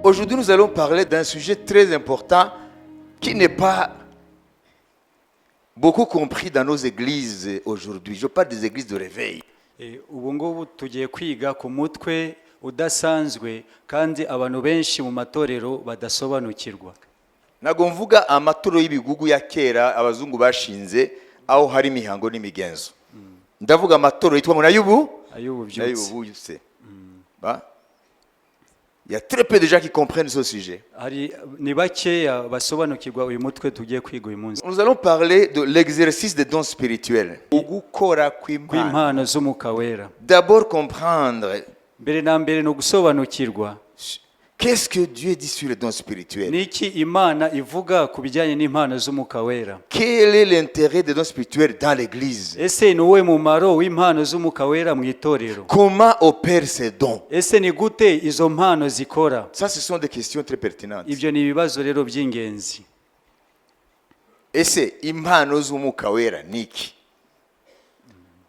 Aujourd'hui, nous allons parler d'un sujet très important qui n'est pas beaucoup compris dans nos églises aujourd'hui. Je parle des églises de réveil. Ubu ngubu tugiye kwiga ku mutwe udasanzwe kandi abantu benshi mu matorero badasobanukirwa. Ntabwo mvuga amaturo y'ibigugu ya kera abazungu bashinze, aho hari imihango n'imigenzo. Ndavuga amaturo yitwa ngo nay'ubu ay'ububyutse. Nay'ububyutse. Ba? Il y a très peu de gens qui comprennent ce sujet. Hari ni bakeya basobanukirwa uyu mutwe tugiye kwiga uyu munsi. Nous allons parler de l'exercice des dons spirituels. Ugukora kw'impano. Kw'impano z'Umwuka Wera. D'abord comprendre Mbere na mbere ni ugusobanukirwa qu'est-ce que Dieu dit sur les dons spirituels. Ni iki Imana ivuga ku bijyanye n'impano z'Umwuka Wera. Quel est l'intérêt des dons spirituels dans l'église? Ese ni uwuhe mumaro w'impano z'Umwuka Wera mu itorero? Comment opèrent ces dons? Ese ni gute izo mpano zikora? Ça, ce sont des questions très pertinentes. Ibyo ni ibibazo rero by'ingenzi. Ese impano z'Umwuka Wera ni iki?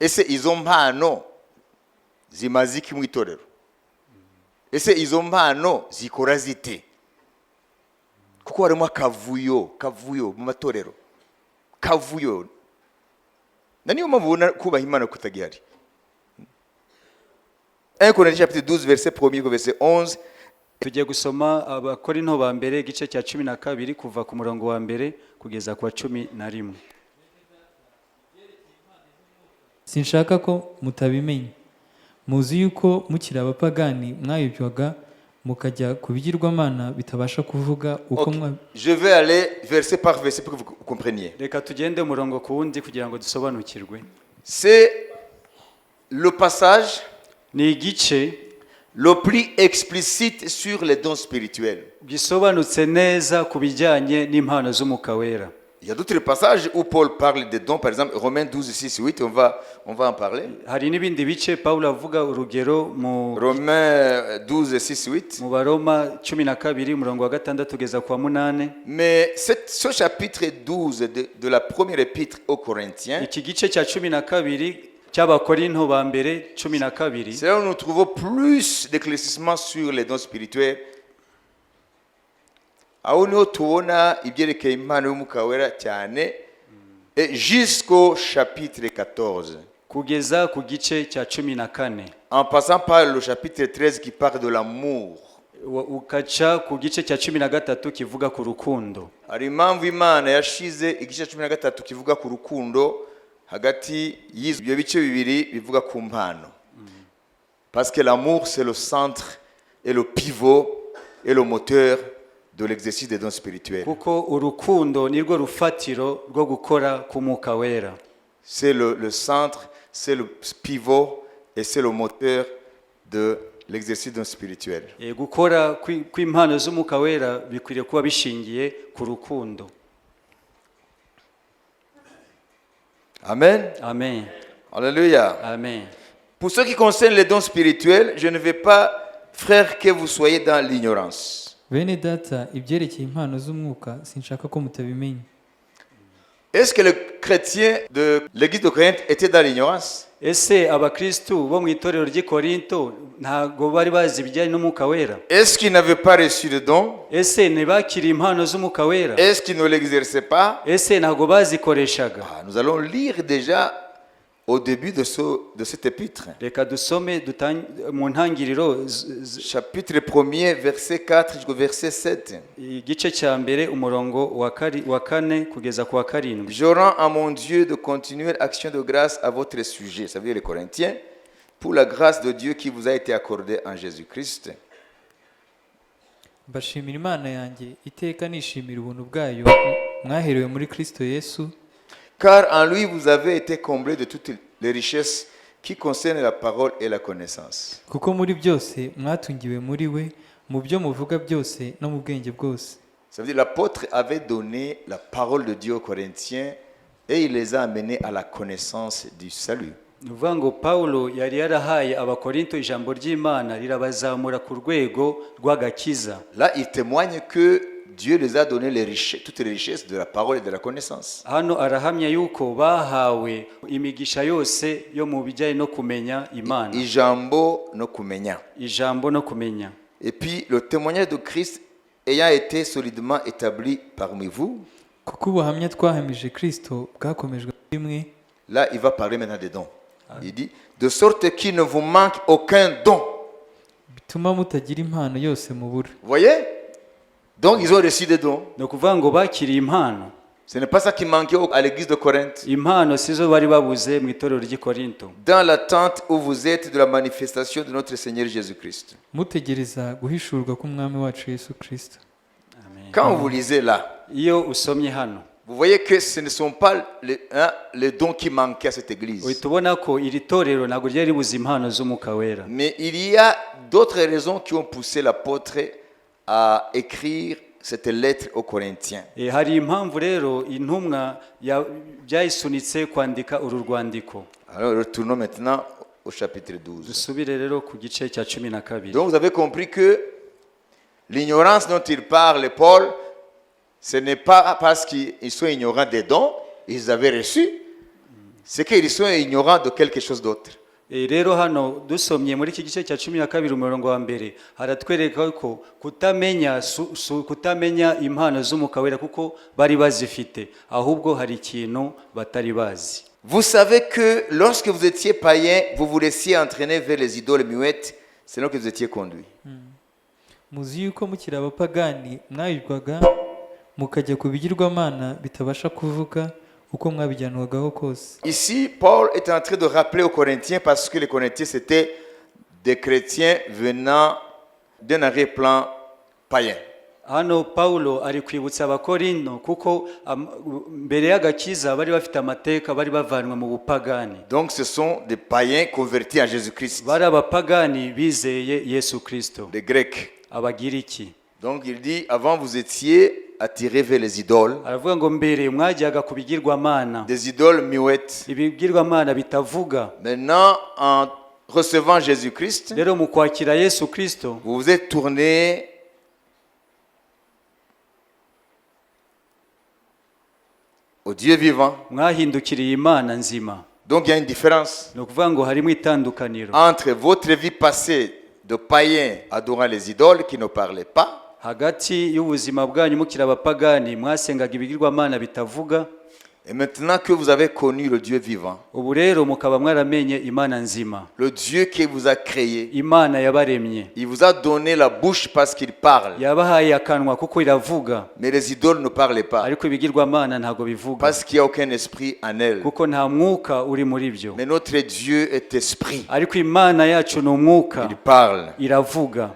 Ese izo mpano zimaze iki mu itorero? Ese izo mpano zikora zite? Kuko harimo akavuyo, kavuyo mu matorero, kavuyo, na niyo mpamvu ubona kubaha Imana kutagihari. 1 Corinthiens chapitre 12, verset 1er au verset 11. Tugiye gusoma Abakorinto ba mbere, igice cya 12, kuva ku murongo wa mbere kugeza ku wa 11. Sinshaka ko mutabimenya. Muzi yuko mukiri abapagani mwayobywaga mukajya ku bigirwamana bitabasha kuvuga uko Ok. mwa Je vais aller verset par verset pour que vous compreniez. Reka tugende umurongo ku wundi kugira ngo dusobanukirwe. C'est le passage Ni igice le plus explicite sur les dons spirituels. Gisobanutse neza ku bijyanye n'impano z'Umwuka Wera. Il y a d'autres passages où Paul parle des dons, par exemple Romains 12, 6, 8, on va en parler. Hari n'ibindi bice Pawulo avuga, urugero mu Romains 12, 6, 8. mu Baroma 12, umurongo wa gatandatu kugeza ku wa munani. Mais ce chapitre 12 de la première épître aux Corinthiens, Iki gice cya 12 cy'Abakorinto ba mbere 12, c'est là où nous trouvons plus d'éclaircissements sur les dons spirituels. Aho niho tubona ibyerekeye impano y'Umwuka Wera cyane, et jusqu'au chapitre 14, kugeza ku gice cya 14, en passant par le chapitre 13 qui parle de l'amour. Ukaca ku gice cya 13 kivuga ku rukundo. Hari impamvu Imana yashize igice cya 13 kivuga ku rukundo hagati y'ibyo bice bibiri bivuga ku mpano, parce que l'amour, c'est le centre et le pivot et le moteur de l'exercice des dons spirituels. Kuko urukundo nirwo rufatiro rwo gukora k'Umwuka Wera. C'est le centre, c'est le pivot et c'est le moteur de l'exercice des dons spirituels. Gukora kw'impano z'Umwuka Wera bikwiriye kuba bishingiye ku rukundo. Amen. Amen. Alléluia. Amen. Pour ce qui concerne les dons spirituels, je ne veux pas, frères, que vous soyez dans l'ignorance. Bene Data, ibyerekeye impano z'umwuka sinshaka ko mutabimenya. Est-ce que les chrétiens de l'église de Corinthe étaient dans l'ignorance? Ese abakristu bo mu itorero ry'i Korinto ntabwo bari bazi ibijyanye n'Umwuka Wera? Est-ce qu'ils n'avaient pas reçu de dons? Ese ntibakiriye impano z'Umwuka Wera? Est-ce qu'ils ne l'exerçaient pas? Ese ntabwo bazikoreshaga? Ah, nous allons lire déjà au début de cet épître. Reka dusome mu ntangiriro Chapitre 1er, verset 4 jusqu'au verset 7. Igice cya mbere, umurongo wa kane kugeza ku wa karindwi. Je rends à mon Dieu de continuelles actions de grâce à votre sujet, ça veut dire les Corinthiens, pour la grâce de Dieu qui vous a été accordée en Jésus-Christ. Mbashimira Imana yanjye iteka nishimira ubuntu bwayo mwaherewe muri Kristo Yesu. Car en lui, vous avez été comblés de toutes les richesses qui concernent la parole et la connaissance. Kuko muri byose mwatungiwe muri we, mu byo muvuga byose no mu bwenge bwose. Ça veut dire l'apôtre avait donné la parole de Dieu aux Corinthiens et il les a amenés à la connaissance du salut. Ni ukuvuga ngo Pawulo yari yarahaye Abakorinto ijambo ry'Imana rirabazamura ku rwego rw'agakiza. Là, il témoigne que Dieu les a donné les richesses, toutes les richesses de la parole et de la connaissance. Hano arahamya yuko bahawe imigisha yose yo mu bijyanye no kumenya Imana. Ijambo no kumenya. Ijambo no kumenya. Et puis, le témoignage de Christ ayant été solidement établi parmi vous, Kuko ubuhamya twahamije Kristo bwakomejwe muri mwe. Là, il va parler maintenant des dons. Il dit, de sorte qu'il ne vous manque aucun don. Bituma mutagira impano yose mubura. Vous voyez? Donc, ils ont reçu des dons. Ni ukuvuga ngo bakiriye impano. Ce n'est pas ça qui manquait à l'église de Corinthe. Impano sizo bari babuze mu itorero ry'i Korinto. Dans l'attente où vous êtes de la manifestation de notre Seigneur Jésus-Christ. Mutegereza guhishurwa k'Umwami wacu Yesu Kristo. Amen. Quand vous lisez là, Iyo usomye hano, vous voyez que ce ne sont pas hein, les dons qui manquaient à cette église. Uhita ubona ko iri torero ntabwo ryari ribuze impano z'Umwuka Wera. Mais il y a d'autres raisons qui ont poussé l'apôtre à écrire cette lettre aux Corinthiens. Eh, hari impamvu rero intumwa ya- byayisunitse kwandika uru rwandiko. Alors retournons maintenant au chapitre 12. Dusubire rero ku gice cya 12. Donc vous avez compris que l'ignorance dont il parle, Paul, ce n'est pas parce qu'ils sont ignorants des dons, ils avaient reçu, c'est qu'ils sont ignorants de quelque chose d'autre. Eh, rero hano dusomye muri iki gice cya 12 umurongo wa mbere haratwereka ko kutamenya su, su, kutamenya impano z'Umwuka Wera kuko bari bazifite ahubwo hari ikintu batari bazi. Vous savez que lorsque vous étiez païens, vous vous laissiez entraîner vers les idoles muettes selon que vous étiez conduits. Muzi yuko mukiri abapagani mwayobwaga mukajya ku bigirwamana bitabasha kuvuga uko mwabijyanwagaho kose. Ici, Paul est en train de rappeler aux Corinthiens, parce que les Corinthiens, c'était des chrétiens venant d'un arrière-plan païen. Hano Paulo ari kwibutsa Abakorinto kuko am- mbere y'agakiza bari bafite amateka bari bavanwe mu bupagani. Donc, ce sont des païens convertis à Jésus-Christ, Bari abapagani bizeye Yesu Kristo. Des Grecs. Abagiriki. Donc, il dit, avant, vous étiez attirés vers les idoles, Aravuga ngo mbere mwajyaga ku bigirwamana, des idoles muettes. Ibigirwamana bitavuga. Maintenant, en recevant Jésus-Christ, Rero mu kwakira Yesu Kristo, vous vous êtes tournés au Dieu vivant. Mwahindukiriye Imana nzima. Donc, il y a une différence Ni ukuvuga ngo harimo itandukaniro entre votre vie passée de païen adorant les idoles qui ne parlaient pas hagati y'ubuzima bwanyu mukiri abapagani mwasengaga ibigirwamana bitavuga, et maintenant que vous avez connu le Dieu vivant, ubu rero mukaba mwaramenye Imana nzima, le Dieu qui vous a créé. Imana yabaremye. Il vous a donné la bouche parce qu'il parle, Yabahaye akanwa kuko iravuga, mais les idoles ne parlaient pas ariko ibigirwamana ntabwo bivuga parce qu'il n'y a aucun esprit en elles. Kuko nta mwuka uri muri byo. Mais notre Dieu est esprit. Ariko Imana yacu ni umwuka. Il parle. Iravuga.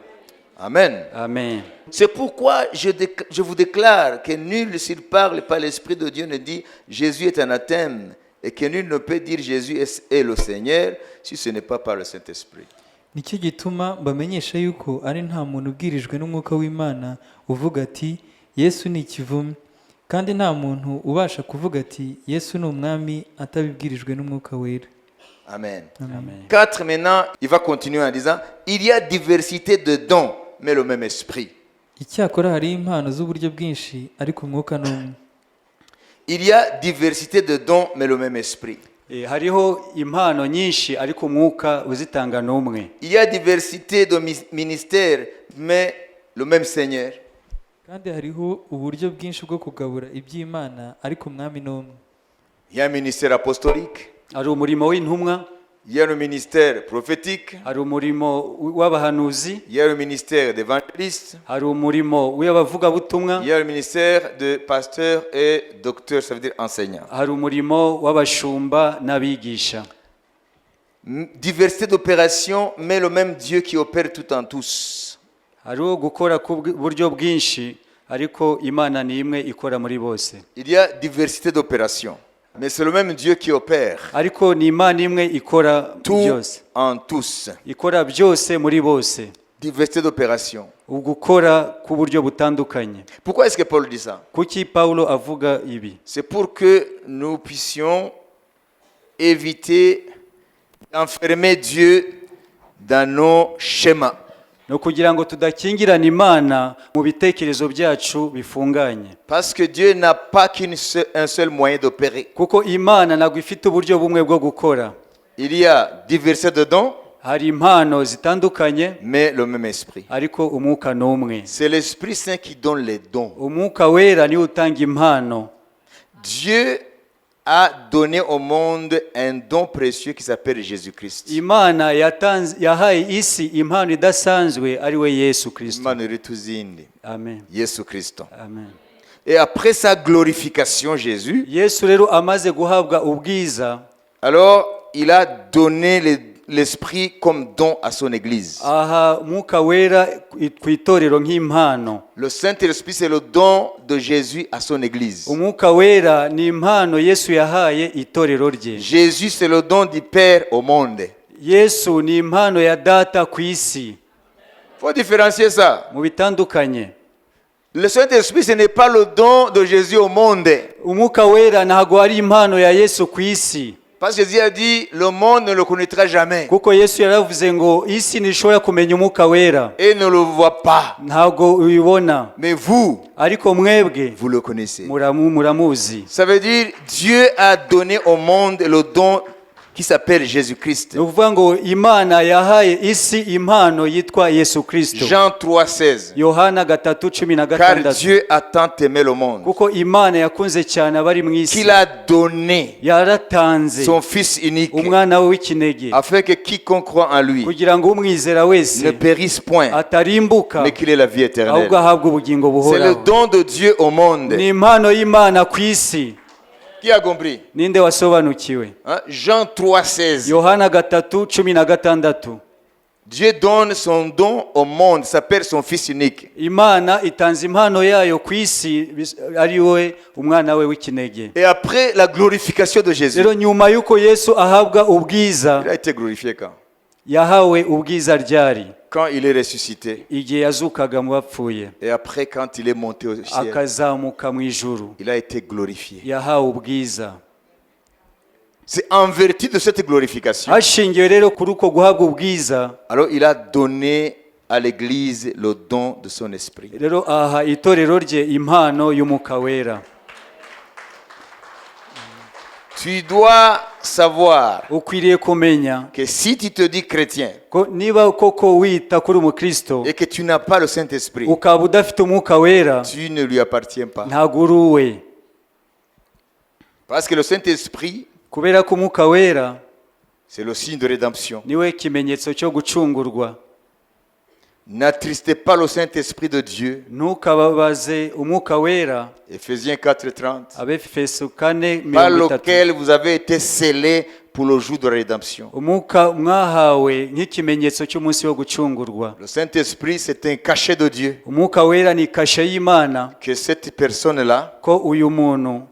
Amen. Amen. C'est pourquoi je vous déclare que nul, s'il parle par l'Esprit de Dieu, ne dit Jésus est anathème et que nul ne peut dire Jésus est le Seigneur si ce n'est pas par le Saint-Esprit. Nicyo gituma mbamenyesha yuko ari nta muntu ubwirijwe n'Umwuka w'Imana uvuga ati Yesu ni ikivume kandi nta muntu ubasha kuvuga ati Yesu ni Umwami atabibwirijwe n'Umwuka Wera. Amen. Amen. 4, maintenant, il va continuer en disant, il y a diversité de dons, mais le même esprit. Icyakora hariho impano z'uburyo bwinshi ariko Umwuka ni umwe. Il y a diversité de dons, mais le même esprit. Eh, hariho impano nyinshi ariko Umwuka uzitanga ni umwe. Il y a diversité de ministères, mais le même Seigneur. Kandi hariho uburyo bwinshi bwo kugabura iby'Imana ariko Umwami ni umwe. Il y a un ministère apostolique, Hari umurimo w'intumwa, il y a le ministère prophétique, hari umurimo w'abahanuzi, il y a le ministère d'évangéliste, hari umurimo w'abavugabutumwa, il y a le ministère de pasteur et docteur, ça veut dire enseignant. Hari umurimo w'abashumba n'abigisha. Diversité d'opérations, mais le même Dieu qui opère tout en tous. Hariho gukora ku buryo bwinshi ariko Imana ni imwe ikora muri bose. Il y a diversité d'opérations, mais c'est le même Dieu qui opère Ariko ni Imana imwe ikora tout byose, en tous. Ikora byose muri bose. Diversité d'opérations. Ugukora k'uburyo butandukanye. Pourquoi est-ce que Paul dit ça? Kuki Pawulo avuga ibi? C'est pour que nous puissions éviter d'enfermer Dieu dans nos schémas. Ni ukugira ngo tudakingirana Imana mu bitekerezo byacu bifunganye. Parce que Dieu n'a pas qu'un seul moyen d'opérer. Kuko Imana ntabwo ifite uburyo bumwe bwo gukora. Il y a diversité de dons, Hari impano zitandukanye, mais le même esprit. Ariko umwuka ni umwe. C'est l'Esprit Saint qui donne les dons. Umwuka wera niwe utanga impano. Dieu a donné au monde un don précieux qui s'appelle Jésus-Christ. Imana yatanze yahaye isi impano idasanzwe ari we Yesu Kirisito. Imana irituzindi. Amen. Yesu Kristo. Amen. Et après sa glorification, Jésus, Yesu rero amaze guhabwa ubwiza, alors il a donné l'Esprit comme don à son Église. Aha umwuka wera ku itorero nk'impano. Le Saint-Esprit, c'est le don de Jésus à son Église. Umwuka wera ni impano Yesu yahaye itorero rye. Jésus, c'est le don du Père au monde. Yesu ni impano ya data ku isi. Il faut différencier ça. Mu bitandukanye. Le Saint-Esprit, ce n'est pas le don de Jésus au monde. Umwuka wera ntabwo ari impano ya Yesu ku isi. Parce que Jésus a dit, le monde ne le connaîtra jamais Kuko Yesu yaravuze ngo isi ntishobora kumenya umwuka wera. Et ne le voit pas. Ntabwo ubibona. Mais vous, Ariko mwebwe vous le connaissez. Muramuzi. Ça veut dire, Dieu a donné au monde le don qui s'appelle Jésus-Christ. Ni ukuvuga ngo Imana yahaye isi impano yitwa Yesu Kirisito. Jean 3, 16. Yohana gatatu cumi na Car gatandatu. Dieu a tant aimé le monde Kuko Imana yakunze cyane abari mu isi, qu'il a donné yaratanze son Fils unique umwana we w'ikinege, afin que quiconque croit en lui kugira ngo umwizera wese ne périsse point, atarimbuka, mais qu'il ait la vie éternelle. ahubwo ahabwe ubugingo C'est le buhoraho. don de Dieu au monde. Ni impano y'Imana ku isi. Qui a compris? Ninde wasobanukiwe? Hein? Jean 3, 16. Yohana gatatu cumi na gatandatu. Dieu donne son don au monde, s'appelle son Fils unique. Imana itanze impano yayo ku isi ari we umwana we w'ikinege. Et après la glorification de Jésus, Rero nyuma y'uko Yesu ahabwa ubwiza, il a été glorifié quand? Yahawe ubwiza ryari? Quand il est ressuscité. Igihe yazukaga mu bapfuye. Et après, quand il est monté au ciel, Akazamuka mu ijuru, il a été glorifié. Yahawe ubwiza. C'est en vertu de cette glorification. Hashingiwe rero kuri uko guhabwa ubwiza, Alors, il a donné à l'Église le don de son esprit. Rero aha itorero rye impano y'umwuka wera. Tu dois savoir Ukwiriye kumenya que si tu te dis chrétien ko niba koko wita kuri umukristo, et que tu n'as pas le Saint-Esprit, ukaba udafite umwuka wera, tu ne lui appartiens pas. Ntabwo uri uwe. Parce que le Saint-Esprit, Kubera ko umwuka wera c'est le signe de rédemption. Niwe kimenyetso cyo gucungurwa. N'attristez pas le Saint-Esprit de Dieu. Ntukababaze umwuka wera. Éphésiens 4, 30. Abefeso kane Par mirongo itatu. lequel vous avez été scellés pour le jour de la rédemption. Umwuka mwahawe nk'ikimenyetso cy'umunsi wo gucungurwa. Le Saint-Esprit, c'est un cachet de Dieu. Umwuka wera ni kashe y'Imana. Que cette personne-là, Ko uyu muntu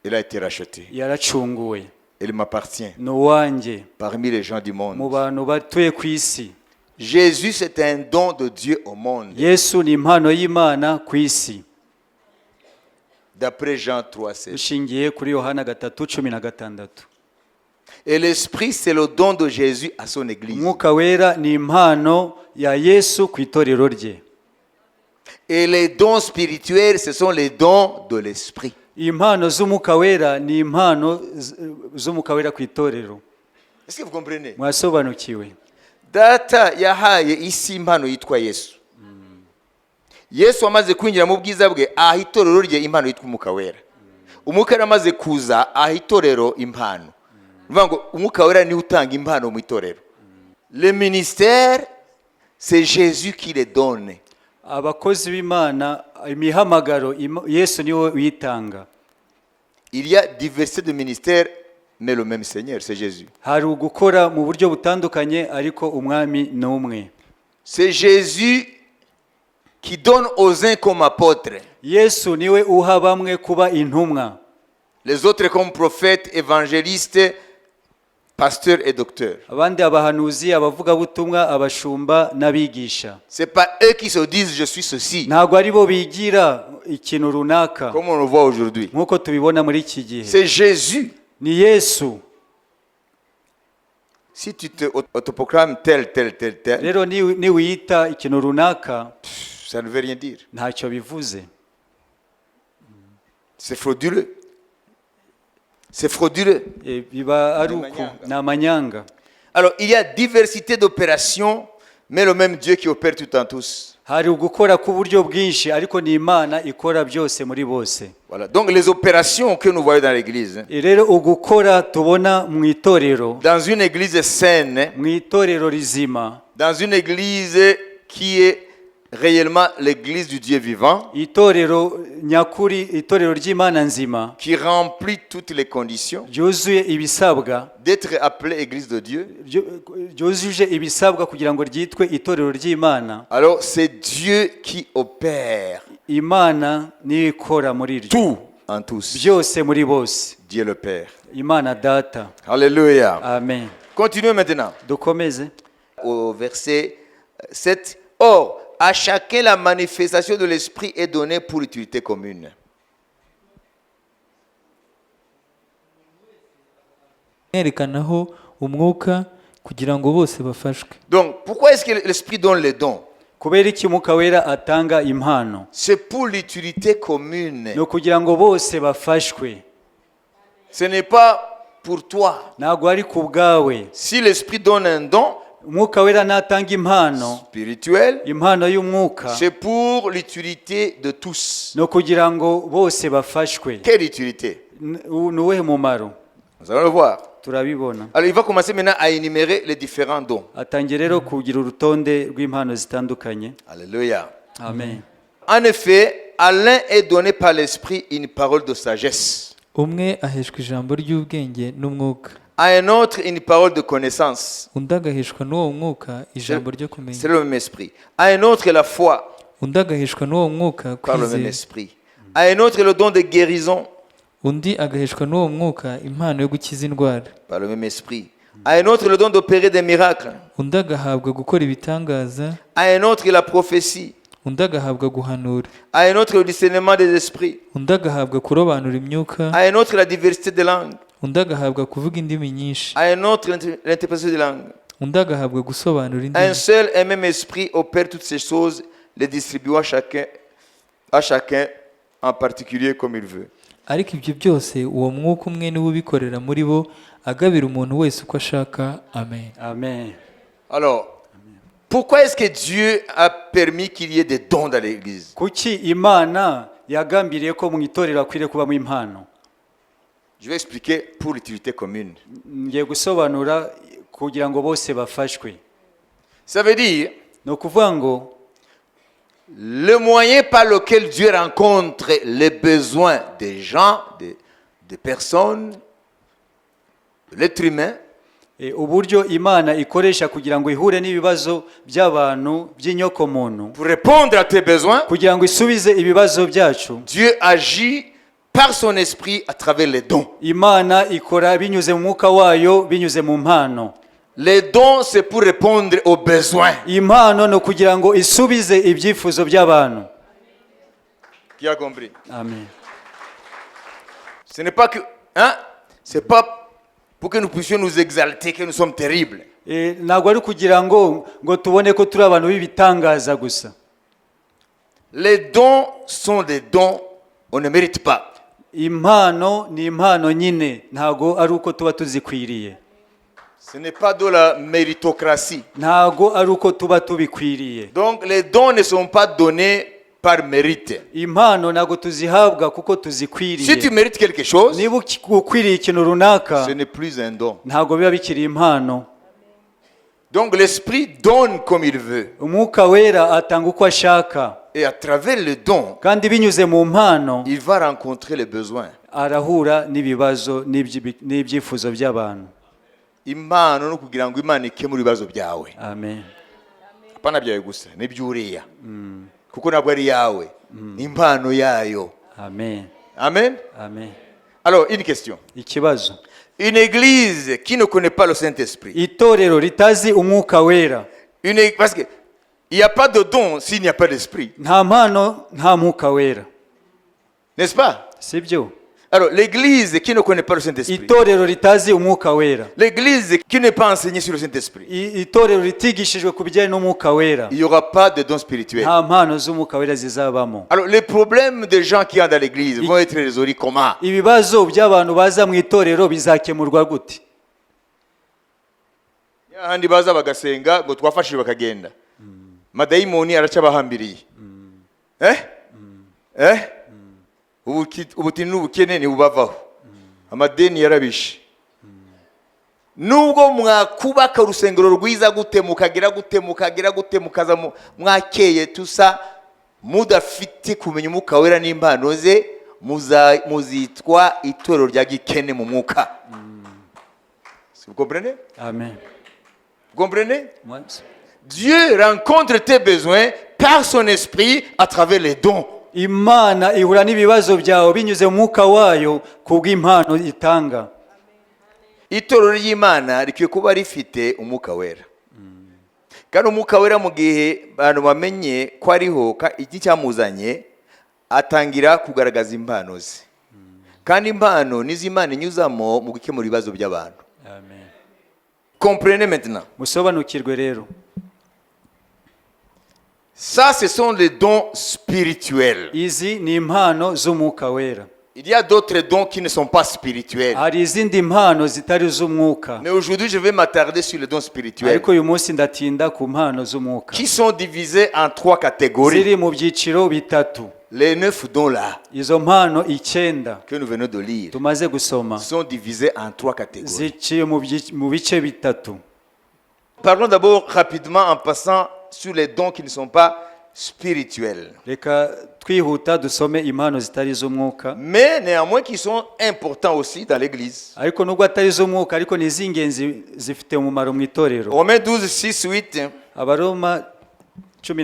elle a été rachetée. yaracunguwe. Elle m'appartient Ni uwanjye parmi les gens du mu monde. Bantu batuye ku isi. Jésus, c'est un don de Dieu au monde. Yesu ni impano y'Imana ku isi. D'après Jean 3, 16. Dushingiye kuri Yohana gatatu cumi na gatandatu. Et l'Esprit, c'est le don de Jésus à son Église. Umwuka wera ni impano ya Yesu ku itorero rye. Et les dons spirituels, ce sont les dons de l'Esprit. Impano z'umwuka wera ni impano z'umwuka wera ku itorero. Est-ce que vous comprenez? Mwasobanukiwe? Data yahaye isi impano yitwa Yesu. Yesu amaze kwinjira mu bwiza bwe aha itorero rye impano yitwa umwuka wera. Umwuka wera amaze kuza aha itorero impano. Ni ukuvuga ngo umwuka wera niwe utanga impano mu itorero. Le ministère, c'est Jésus qui les donne. Abakozi b'Imana imihamagaro Yesu niwe uyitanga. Il y a diversité de ministères, mais le même Seigneur, c'est Jésus. Hari ugukora mu buryo butandukanye ariko umwami ni umwe. C'est Jésus qui donne aux uns comme apôtres, Yesu niwe uha bamwe kuba intumwa, les autres comme prophètes, évangélistes, pasteurs et docteurs. Abandi abahanuzi abavugabutumwa abashumba n'abigisha. C'est pas eux qui se disent je suis ceci, Ntabwo ari bo bigira ikintu runaka, comme on le voit aujourd'hui. Nk'uko tubibona muri iki gihe. C'est Jésus. Ni Yesu. Si tu te autoproclames tel, tel, tel, tel, Rero niwiyita ikintu runaka, ça ne veut rien dire. Ntacyo bivuze. C'est frauduleux. C'est frauduleux. E, biba ari Ni uko amanyanga. ni amanyanga. Alors, il y a diversité d'opérations, mais le même Dieu qui opère tout en tous. Hari ugukora k'uburyo bwinshi, ariko ni Imana ikora byose muri bose. Voilà. Donc, les opérations que nous voyons dans l'église, hein, Rero ugukora tubona mu itorero, dans une église saine, mu itorero rizima, dans une église qui est réellement l'église du Dieu vivant, itorero nyakuri, itorero ry'Imana nzima, qui remplit toutes les conditions ryuzuye ibisabwa d'être appelée église de Dieu, ryujuje ibisabwa kugira ngo ryitwe itorero ry'Imana, alors c'est Dieu qui opère Imana niyo ikora muri ryo tout en tous. Byose muri bose. Dieu le Père. Imana Data. Alléluia. Amen. Continuons maintenant Dukomeze. Au verset 7. Or, à chacun la manifestation de l'Esprit est donnée pour l'utilité commune. Mwerekanaho umwuka kugira ngo bose bafashwe. Donc, pourquoi est-ce que l'Esprit donne les dons? Kubera iki Umwuka Wera atanga impano? C'est pour l'utilité commune. Ni ukugira ngo bose bafashwe. Ce n'est pas pour toi. Ntabwo ari ku bwawe. Si l'Esprit donne un don Umwuka Wera natanga impano, spirituel, impano y'umwuka, c'est pour l'utilité de tous. ni ukugira ngo bose bafashwe. Quelle utilité? Ni uwuhe mumaro? Nous allons le voir. Turabibona. Alors, il va commencer maintenant à énumérer les différents dons. Atangiye rero kugira urutonde rw'impano zitandukanye. Alléluia. Amen. En effet, à l'un est donné par l'Esprit une parole de sagesse, Umwe aheshwa ijambo ry'ubwenge n'umwuka, à un autre une parole de connaissance. Undi agaheshwa n'uwo mwuka ijambo ryo kumenya, C'est le même esprit. À un autre la foi undi agaheshwa n'uwo mwuka par le même kwizera, esprit. À un autre le don de guérison undi agaheshwa n'uwo mwuka impano yo gukiza indwara, par le même esprit. À un autre le don d'opérer des miracles. Undi agahabwa gukora ibitangaza, À un autre la prophétie. Undi agahabwa guhanura, À un autre le discernement des esprits. Undi agahabwa kurobanura imyuka, À un autre la diversité des langues. Undi agahabwa kuvuga indimi nyinshi, À un autre l'interprétation des langues. Undi agahabwa gusobanura Un indimi. Seul et même esprit opère toutes ces choses, les distribuant à chacun en particulier comme il veut. Ariko ibyo byose uwo mwuka umwe niwe ubikorera muri bo agabira umuntu wese uko ashaka. Amen. Amen. Alors, pourquoi est-ce que Dieu a permis qu'il y ait des dons dans l'Église? Kuki Imana yagambiriye ko mu itorero hakwiriye kubamo impano? Je vais expliquer: pour l'utilité commune. Ngiye gusobanura kugira ngo bose bafashwe. Ça veut dire, Ni ukuvuga ngo le moyen par lequel Dieu rencontre les besoins des gens, des personnes, de l'être humain, uburyo Imana ikoresha kugira ngo ihure n'ibibazo by'abantu by'inyokomuntu, pour répondre à tes besoins, kugira ngo isubize ibibazo byacu, Dieu agit par son esprit à travers les dons. Imana ikora binyuze mu mwuka wayo binyuze mu mpano. Les dons, c'est pour répondre aux besoins. Impano ni ukugira ngo isubize ibyifuzo by'abantu. Qui a compris? Amen. Ce n'est pas que, hein, c'est pas pour que nous puissions nous exalter que nous sommes terribles. Ntabwo ari ukugira ngo tubone ko turi abantu b'ibitangaza gusa. Les dons sont des dons, on ne mérite pas. Impano ni impano nyine, ntabwo ari uko tuba tuzikwiriye. Ce n'est pas de la méritocratie. Ntabwo ari uko tuba tubikwiriye. Donc les dons ne sont pas donnés par mérite. Impano ntabwo tuzihabwa kuko Si tu tuzikwiriye. Mérites quelque chose, Niba ukwiriye ikintu runaka, ce n'est plus un don. Ntabwo biba bikiri impano. Donc l'Esprit donne comme il veut. Umwuka Wera atanga uko ashaka. Et à travers le don, Kandi binyuze mu mpano, il va rencontrer les besoins. Arahura n'ibibazo n'ibyifuzo by'abantu. Impano no kugira ngo Imana ikemure ibibazo byawe. Amen. Apana byawe gusa, n'iby'uriya, kuko ntabwo ari yawe, ni impano yayo. Amen. Amen. Amen. Alors, une question: Ikibazo. Une église qui ne connaît pas le Saint-Esprit, Itorero ritazi Umwuka Wera, parce que il n'y a pas de don s'il n'y a pas d'esprit, nta mpano nta Mwuka Wera, n'est-ce pas? Sibyo? Alors, l'église qui ne connaît pas le Saint-Esprit, Itorero ritazi Umwuka Wera, l'église qui n'est pas enseignée sur le Saint-Esprit, itorero ritigishijwe ku bijyanye n'Umwuka Wera, il n'y aura pas de don spirituel. Nta mpano z'Umwuka Wera zizabamo. Alors, les problèmes des gens qui entrent dans l'église vont être résolus comment? Ibibazo by'abantu baza mu itorero bizakemurwa gute? Ahandi baza bagasenga ngo twafashije, bakagenda, madayimoni aracabahambiriye. Eh eh, ubutini n'ubukene ntibubavaho, amadeni yarabishe. Nubwo mwakubaka urusengero rwiza gute, mukagira gute, mukagira gute, mukaza mwakeye tusa, mudafite kumenya Umwuka Wera n'impano ze, muzitwa itorero rya gikene mu mwuka. Si vous comprenez? Amen. Vous comprenez? Moi, Dieu rencontre tes besoins par son esprit à travers les dons. Imana ihura n'ibibazo byawe binyuze mu mwuka wayo kubw'impano itanga. Itorero ry'Imana rikwiye kuba rifite Umwuka Wera, kandi Umwuka Wera, mu gihe abantu bamenye ko ariho, iki cyamuzanye, atangira kugaragaza impano ze, kandi impano nizo Imana inyuzamo mu gukemura ibibazo by'abantu. Amen. Comprenez maintenant. Musobanukirwe rero. Ça, ce sont les dons spirituels. Izi ni impano z'Umwuka Wera. Il y a d'autres dons qui ne sont pas spirituels, Hari izindi mpano zitari iz'umwuka. Mais aujourd'hui, je vais m'attarder sur les dons spirituels Ariko uyu munsi ndatinda ku mpano z'umwuka qui sont divisés en trois catégories. Ziri mu byiciro bitatu. Les neuf dons là Izo mpano icyenda que nous venons de lire tumaze gusoma sont divisés en trois catégories. Ziciye mu bice bitatu. Parlons d'abord rapidement en passant sur les dons qui ne sont pas spirituels, Reka twihuta dusome impano zitari iz'umwuka, mais néanmoins qui sont importants aussi dans l'Église. Ariko nubwo atari iz'umwuka, ariko ni iz'ingenzi, zifite umumaro mu itorero. Romains 12, 6, 8. Abaroma 12,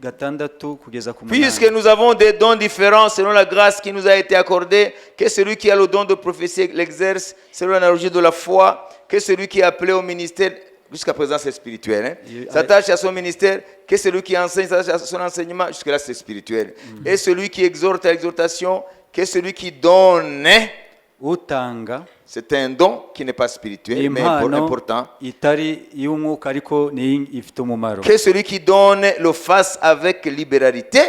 6 kugeza ku 8. Puisque nous avons des dons différents selon la grâce qui nous a été accordée, que celui qui a le don de prophétie l'exerce selon l'analogie de la foi, que celui qui est appelé au ministère, jusqu'à présent c'est spirituel, hein, s'attache à son ministère, que celui qui enseigne s'attache à son enseignement, jusque-là c'est spirituel. Et celui qui exhorte à l'exhortation, que celui qui donne, Utanga, c'est un don qui n'est pas spirituel, mais impano important. Itari iy'umwuka ariko ni ifite umumaro. Que celui qui donne le fasse avec libéralité.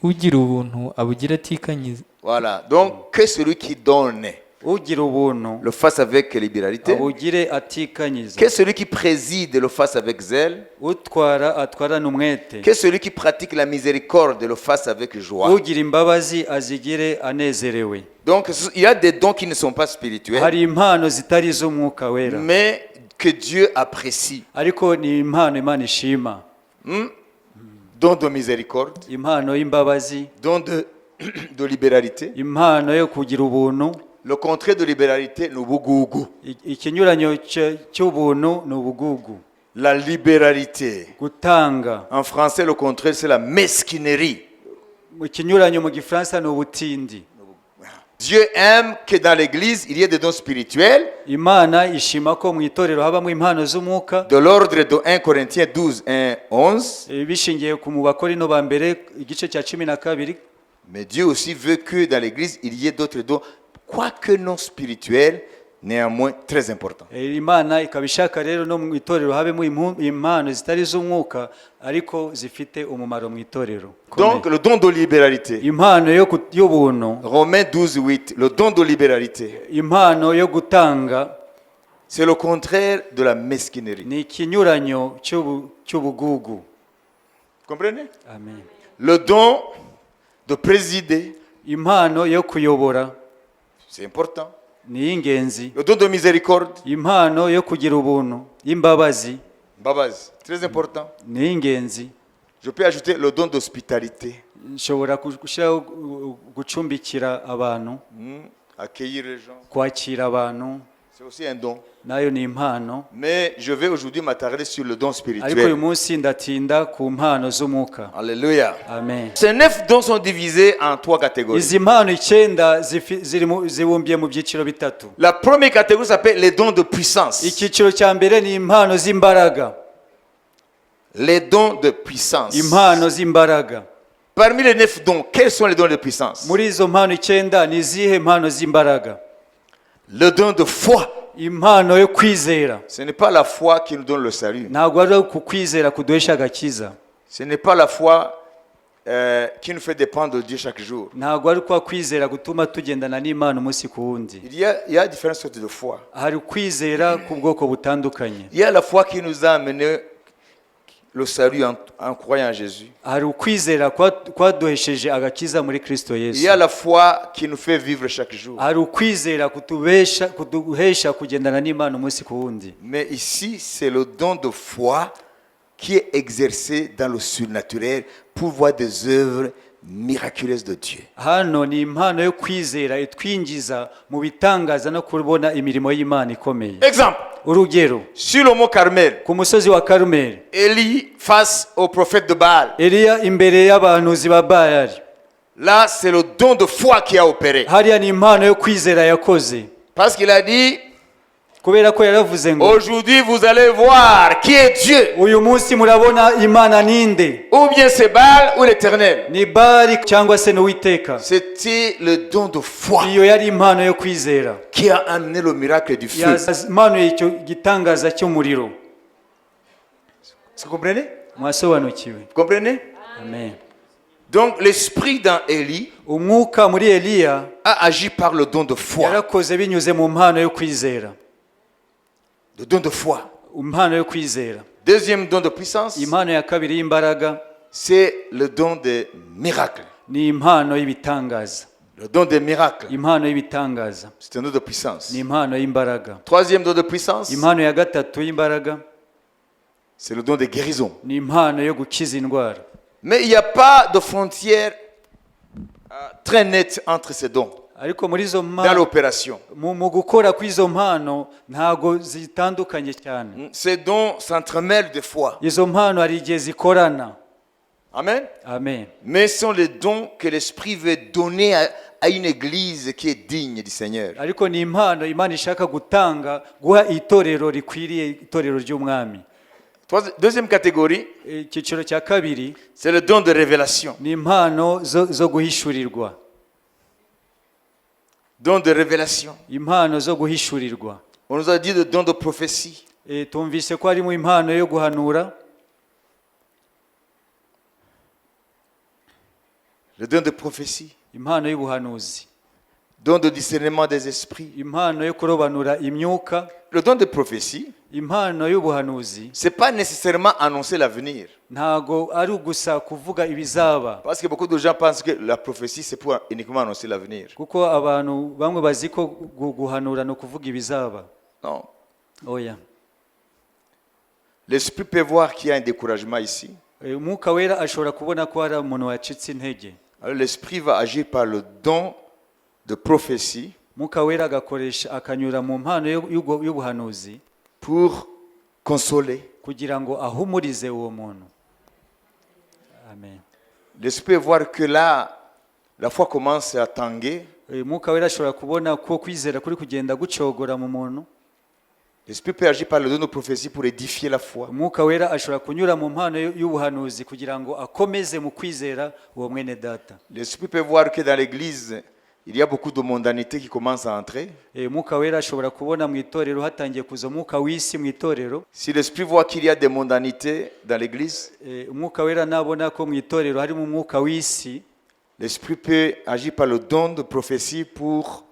Ugira ubuntu abugira atikanyiza. Voilà. Donc, que celui qui donne Ugira ubuntu le fasse avec libéralité. Abugire atikanyiza. Que celui qui préside le fasse avec zèle. Utwara atwarane umwete. Que celui qui pratique la miséricorde le fasse avec joie. Ugira imbabazi azigire anezerewe. Donc, il y a des dons qui ne sont pas spirituels, Hari impano zitari iz'Umwuka Wera, mais que Dieu apprécie. Ariko ni impano Imana ishima. Don de miséricorde, Impano y'imbabazi, don de libéralité. Impano yo kugira ubuntu. Le contraire de libéralité, ni ubugugu. Ikinyuranyo cy'ubuntu ni ubugugu. La libéralité. Gutanga. En français, le contraire, c'est la mesquinerie. Mu kinyuranyo mu gifaransa ni ubutindi. Dieu aime que dans l'église, il y ait des dons spirituels Imana ishima ko mu itorero habamo impano z'umwuka de l'ordre de 1 Corinthiens 12, 1, 11. Bishingiye ku mu Bakorinto ba mbere igice cya 12. Mais Dieu aussi veut que dans l'église, il y ait d'autres dons, quoique non spirituels, néanmoins très importants. Imana ikaba ishaka rero no mu itorero habemo impano zitari iz'umwuka ariko zifite umumaro mu itorero. Donc, le don de libéralité. Impano y'ubuntu. Romains 12, 8. Le don de libéralité. Impano yo gutanga. C'est le contraire de la mesquinerie. Ni ikinyuranyo cy'ubugugu. Vous comprenez? Amen. Le don de présider, Impano yo kuyobora, c'est important. Ni iy'ingenzi. Le don de miséricorde, Impano yo kugira ubuntu y'imbabazi, Mbabazi, très important. Ni iy'ingenzi. Je peux ajouter le don d'hospitalité. Nshobora gushyiraho gucumbikira abantu. Accueillir les gens, Kwakira abantu, c'est aussi un don. Nayo ni impano. Mais je vais aujourd'hui m'attarder sur le don Ariko uyu spirituel. Munsi ndatinda ku mpano z'umwuka. Alléluia. Amen. Ces neuf dons sont divisés en trois catégories. Izi mpano icyenda zibumbiye mu byiciro bitatu. La première catégorie s'appelle les dons de puissance. Icyiciro cya mbere ni impano z'imbaraga. Les dons de puissance. Impano z'imbaraga. Parmi les neuf dons, quels sont les dons de puissance? Muri izo mpano icyenda ni izihe mpano z'imbaraga? Le don de foi. Impano yo kwizera. Ce n'est pas la foi qui nous donne le salut. Ntabwo ari ku kwizera kuduhesha agakiza. Ce n'est pas la foi qui nous fait dépendre de Dieu chaque jour. Ntabwo ari kwa kwizera gutuma tugendana n'Imana umunsi ku wundi. Il y a différentes sortes de foi. Hari ukwizera k'ubwoko butandukanye. Il y a la foi qui nous a amené le salut en croyant en Jésus. Hari ukwizera kwaduhesheje agakiza muri Kristo Il Yesu. y a la foi qui nous fait vivre chaque jour. Hari ukwizera kutubesha kuduhesha kugendana n'Imana umunsi ku wundi. Mais ici, c'est le don de foi qui est exercé dans le surnaturel pour voir des œuvres miraculeuses de Dieu. Hano ni impano yo kwizera itwinjiza mu bitangaza no kubona imirimo y'Imana ikomeye. Exemple, Urugero, sur le mont Carmel, ku musozi wa Karumeli, Élie face au prophète de Baal. Eliya imbere y'abahanuzi ba Bayali. Là, c'est le don de foi qui a opéré. Hariya ni impano yo kwizera yakoze. Parce qu'il a dit, Kubera ko yaravuze ngo, aujourd'hui, vous allez voir qui est Dieu. Uyu munsi murabona Imana ninde. Ou bien c'est Baal ou l'Éternel. Ni Bali cyangwa se n'Uwiteka. C'était le don de foi Iyo yari impano yo kwizera qui a amené le miracle du feu. Yamanuye icyo gitangaza cy'umuriro. Est-ce que vous comprenez? Mwasobanukiwe? Vous comprenez? Amen. Donc l'esprit dans Élie Umwuka muri Eliya a agi par le don de foi. yarakoze binyuze mu mpano yo kwizera. Le don de foi. Impano yo kwizera. Deuxième don de puissance, Impano ya kabiri y'imbaraga c'est le don des miracles. Ni impano y'ibitangaza. Le don des miracles, Impano y'ibitangaza c'est un don de puissance. Ni impano y'imbaraga. Troisième don de puissance, Impano ya gatatu y'imbaraga c'est le don de guérison. Ni impano yo gukiza indwara. Mais il n'y a pas de frontière très nette entre ces dons Ariko muri izo dans mpano l'opération. mu gukora kw'izo mpano ntago zitandukanye cyane. Ces dons s'entremêlent des fois. Izo mpano hari igihe zikorana. Amen. Amen. Mais ce sont les dons que l'Esprit veut donner à une église qui est digne du Seigneur. Ariko ni impano Imana ishaka gutanga guha itorero rikwiriye itorero ry'Umwami. Deuxième catégorie, Icyiciro cya kabiri c'est le don de révélation. Ni impano zo guhishurirwa. Don de révélation. Impano zo guhishurirwa. On nous a dit le don de prophétie. Tumvise ko harimo impano yo guhanura. Le don de prophétie. Impano y'ubuhanuzi. Don de discernement des esprits. Impano yo kurobanura imyuka. Le don de prophétie, Impano y'ubuhanuzi c'est pas nécessairement annoncer l'avenir. Ntago ari ugusa kuvuga ibizaba. Parce que beaucoup de gens pensent que la prophétie, c'est pour uniquement annoncer l'avenir. Kuko abantu bamwe bazi ko guhanura ni ukuvuga ibizaba. Non. Oya. L'esprit peut voir qu'il y a un découragement ici. Umwuka Wera ashobora kubona ko hari umuntu wacitse intege. Alors l'esprit va agir par le don de prophétie Umwuka Wera agakoresha akanyura mu mpano y'ubuhanuzi pour consoler. Kugira ngo ahumurize uwo muntu. Amen. L'esprit peut voir que là, la foi commence à tanguer. Umwuka Wera ashobora kubona ko kwizera kuri kugenda gucogora mu muntu. L'esprit peut agir par le don de prophétie pour édifier la foi. Umwuka Wera ashobora kunyura mu mpano y'ubuhanuzi kugira ngo akomeze mu kwizera uwo mwene data. L'esprit peut voir que dans l'église, il y a beaucoup de mondanité qui commence à entrer. Umwuka Wera ashobora kubona mu itorero hatangiye kuza umwuka w'isi mu itorero. Si l'esprit voit qu'il y a des mondanités dans l'église, Umwuka Wera nabona ko mu itorero harimo umwuka w'isi, l'esprit peut agir par le don de prophétie pour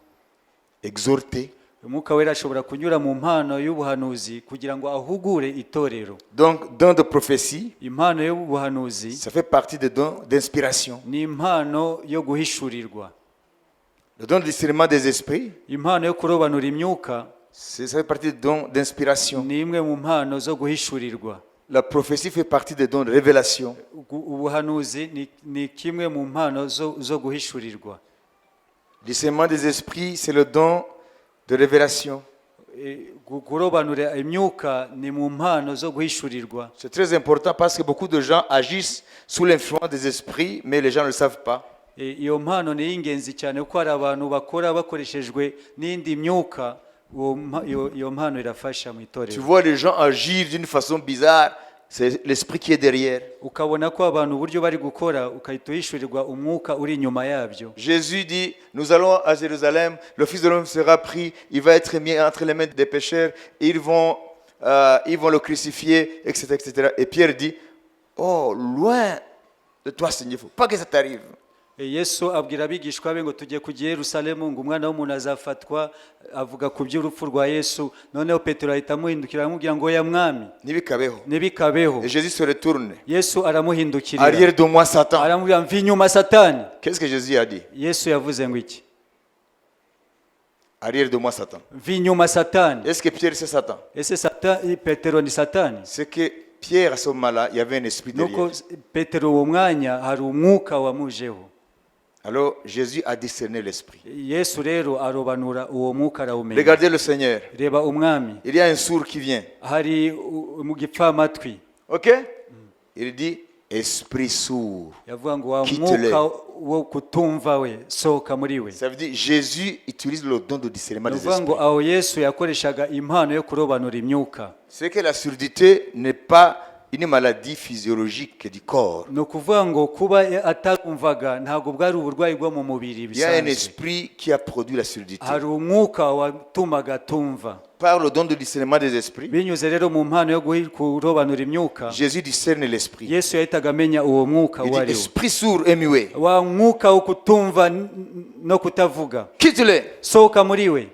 exhorter. Umwuka Wera ashobora kunyura mu mpano y'ubuhanuzi kugira ngo ahugure itorero. Donc, don de prophétie, Impano y'ubuhanuzi ça fait partie des dons d'inspiration. Ni impano yo guhishurirwa. Le don de discernement des esprits, Impano yo kurobanura imyuka ça fait partie des dons d'inspiration. Ni imwe mu mpano zo guhishurirwa. La prophétie fait partie des dons de révélation. Ubuhanuzi ni kimwe mu mpano zo guhishurirwa. Le discernement des esprits, c'est le don de révélation. Kurobanura imyuka ni mu mpano zo guhishurirwa. C'est très important parce que beaucoup de gens agissent sous l'influence des esprits, mais les gens ne le savent pas. Iyo mpano ni iy'ingenzi cyane kuko hari abantu bakora bakoreshejwe n'indi myuka iyo mpano irafasha mu Tu itorero. vois les gens agir d'une façon bizarre, c'est l'esprit qui est derrière. Ukabona ko abantu uburyo bari gukora ukahita uhishurirwa umwuka uri inyuma yabyo. Jésus dit, nous allons à Jérusalem, le Fils de l'homme sera pris, il va être mis entre les mains des pécheurs, ils vont le crucifier, etc., etc. Et Pierre dit, oh, loin De toi, Seigneur, il ne faut pas que ça t'arrive. Yesu abwira abigishwa be ngo tugiye kujya i Yerusalemu, ngo umwana w'umuntu azafatwa, avuga ku by'urupfu rwa Yesu. Noneho Petero ahita amuhindukira, aramubwira ngo oya Mwami, Ntibikabeho. ntibikabeho. Et Jésus se retourne. Yesu aramuhindukirira, Arrière de moi, Satan. aramubwira mva inyuma Satani. Qu'est-ce que Jésus a dit? Yesu yavuze ngo iki? Arrière de moi, Satan. Mva inyuma Satani. Est-ce que Pierre, c'est Satan? Ese Petero ni Satani? C'est que Pierre, à ce moment-là, il y avait un esprit derrière. Nuko Petero uwo mwanya hari umwuka wamujeho. Alors, Jésus a discerné l'esprit. Yesu rero arobanura uwo mwuka, arawumenya. Regardez le Seigneur. Reba Umwami. Il y a un sourd qui vient. Hari mu gipfamatwi. Ok. Il dit, esprit sourd. Yavuga ngo wa Quitte-le. mwuka wo kutumva we, sohoka muri we. Ça veut dire Jésus utilise le don de discernement Ni des ukuvuga esprits. ngo aho Yesu yakoreshaga impano yo kurobanura imyuka. C'est que la surdité n'est pas une maladie physiologique du corps. Ni ukuvuga ngo kuba atarumvaga ntabwo bwari uburwayi bwo mu mubiri Il y a un bisanzwe. Esprit qui a produit la surdité. Hari umwuka watumaga atumva. Par le don de discernement des esprits, Binyuze rero mu mpano yo kurobanura imyuka, Jésus discerne l'esprit. Yesu yahitaga amenya uwo mwuka Il uwo dit, ari wo. esprit sourd et muet, Wa mwuka wo kutumva no kutavuga, quitte-le. Sohoka muri we.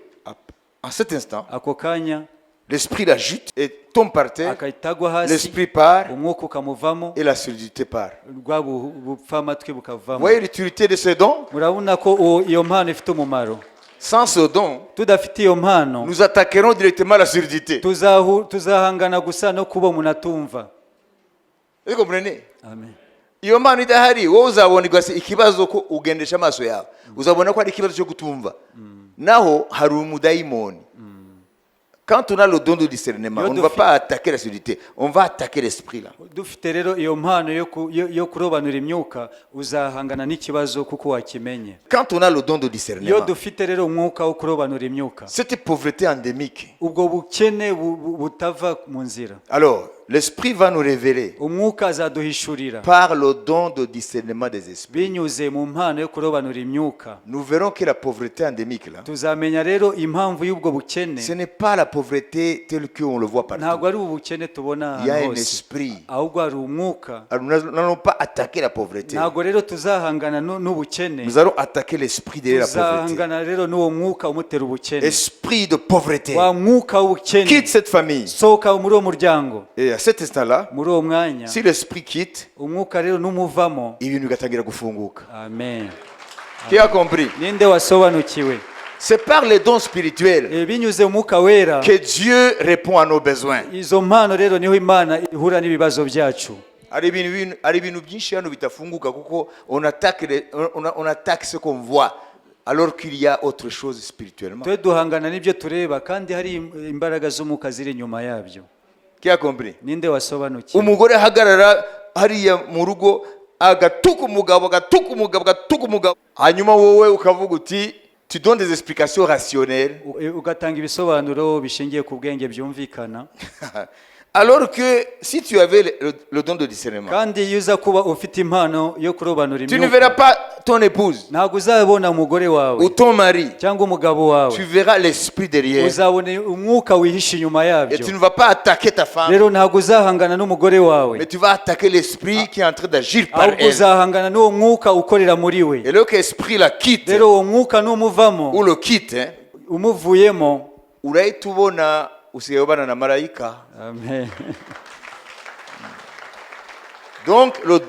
En cet instant, Ako kanya, l'esprit l'ajoute et tombe par terre. agahita agwa hasi, L'esprit part umwuka ukamuvamo, et la surdité part. rwa bupfamatwi Vous bukavamo. voyez l'utilité de ce don? Murabona ko iyo mpano ifite umumaro. Sans ce don, Tudafite iyo mpano, nous attaquerons directement la surdité. Tuzahangana gusa no kuba umuntu atumva. Vous comprenez? Amen. Iyo mpano idahari, wowe uzabona ikibazo ko ugendesha amaso yawe, uzabona ko ari ikibazo cyo kutumva, naho hari umudayimoni. Quand on a le don de discernement, Iyo on ne va dufi- pas attaquer la surdité, on va attaquer l'esprit là. Dufite rero iyo mpano yo kurobanura imyuka, uzahangana n'ikibazo kuko wakimenye. Quand on a le don de Iyo discernement, dufite rero umwuka wo kurobanura imyuka, cette pauvreté endémique, ubwo bukene butava mu nzira, alors l'esprit va nous révéler umwuka azaduhishurira par le don de discernement des esprits. Binyuze mu mpano yo kurobanura imyuka. Nous verrons que la pauvreté endémique là, Tuzamenya rero impamvu y'ubwo bukene, ce n'est pas la pauvreté telle qu'on le voit partout. Ntabwo ari ubukene tubona Il y a ahantu un hose, esprit. Ahubwo hari umwuka. Alors, nous n'allons pas attaquer la pauvreté. Ntabwo rero tuzahangana n'ubukene, Nous allons attaquer l'esprit derrière la pauvreté. Tuzahangana rero n'uwo mwuka umutera ubukene. Esprit de pauvreté. Wa mwuka w'ubukene, Quitte cette famille. Sohoka muri uwo muryango. Et à cet instant-là, Muri uwo mwanya, si l'esprit quitte, umwuka rero numuvamo, ibintu bigatangira gufunguka. Amen. Qui a compris? Ninde wasobanukiwe? C'est par les dons spirituels Binyuze mu mwuka wera, que Dieu répond à nos besoins. Izo mpano rero niho Imana ihura n'ibibazo byacu. Hari ibintu byinshi hano bitafunguka kuko on attaque ce qu'on voit alors qu'il y a autre chose spirituellement. Twe duhangana n'ibyo tureba kandi hari imbaraga z'umwuka ziri inyuma yabyo. Qui a compris? Ninde wasobanukiwe? Umugore ahagarara hariya mu rugo agatuka umugabo, agatuka umugabo, agatuka umugabo, hanyuma wowe ukavuga uti, tu donnes des explications rationnelles, Ugatanga ibisobanuro bishingiye ku bwenge byumvikana, alors que si tu avais le don de discernement, kandi iyo uza kuba ufite impano yo kurobanura tu ne verras imyuka, pas ton épouse ntabwo uzabona umugore wawe ou ton mari, cyangwa umugabo wawe, tu verras l'esprit derrière uzabona umwuka wihishe inyuma et tu yabyo. ne vas pas attaquer ta femme, Rero ntabwo uzahangana n'umugore wawe, mais tu vas attaquer l'esprit qui est en train d'agir par ahubwo elle. Uzahangana n'uwo mwuka ukorera muri we. Et lorsque l'esprit la quitte Rero uwo mwuka numuvamo, ou le quitte, hein, umuvuyemo, urahita ubona usigaye ubana na marayika. Amen. Donc le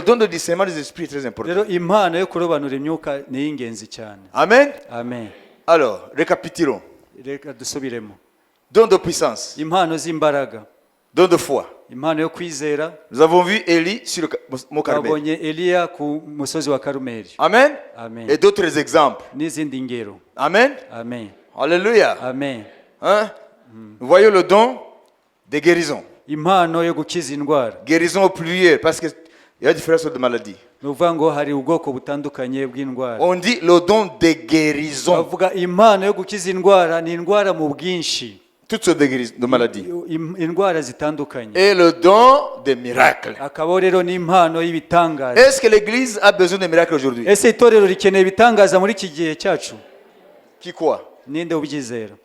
don de discernement des esprits est très important. Rero impano yo kurobanura imyuka ni iy'ingenzi cyane. Amen. Amen. Alors, récapitulons. Reka dusubiremo. Don de puissance, Impano z'imbaraga, don de foi. Impano yo kwizera. Nous avons vu Élie sur le mont Carmel. Twabonye Eliya ku musozi wa Karumeli. Amen. Amen. Et d'autres exemples. N'izindi ngero. Amen. Amen. Alléluia. Amen. Hein? Nous voyons le don des guérisons. Impano yo gukiza indwara. Guérison au pluriel, parce qu'il y a différentes sortes de maladies. Ni ukuvuga ngo hari ubwoko butandukanye bw'indwara. On dit le don des guérisons. Bavuga impano yo gukiza indwara ni indwara mu bwinshi. Toutes sortes de maladies. Indwara zitandukanye. Et le don des miracles. Akabaho rero n'impano y'ibitangaza. Est-ce que l'Église a besoin de miracles aujourd'hui? Ese itorero rikeneye ibitangaza muri iki gihe cyacu? Qui croit? Ninde ubyizera?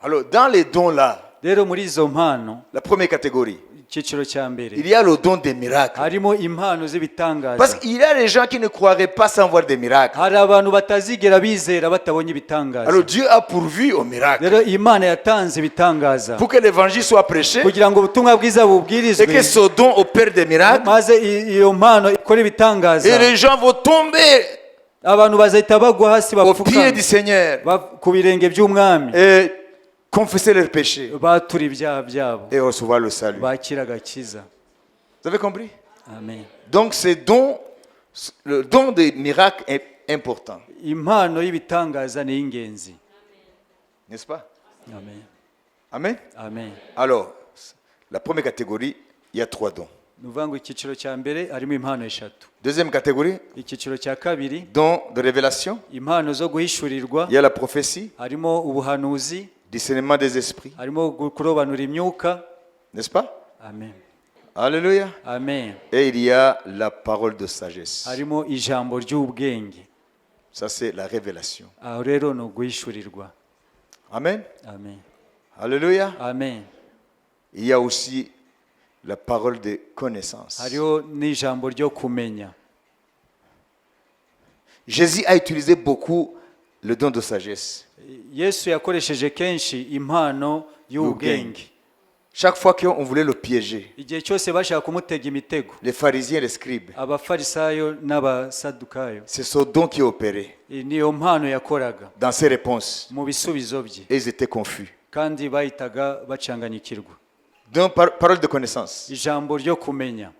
Alors, dans les dons là, Rero muri izo mpano, la première catégorie, Icyiciro cya mbere, il y a le don des miracles. Harimo impano z'ibitangaza. Parce qu'il y a des gens qui ne croiraient pas sans voir des miracles. Hari abantu batazigera bizera batabonye ibitangaza. Alors Dieu a pourvu au miracle. Rero Imana yatanze ibitangaza Pour que l'évangile soit prêché kugira ngo ubutumwa bwiza bubwirizwe et que ce don opère des miracles. Maze i- iyo mpano ikore ibitangaza. Et les gens vont tomber Abantu bazahita bagwa hasi au pied bapfukama du Seigneur ba- ku birenge by'Umwami et confesser leurs péchés batura ibyaha byabo et recevoir le salut. Bakira agakiza. Vous avez compris? Amen. Donc ce don, le don des miracles est important, Impano y'ibitangaza ni iy'ingenzi. N'est-ce pas? Amen. Amen. Amen. Alors, la première catégorie, il y a trois dons. Ni ukuvuga ngo icyiciro cya mbere harimo impano eshatu. Deuxième catégorie, Icyiciro cya kabiri, don de révélation. Impano zo guhishurirwa. Il y a la prophétie, Harimo ubuhanuzi, discernement des esprits, harimo gu- kurobanura imyuka. N'est-ce pas? Amen. Alléluia. Amen. Et il y a la parole de sagesse. Harimo ijambo ry'ubwenge. Ça, c'est la révélation. Aho rero ni uguhishurirwa. Amen. Amen. Alléluia. Amen. Il y a aussi la parole de connaissance. Hariho n'ijambo ryo kumenya. Jésus a utilisé beaucoup le don de sagesse. Yesu yakoresheje kenshi impano y'ubwenge. Chaque fois qu'on voulait le piéger, Igihe cyose bashaka kumutega imitego, les pharisiens et les scribes, Abafarisayo n'Abasadukayo, c'est ce don qui opérait niyo mpano yakoraga dans ses réponses. Mu bisubizo bye. Et ils étaient confus. Kandi bahitaga bacanganyikirwa. Donc, parole de connaissance, Ijambo ryo kumenya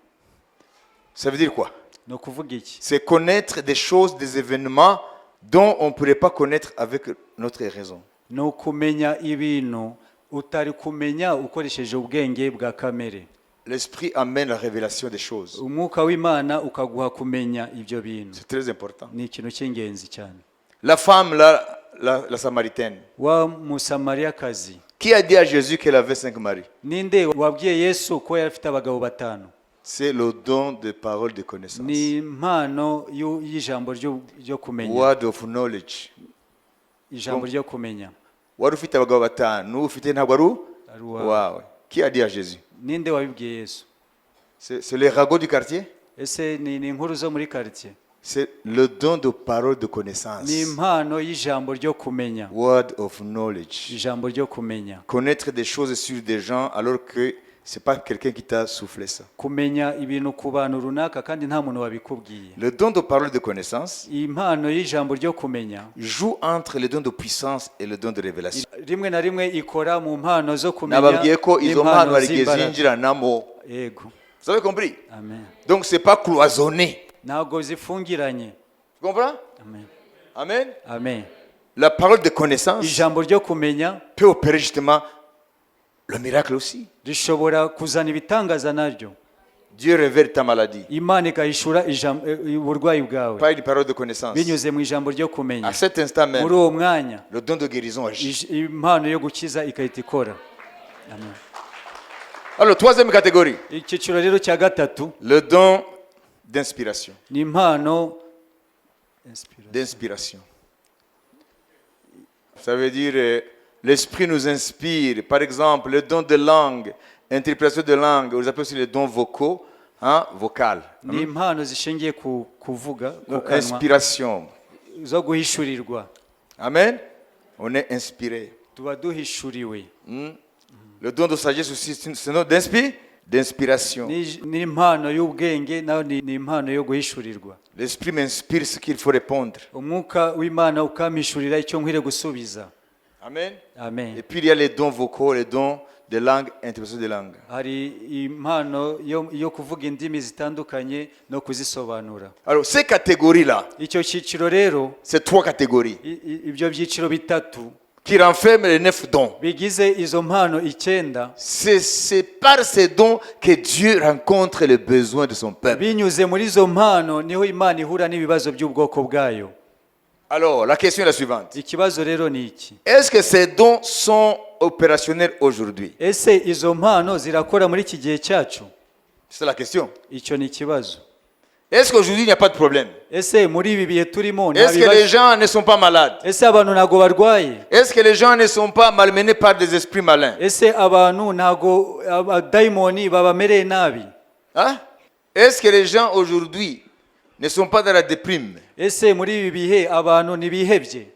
ça veut dire quoi? Ni ukuvuga iki? C'est connaître des choses, des événements dont on ne pourrait pas connaître avec notre raison. Ni ukumenya ibintu utari kumenya ukoresheje ubwenge bwa kamere. L'Esprit amène la révélation des choses. Umwuka w'Imana ukaguha kumenya ibyo bintu. C'est très important. Ni ikintu cy'ingenzi cyane. La femme, là, la Samaritaine, Wa Musamariyakazi, qui a dit à Jésus qu'elle avait cinq maris? Ninde wabwiye Yesu ko yari afite abagabo batanu? C'est le don de parole de connaissance. Ni impano y'u- y'ijambo ryo ryo kumenya. Word of knowledge. Ijambo ryo kumenya. Wari ufite abagabo batanu, ufite ntabwo ari Ari uwawe. Wawe. Qui a dit à Jésus? Ninde wabibwiye Yesu? C'est les ragots du quartier. Ese ni ni inkuru zo muri quartier? C'est le don de parole de connaissance. Ni impano y'ijambo ryo kumenya. Word of knowledge. Ijambo ryo kumenya. Connaître des choses sur des gens alors que c'est pas quelqu'un qui t'a soufflé ça. Kumenya ibintu ku bantu runaka kandi nta muntu wabikubwiye. Le don de parole de connaissance Impano y'ijambo ryo kumenya joue entre le don de puissance et le don de révélation. Rimwe na rimwe ikora mu mpano zo kumenya Nababwiye ko izo mpano n'impano hari igihe z'imbaraga. Zinjiranamo. Yego. Vous avez compris? Amen. Donc c'est pas cloisonné. Ntabwo zifungiranye. Tu comprends? Amen. Amen. Amen. La parole de connaissance Ijambo ryo kumenya peut opérer justement le miracle aussi. Rishobora kuzana ibitangaza naryo. Dieu révèle ta maladie Imana igahishura ijambo- eh, uburwayi bwawe par une parole de connaissance. Binyuze mu ijambo ryo kumenya. À cet instant même, Muri uwo mwanya, le don de guérison agit. Ij- impano yo gukiza igahita ikora. Amen. Alors, troisième catégorie, Icyiciro rero cya gatatu, le don d'inspiration. Ni impano D'inspiration. Ça veut dire, l'esprit nous inspire. Par exemple, le don de langue, interprétation de langue, on les appelle aussi les dons vocaux, hein, vocal. Ni impano zishingiye ku kuvuga ku kanwa Inspiration. Zo guhishurirwa. Amen. On est inspiré. Tuba duhishuriwe. Le don de sagesse aussi, c'est un don d'inspiration. Ni ni impano y'ubwenge nayo ni ni impano yo guhishurirwa. L'esprit m'inspire ce qu'il faut répondre. Umwuka w'Imana ukampishurira icyo nkwiriye gusubiza. Amen. Amen. Et puis il y a les dons vocaux, les dons de langue, interprétation de langue. Hari impano yo, yo kuvuga indimi zitandukanye no kuzisobanura. Alors, ces catégories-là, Icyo cyiciro rero, ces trois catégories, i- i- ibyo byiciro bitatu qui renferment les neuf dons, bigize izo mpano icyenda, c'est par ces dons que Dieu rencontre les besoins de son peuple. Binyuze muri izo mpano niho Imana ihura n'ibibazo by'ubwoko bwayo. Alors, la question est la suivante. Ikibazo rero ni iki: Est-ce que ces dons sont opérationnels aujourd'hui? Ese izo mpano zirakora muri iki gihe cyacu? C'est la question. Icyo ni ikibazo. Est-ce qu'aujourd'hui il n'y a pas de problème? Ese muri ibi bihe turimo nta Est-ce que les bibazo? Gens ne sont pas malades? Ese abantu ntabwo barwaye? Est-ce que les gens ne sont pas malmenés par des esprits malins? Ese abantu ntabwo abadayimoni babamereye nabi? Hein? Est-ce que les gens aujourd'hui ne sont pas dans la déprime? Ese muri ibi bihe abantu ntibihebye?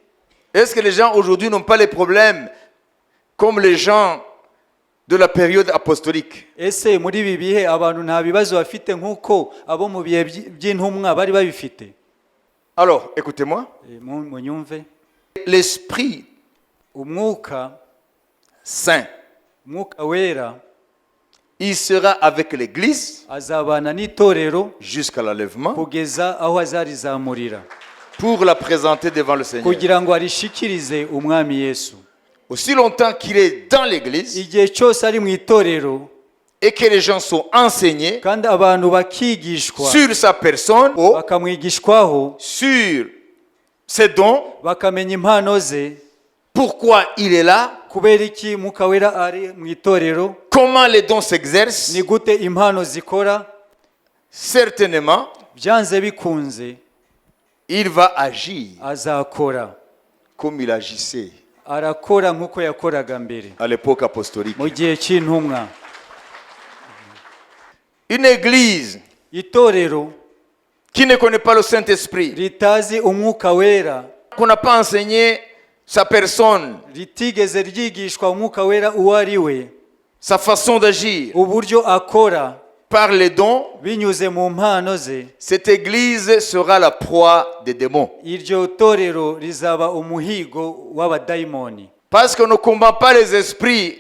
Est-ce que les gens aujourd'hui n'ont pas les problèmes comme les gens de la période apostolique? Ese muri ibi bihe abantu nta bibazo bafite nk'uko abo mu bihe by'intumwa bari babifite? Alors, écoutez-moi. Munyumve. L'Esprit Umwuka Saint, Umwuka Wera il sera avec l'Église azabana n'itorero jusqu'à l'enlèvement kugeza aho azarizamurira pour la présenter devant le Seigneur. Kugira ngo arishikirize Umwami Yesu. Aussi longtemps qu'il est dans l'Église Igihe cyose ari mu itorero et que les gens sont enseignés kandi abantu bakigishwa sur sa personne, bakamwigishwaho sur ses dons, bakamenya impano ze, pourquoi il est là, kubera iki Mwuka Wera ari mu itorero, comment les dons s'exercent, ni gute impano zikora, certainement, byanze bikunze il va agir azakora comme il agissait arakora nk'uko yakoraga mbere à l'époque apostolique. Mu gihe cy'intumwa. Une église Itorero qui ne connaît pas le Saint-Esprit, ritazi Umwuka Wera, qu'on n'a pas enseigné sa personne, ritigeze ryigishwa Umwuka Wera uwo ari we, sa façon d'agir uburyo akora par les dons, binyuze mu mpano ze, cette église sera la proie des démons. Iryo torero rizaba umuhigo w'abadayimoni. Parce qu'on ne combat pas les esprits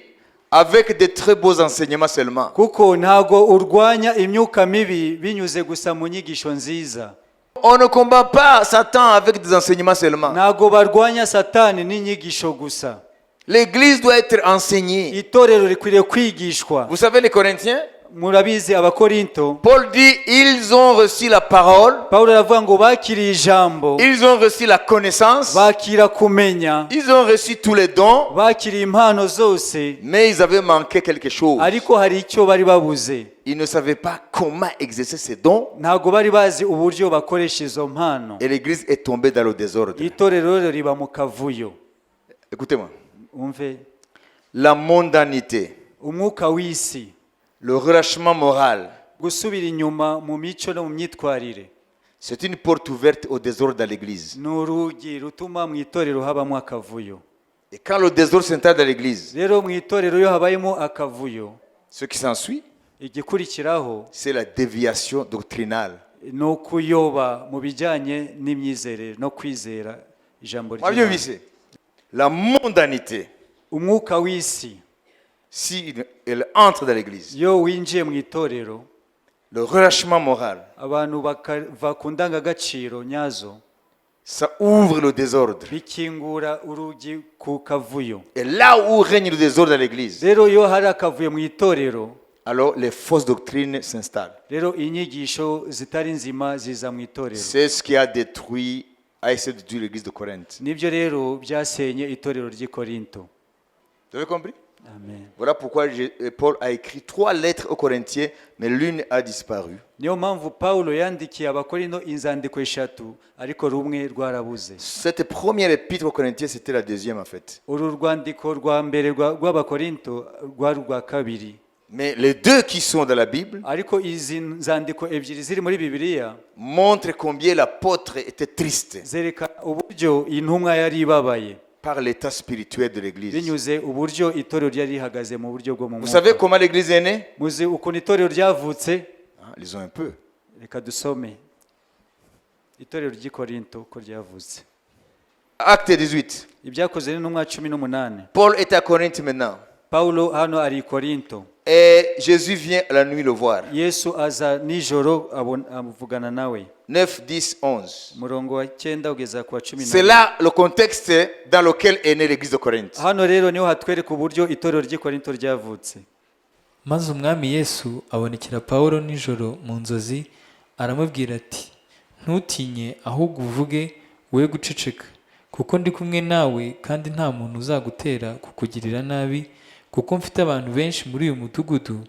avec de très beaux enseignements seulement. Kuko ntago urwanya imyuka mibi binyuze gusa mu nyigisho nziza. On ne combat pas Satan avec des enseignements seulement. Ntago barwanya Satani n'inyigisho gusa. L'église doit être enseignée. Itorero rikwiriye kwigishwa. Vous savez, les Corinthiens, Murabizi Abakorinto, Paul dit, ils ont reçu la parole, Pawulo aravuga ngo bakiriye ijambo, ils ont reçu la connaissance, bakira kumenya, ils ont reçu tous les dons, bakiriye impano zose, mais ils avaient manqué quelque chose. Ariko hari icyo bari babuze. Ils ne savaient pas comment exercer ces dons Ntabwo bari bazi uburyo bakoresha izo mpano. Et l'église est tombée dans le désordre. Itorero rero riba mu kavuyo. Écoutez-moi. Umve. La mondanité, Umwuka w'isi, le relâchement moral, gusubira inyuma mu mico no mu myitwarire, c'est une porte ouverte au désordre dans l'église. Ni urugi rutuma mu itorero habamo akavuyo. Et quand le désordre s'installe dans l'église, Rero mu itorero iyo habayemo akavuyo, ce qui s'ensuit, igikurikiraho c'est la déviation doctrinale. Ni ukuyoba mu bijyanye n'imyizerere no kwizera ijambo Moi, ry'Imana. bien la mondanité, Umwuka w'isi, si elle entre dans l'église, iyo winjiye mu itorero, le relâchement moral, abantu bakava ku ndangagaciro nyazo, ça ouvre le désordre. Bikingura urugi ku kavuyo. Et là où règne le désordre dans l'église, Rero iyo hari akavuyo mu itorero, alors les fausses doctrines s'installent. Rero inyigisho zitari nzima ziza mu itorero. C'est ce qui a détruit, a essayé de détruire l'église de Corinthe. Nibyo rero byasenye itorero ry'i Korinto. Vous avez compris? Amen. Voilà pourquoi Paul a écrit trois lettres aux Corinthiens, mais l'une a disparu. Niyo mpamvu Pawulo yandikiye Abakorinto inzandiko eshatu ariko rumwe rwarabuze. Cette première épître aux Corinthiens, c'était la deuxième en fait. Uru rwandiko rwa mbere rw'Abakorinto rwari urwa kabiri. Mais les deux qui sont dans la Bible Ariko izi nzandiko ebyiri ziri muri Bibiliya montrent combien l'apôtre était triste zerekana uburyo intumwa yari ibabaye par l'état spirituel de l'église. Binyuze uburyo itorero ryari rihagaze mu buryo bwo mu Vous savez mwuka. comment l'église est née? Muzi ukuntu itorero ryavutse? Hein, lisons un peu. Reka dusome itorero ry'i Korinto ko ryavutse. Acte 18. Ibyakozwe n'Intumwa 18. Paul est à Corinthe maintenant. Pawulo hano ari i Korinto. Et Jésus vient la nuit le voir. Yesu aza nijoro avugana nawe. 9, 10, 11. Umurongo wa cyenda kugeza ku wa cumi C'est na. Là le contexte dans lequel est née l'église de Corinthe. Hano rero niho hatwereka uburyo itorero ry'i Korinto ryavutse. Maze Umwami Yesu abonekera Pawulo nijoro mu nzozi aramubwira ati ntutinye ahubwo uvuge we guceceka kuko ndi kumwe nawe kandi nta muntu uzagutera kukugirira nabi kuko mfite abantu benshi muri uyu mudugudu.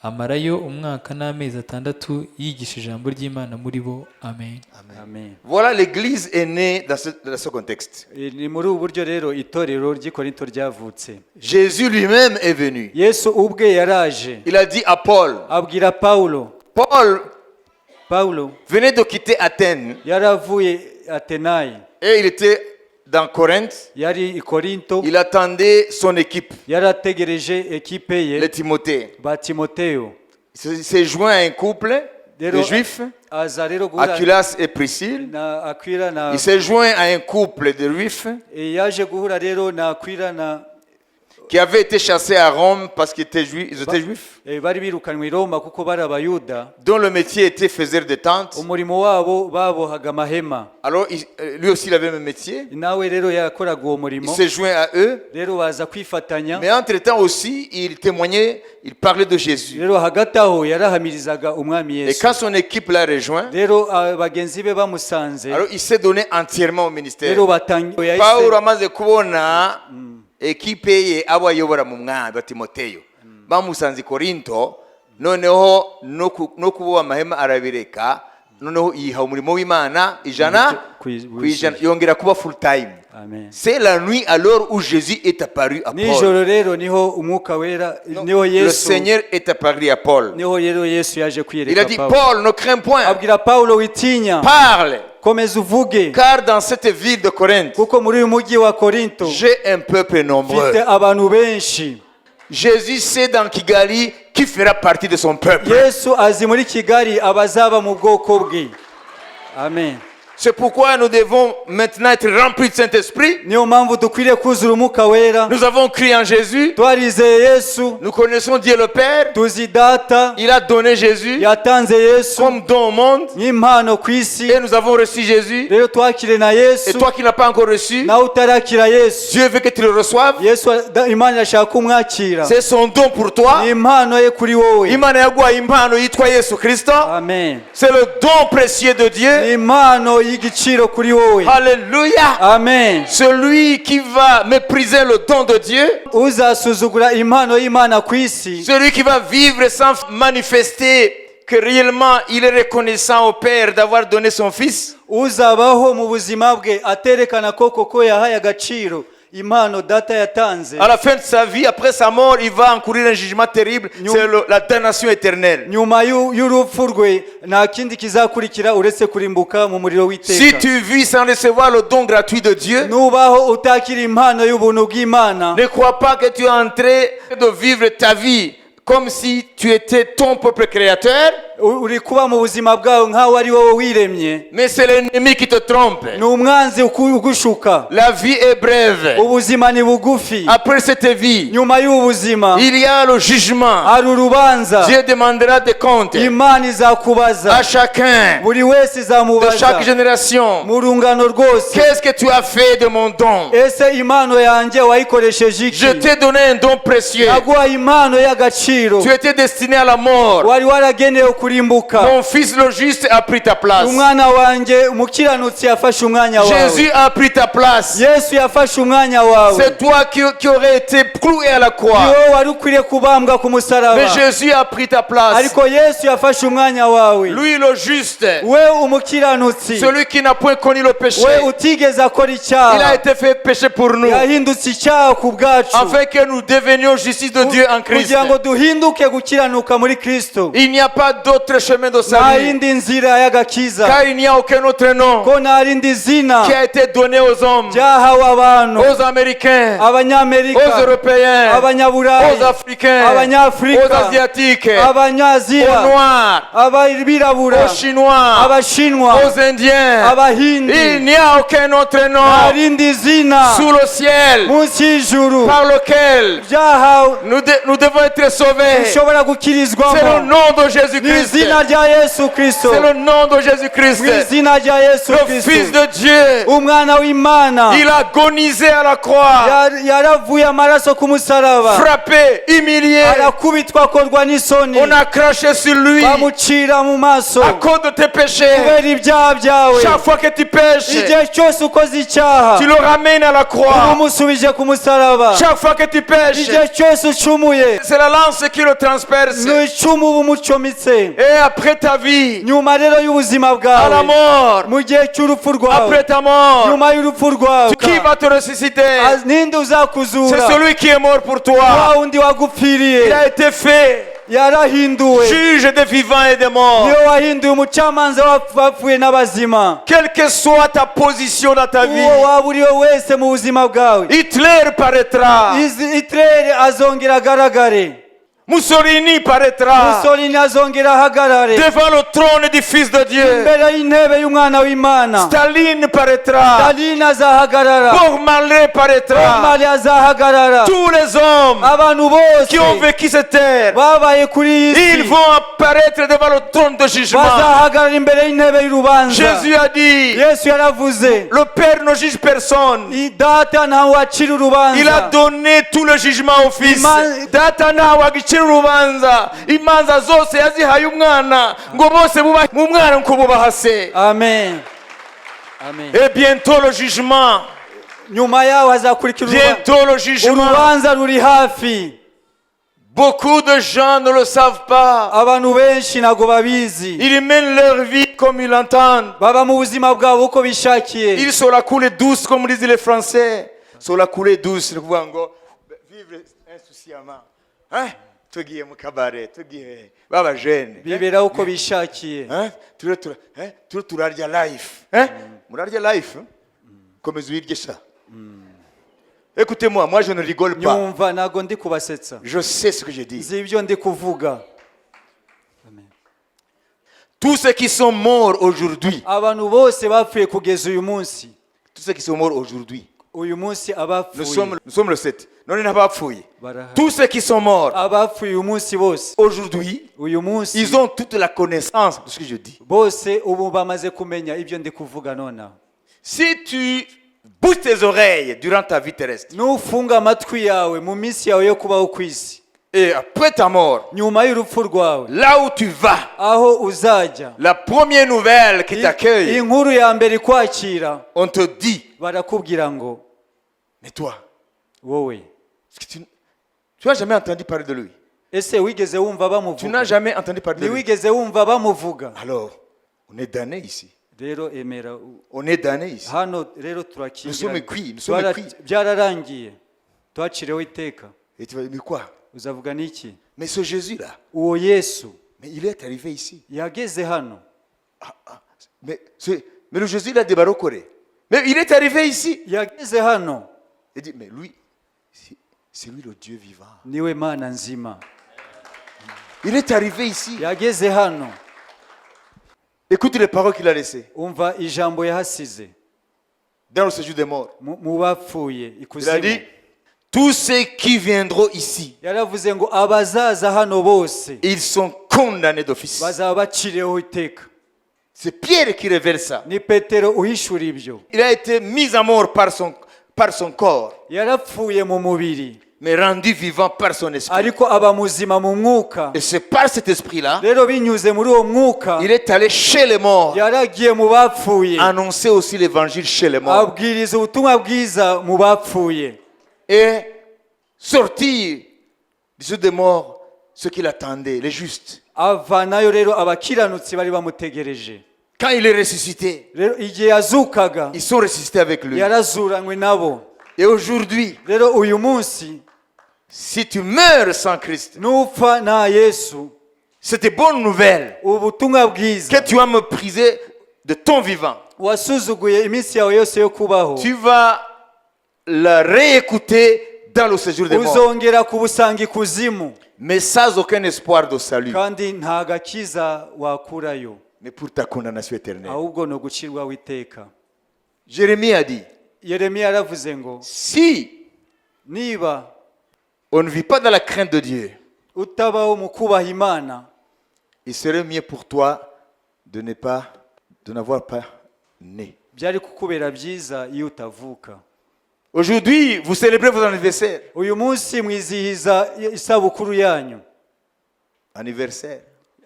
Amarayo umwaka n'amezi 6 yigisha ijambo ry'Imana muri bo. Amen. Amen. Voilà, l'église est née dans ce contexte. Ni muri ubu buryo rero itorero ry'i Korinto ryavutse. Jésus lui-même est venu. Yesu ubwe yaraje. Il a dit à Paul, Abwira Pawulo, Paul Pawulo venait de quitter Athènes yaravuye Atenayi, et il était dans Corinthe. Yari i Korinto, Il attendait son équipe, yarategereje ekipe ye, les Timothée. Ba Timoteyo. Il s'est joint à un couple de Rero juifs, aza rero guhura Aquilas et Priscille. Na Akwila na Il s'est joint à un couple de juifs yaje guhura rero na Akwila na qui avaient été chassés à Rome parce qu'ils étaient juifs, ils étaient juifs, bari birukanywe i Roma kuko bari abayuda, dont le métier était faiseur de tentes. Umurimo wabo babohaga amahema. Alors, lui aussi, il avait le même métier. Nawe rero yakoraga uwo Il murimo. s'est joint à eux. Rero baza kwifatanya. Mais entre-temps aussi, il témoignait, il parlait de Jésus. Rero hagati aho yarahamirizaga umwami Et Yesu. quand son équipe l'a rejoint, Rero ah, bagenzi be bamusanze, alors il s'est donné entièrement au ministère. Rero batangiye Pawulo amaze kubona ekipe ye abo ayobora mu mwami ba Timoteyo bamusanze i Korinto, noneho no kuboha amahema arabireka, noneho yiha umurimo w'Imana 100 ku ijana, yongera kuba full time. Amen. C'est la nuit alors où Jésus est apparu à Paul. Nijoro rero niho umwuka wera niho Le Yesu Seigneur est apparu à Paul. Niho rero Yesu yaje Il a kwiyereka dit: Pawulo. Paul, ne crains point, Abwira Pawulo witinya, parle, komeza uvuge, car dans cette ville de Corinthe, kuko muri uyu mujyi wa Korinto j'ai un peuple nombreux. Mfite abantu benshi. Jésus sait dans Kigali qui fera partie de son peuple. Yesu azi muri Kigali abazaba mu bwoko bwe. Amen. C'est pourquoi nous devons maintenant être remplis du Saint-Esprit. Niyo mpamvu dukwiriye kuzura umwuka wera. Nous avons cru en Jésus. Twarizeye Yesu. Nous connaissons Dieu le Père. Tuzi data. Il a donné Jésus Yatanze Yesu comme don au monde. Nk'impano ku isi. Et nous avons reçu Jésus. Rero twakire na Et Yesu. toi qui n'as pas encore reçu, Nawe utarakira Yesu, Dieu veut que tu le reçoives. Yesu Imana irashaka ko umwakira. C'est son don pour toi. Ni impano ye kuri wowe. Imana yaguhaye impano yitwa Yesu Kristo. Amen. C'est le don précieux de Dieu. Ni impano y'igiciro kuri wowe. Alléluia. Amen. Celui qui va mépriser le don de Dieu, Uzasuzugura impano y'Imana ku isi, celui qui va vivre sans manifester que réellement il est reconnaissant au Père d'avoir donné son Fils, uzabaho mu buzima bwe aterekana ko koko yahaye agaciro impano data yatanze, à la fin de sa vie, après sa mort, il va encourir un jugement terrible, c'est la damnation éternelle. Nyuma y'urupfu rwe nta kindi kizakurikira uretse kurimbuka mu muriro Si w'iteka. tu vis sans recevoir le don gratuit de Dieu, Nubaho utakira impano y'ubuntu bw'Imana, ne crois pas que tu es en train de vivre ta vie comme si tu étais ton propre créateur, uri kuba mu buzima bwawe nk'aho ari wowe wiremye, mais c'est l'ennemi qui te trompe. Ni umwanzi ugushuka. La vie est brève. Ubuzima ni bugufi. Après cette vie, Nyuma y'ubu buzima, il y a le jugement. Hari urubanza. Dieu demandera des comptes Imana izakubaza à chacun buri wese, de izamubaza chaque génération. Mu rungano rwose. Qu'est-ce que tu as fait de mon don? Ese impano yanjye wayikoresheje iki? Je t'ai donné un don précieux. Naguhaye impano y'agaciro. Tu étais destiné à la mort. Wari waragenewe kurimbuka. Mon fils le juste a pris ta place. Umwana wanjye umukiranutsi yafashe umwanya wawe. Jésus a pris ta place. Yesu yafashe umwanya wawe. C'est toi qui aurais été cloué à la Ni croix. wowe wari ukwiriye kubambwa ku musaraba. Mais Jésus a pris ta place. Ariko Yesu yafashe umwanya wawe. Lui le juste, We umukiranutsi, celui qui n'a point connu le péché, we utigeze akora il a icyaha, été fait péché pour nous, yahindutse icyaha ku bwacu, afin que nous devenions justice de Dieu en Christ. Kugira ngo duhinduke gukiranuka muri Kristo. Il n'y a pas d'autre chemin de Nta salut, yindi nzira y'agakiza, car il n'y a aucun autre nom ko nta rindi zina qui a été donné aux hommes, ryahawe abantu, aux Américains, Abanyamerika, aux Européens, Abanyaburayi, aux Africains, Abanyafurika, aux Asiatiques, Abanyaziya, aux Noirs, Abirabura, aux Chinois, Abashinwa, aux Indiens. Abahindi. Il n'y a aucun autre nom Nta rindi zina sous le ciel munsi y'ijuru par lequel ryahawe nous devons être sauvés. dushobora C'est le gukirizwamo. nom de Ni Jésus-Christ. Izina rya Yesu Kristo. C'est le nom de Jésus-Christ, Mu izina rya Yesu le Fils Kristo, de Dieu. umwana w'Imana. Il a agonisé à la croix, Yaravuye amaraso ku musaraba, frappé, humilié. Arakubitwa, akorwa n'isoni, On a craché sur lui bamucira mu maso à cause de tes péchés. Kubera ibyaha byawe. Chaque fois que tu pèches, Igihe cyose ukoze icyaha, tu le ramènes à la croix. Umusubije ku musaraba. Chaque fois que tu pèches, Igihe cyose ucumuye, c'est la lance qui le transperce. Ni icumu uba umucomitse. Et après ta vie, Nyuma rero y'ubuzima à la bwawe, mort, mu gihe cy'urupfu rwawe, après ta mort, nyuma y'urupfu rwawe, qui va te ressusciter? Ninde C'est uzakuzura? Celui qui est mort pour toi. Wa wundi wagupfiriye. Il a été fait Yarahinduwe juge des vivants et des morts. Niwe wahinduye umucamanza w'abapfuye n'abazima. Quelle que soit ta position dans ta vie, Uwo waba uri we wese mu buzima bwawe, Hitler paraîtra, Hitler azongera agaragare, Mussolini paraîtra Mussolini azongera ahagarare devant le trône du Fils de Dieu. Imbere y'intebe y'umwana w'Imana. Staline paraîtra, Staline azahagarara, Bob Marley paraîtra. Marley azahagarara. Tous les hommes Abantu bose qui ont vécu cette terre, babaye kuri iyi ils si vont apparaître devant le trône de jugement. Bazahagarara imbere y'intebe y'urubanza. Jésus a dit, Yesu yaravuze, le Père ne juge personne. Data ntawe wacira Il a urubanza. Donné tout le jugement au Fils. Data ntawe agicira urubanza, imanza zose yazihaye umwana ngo bose bubahe mu mwana nkuko bubaha se. Amen, amen. Et bientôt le jugement, Nyuma yaho hazakurikira bientôt le jugement. Urubanza ruri hafi. Beaucoup de gens ne le savent pas. Abantu benshi ntabwo babizi. Ils mènent leur vie comme ils l'entendent. Baba mu buzima bwabo uko bishakiye. Ils sont la coulée douce, comme disent les Français. Sont la coulée douce, ni ukuvuga ngo vivre insouciamment. Hein? Tugiye mu kabare, tugiye baba jeune. Biberaho uko bishakiye. Hein? Turiho hein? Turiho turarya life. Hein? Murarya life? Hein? Komeza uyirye sha. Écoutez-moi, moi je ne rigole pas. Nyumva, ntabwo ndi kubasetsa. Je sais ce que je dis. Nzi ibyo ndi kuvuga. Tous ceux qui sont morts aujourd'hui, Abantu bose bapfuye kugeza uyu munsi, tous ceux qui sont morts aujourd'hui, uyu munsi abapfuye, nous sommes le 7. None n'abapfuye. Barahari. Tous ceux qui sont morts Abapfuye uyu munsi bose, aujourd'hui, uyu munsi, ils ont toute la connaissance de ce que je dis. Bose ubu bamaze kumenya ibyo ndi kuvuga nonaha. Si tu bouches tes oreilles durant ta vie terrestre Nufunga amatwi yawe mu minsi yawe yo kubaho ku isi, et après ta mort, nyuma y'urupfu rwawe, là où tu vas, aho uzajya, la première nouvelle qui t'accueille, inkuru ya mbere ikwakira, on te dit, barakubwira ngo, mais toi, wowe, est-ce que tu n'as jamais entendu parler de lui? Ese wigeze wumva Tu n'as bamuvuga? Jamais entendu parler de lui. Ntiwigeze wumva bamuvuga? Alors, on est damné ici. Rero emera On est damné ici. Hano rero Nous sommes cuits, nous sommes cuits. Byararangiye, twaciriweho iteka. Et tu vas dire, mais quoi? Uzavuga n'iki? Mais ce Jésus-là, Uwo Yesu, mais il est arrivé ici. Yageze hano. Ah, ah, mais le Jésus-là de Barokore, mais il est arrivé ici. Yageze hano. Il dit, mais lui, c'est lui le Dieu vivant. Niwe Mana nzima. Il est arrivé ici. Yageze hano. Écoute les paroles qu'il a laissées Umva ijambo yahasize dans le séjour des morts. Mu bapfuye Il a ikuzimu. dit, tous ceux qui viendront ici, Yaravuze ngo abazaza hano bose ils sont condamnés d'office. Bazaba baciriweho iteka. C'est Pierre qui révèle ça. Ni Petero uhishura ibyo. Il a été mis à mort par son corps, Yarapfuye mu mubiri, mais rendu vivant par son esprit. Ariko aba muzima mu mwuka. Et c'est par cet esprit-là, Rero binyuze muri uwo mwuka, il est allé chez les morts, yaragiye mu bapfuye, annoncer aussi l'évangile chez les morts. Abwiriza ubutumwa bwiza mu bapfuye. Et sortir du séjour des morts ceux qui l'attendaient, les justes. Avanayo rero abakiranutsi bari bamutegereje. Quand il est ressuscité, Rero igihe yazukaga, ils sont ressuscités avec lui. Yarazuranywe nabo. Et aujourd'hui, Rero uyu munsi, si tu meurs sans Christ, nupfa nta Yesu, cette bonne nouvelle ubutumwa bwiza que tu as méprisée de ton vivant, wasuzuguye iminsi yawe yose yo kubaho, tu vas la réécouter dans le séjour des morts, uzongera kubusanga ikuzimu, mais sans aucun espoir de salut, kandi nta gakiza wakurayo, mais pour ta condamnation éternelle. Ahubwo ni ugucirwaho iteka. Jérémie a dit, Yeremiya yaravuze ngo, si niba on ne vit pas dans la crainte de Dieu, utabaho mu kubaha Imana, Il serait mieux pour toi de ne pas, de n'avoir pas né. Byari kukubera byiza iyo utavuka. Aujourd'hui, vous célébrez vos anniversaires. Uyu munsi mwizihiza isabukuru yanyu. Anniversaire.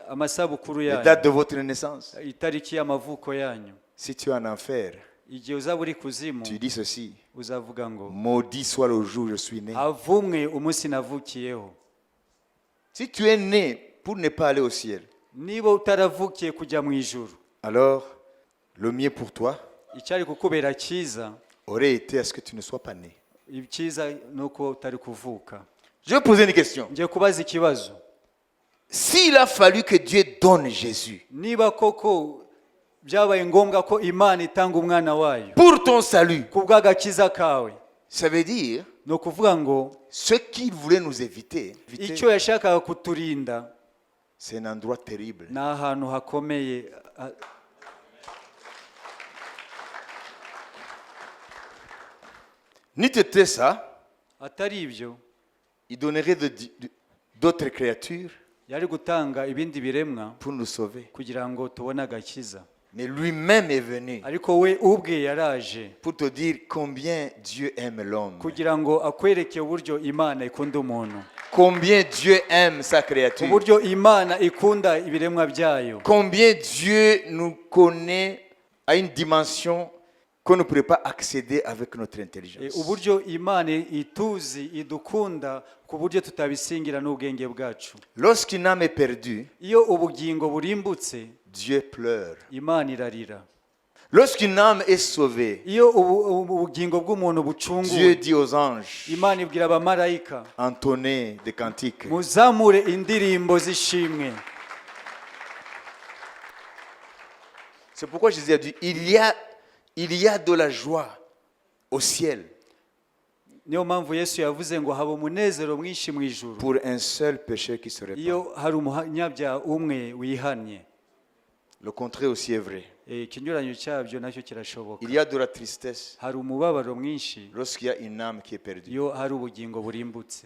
Amasabukuru La yanyu. date de votre naissance. Itariki y'amavuko yanyu. Si tu es en enfer, Igihe uzaba uri kuzimu, tu dis ceci. uzavuga ngo: Maudit soit le jour où je suis né. Havumwe umunsi navukiyeho. Si tu es né pour ne pas aller au ciel, Niba utaravukiye kujya mu ijuru, alors le mieux pour toi icyari kukubera cyiza, aurait été à ce que tu ne sois pas né. Icyiza ni uko utari kuvuka. Je vais poser une question. Ngiye kubaza ikibazo. S'il a fallu que Dieu donne Jésus Niba koko byabaye ngombwa ko Imana itanga umwana wayo pour ton salut, ku bw'agakiza kawe, ça veut dire ni ukuvuga ngo ce qu'il voulait nous éviter, icyo yashakaga kuturinda, c'est un endroit terrible. Ni ahantu hakomeye a- N'eût été ça, Atari ibyo, il donnerait d'autres créatures yari gutanga ibindi biremwa pour nous sauver. Kugira ngo tubone agakiza. Mais lui-même est venu Ariko we ubwe yaraje pour te dire combien Dieu aime l'homme. Kugira ngo akwereke uburyo Imana ikunda umuntu, Combien Dieu aime sa créature. Uburyo Imana ikunda ibiremwa byayo, Combien Dieu nous connaît à une dimension qu'on ne pourrait pas accéder avec notre E, intelligence. uburyo Imana ituzi idukunda ku buryo tutabisingira n'ubwenge bwacu. Lorsqu'une âme est perdue, Iyo ubugingo burimbutse, Dieu pleure. Imana irarira. Lorsqu'une âme est sauvée, Iyo ubugingo bw'umuntu Dieu bucunguwe, dit aux anges, Imana ibwira abamarayika: entonnez des cantiques. Muzamure indirimbo z'ishimwe. C'est pourquoi Jésus a dit, il y a de la joie au ciel Niyo mpamvu Yesu yavuze ngo haba umunezero mwinshi mu ijuru pour un seul pécheur qui se repent. iyo hari umunyabyaha umwe wihannye. Le contraire aussi est vrai. Eh, ikinyuranyo cyabyo nacyo kirashoboka. Il y a de la tristesse Hari umubabaro mwinshi lorsqu'il y a une âme qui est perdue. Iyo hari ubugingo burimbutse.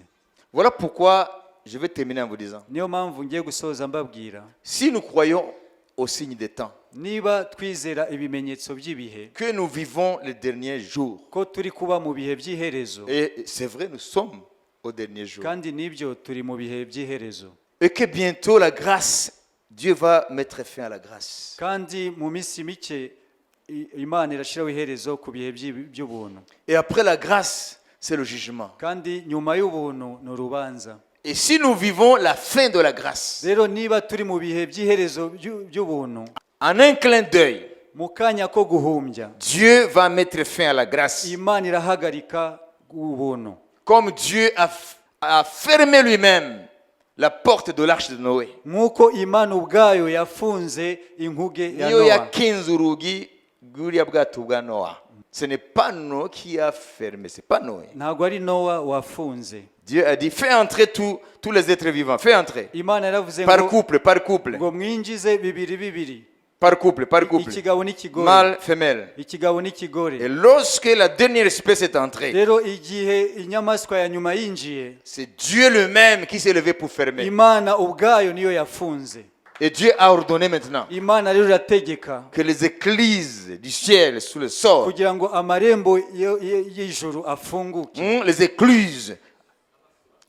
Voilà pourquoi je vais terminer en vous disant, Niyo mpamvu ngiye gusoza mbabwira, si nous croyons au signe des temps, niba twizera ibimenyetso by'ibihe, que nous vivons les derniers jours, ko turi kuba mu bihe by'iherezo, et c'est vrai, nous sommes au dernier jour, kandi nibyo turi mu bihe by'iherezo, et que bientôt la grâce, Dieu va mettre fin à la grâce. Kandi mu minsi mike Imana irashyiraho iherezo ku bihe by'ubuntu, Et après la grâce, c'est le jugement. Kandi nyuma y'ubuntu ni urubanza. Et si nous vivons la fin de la grâce, Rero niba turi mu bihe by'iherezo by'ubuntu, en un clin d'œil, mu kanya ko guhumbya, Dieu va mettre fin à la grâce. Imana irahagarika ubuntu. Comme Dieu a fermé lui-même la porte de l'arche de Noé. Nk'uko Imana ubwayo yafunze inkuge ya Niyo Nowa. yakinze urugi rw'uriya bwato bwa Noa. Ce n'est pas Noé qui a fermé, c'est pas Noé. Ntabwo ari Nowa wafunze. Dieu a dit, fais entrer tous les êtres vivants, fais entrer. Imana yaravuze Par ngo couple, par couple, ngo mwinjize bibiri bibiri, par couple, par couple. Ikigabo n'ikigore, Mâle, femelle. Ikigabo n'ikigore. Et lorsque la dernière espèce est entrée, Rero igihe inyamaswa ya nyuma yinjiye, c'est Dieu lui-même qui s'est levé pour fermer. Imana ubwayo niyo yafunze. Et Dieu a ordonné maintenant Imana rero irategeka que les écluses du ciel sous le sort, kugira ngo amarembo y'ijuru afunguke, les écluses,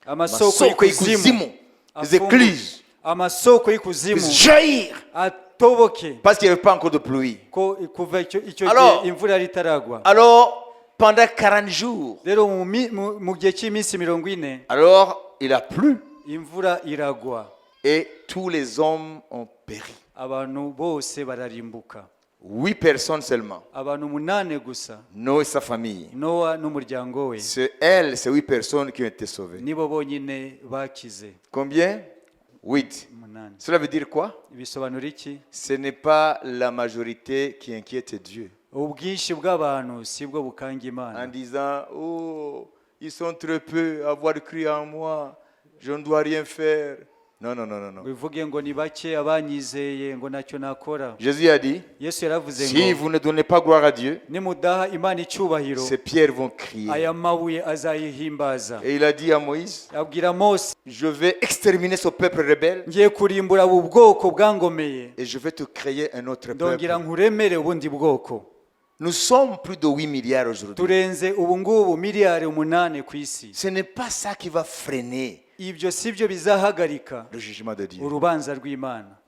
amasoko amasoko y'ikuzimu y'ikuzimu, les afunguke. Écluses, Amasoko y'ikuzimu puissent jaillir atoboke, parce qu'il n'y avait pas encore de pluie. Ko kuva icyo Alors- gihe imvura yari itaragwa. Alors, pendant 40 jours, Rero mu gihe cy'iminsi 40, alors il a plu imvura iragwa, et tous les hommes ont péri. Abantu bose bararimbuka. Huit personnes seulement, Abantu umunani gusa, Noé et sa famille. Nowa n'umuryango we. C'est elles, ces huit personnes qui ont été sauvées. Nibo bonyine bakize. Combien? Huit. Umunani. Cela veut dire quoi? Bisobanura iki? Ce n'est pas la majorité qui inquiète Dieu. Ubwinshi bw'abantu si bwo bukanga En Imana. disant, oh, ils sont très peu à avoir cru en moi, je ne dois rien faire. Non, non, non, non, non. Ngo ivuge ngo ni bake abanyizeye, ngo ntacyo nakora. Jésus a dit, Yesu yaravuze si ngo vous ne donnez pas gloire à Dieu, nimudaha Imana icyubahiro, ces pierres vont crier. Aya mabuye azayihimbaza. Et il a dit à Moïse, Abwira Mose, je vais exterminer ce peuple rebelle ngiye kurimbura ubu bwoko bwangomeye, et je vais te créer un autre peuple. Ndongera nkuremere ubundi bwoko. Nous sommes plus de 8 milliards aujourd'hui. Turenze ubu ngubu miliyari 8 ku isi. Ce n'est pas ça qui va freiner Ibyo si byo bizahagarika le jugement de Dieu urubanza rw'Imana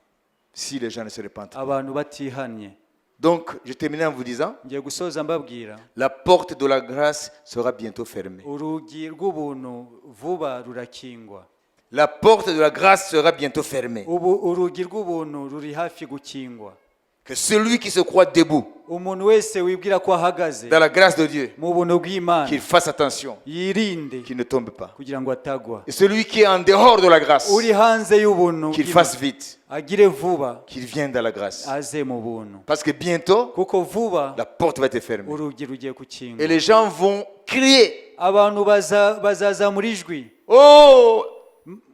si les gens ne se repentent pas. Abantu batihannye. Donc, je termine en vous disant, Ngiye gusoza mbabwira, la porte de la grâce sera bientôt fermée. Urugi rw'ubuntu vuba rurakingwa. La porte de la grâce sera bientôt fermée. Ubu urugi rw'ubuntu ruri hafi gukingwa. Que celui qui se croit debout Umuntu wese wibwira ko ahagaze dans la grâce de Dieu, mu buntu bw'Imana, qu'il fasse attention, yirinde qu'il ne tombe pas. Kugira ngo atagwa. Et celui qui est en dehors de la grâce, Uri hanze y'ubuntu qu'il bw'Imana, fasse vite, agire vuba, qu'il vienne dans la grâce. Aze mu buntu. Parce que bientôt, Kuko vuba la porte va être fermée. Urugi rugiye gukingwa. Et les gens vont crier, Abantu baza- bazazamura ijwi, Oh,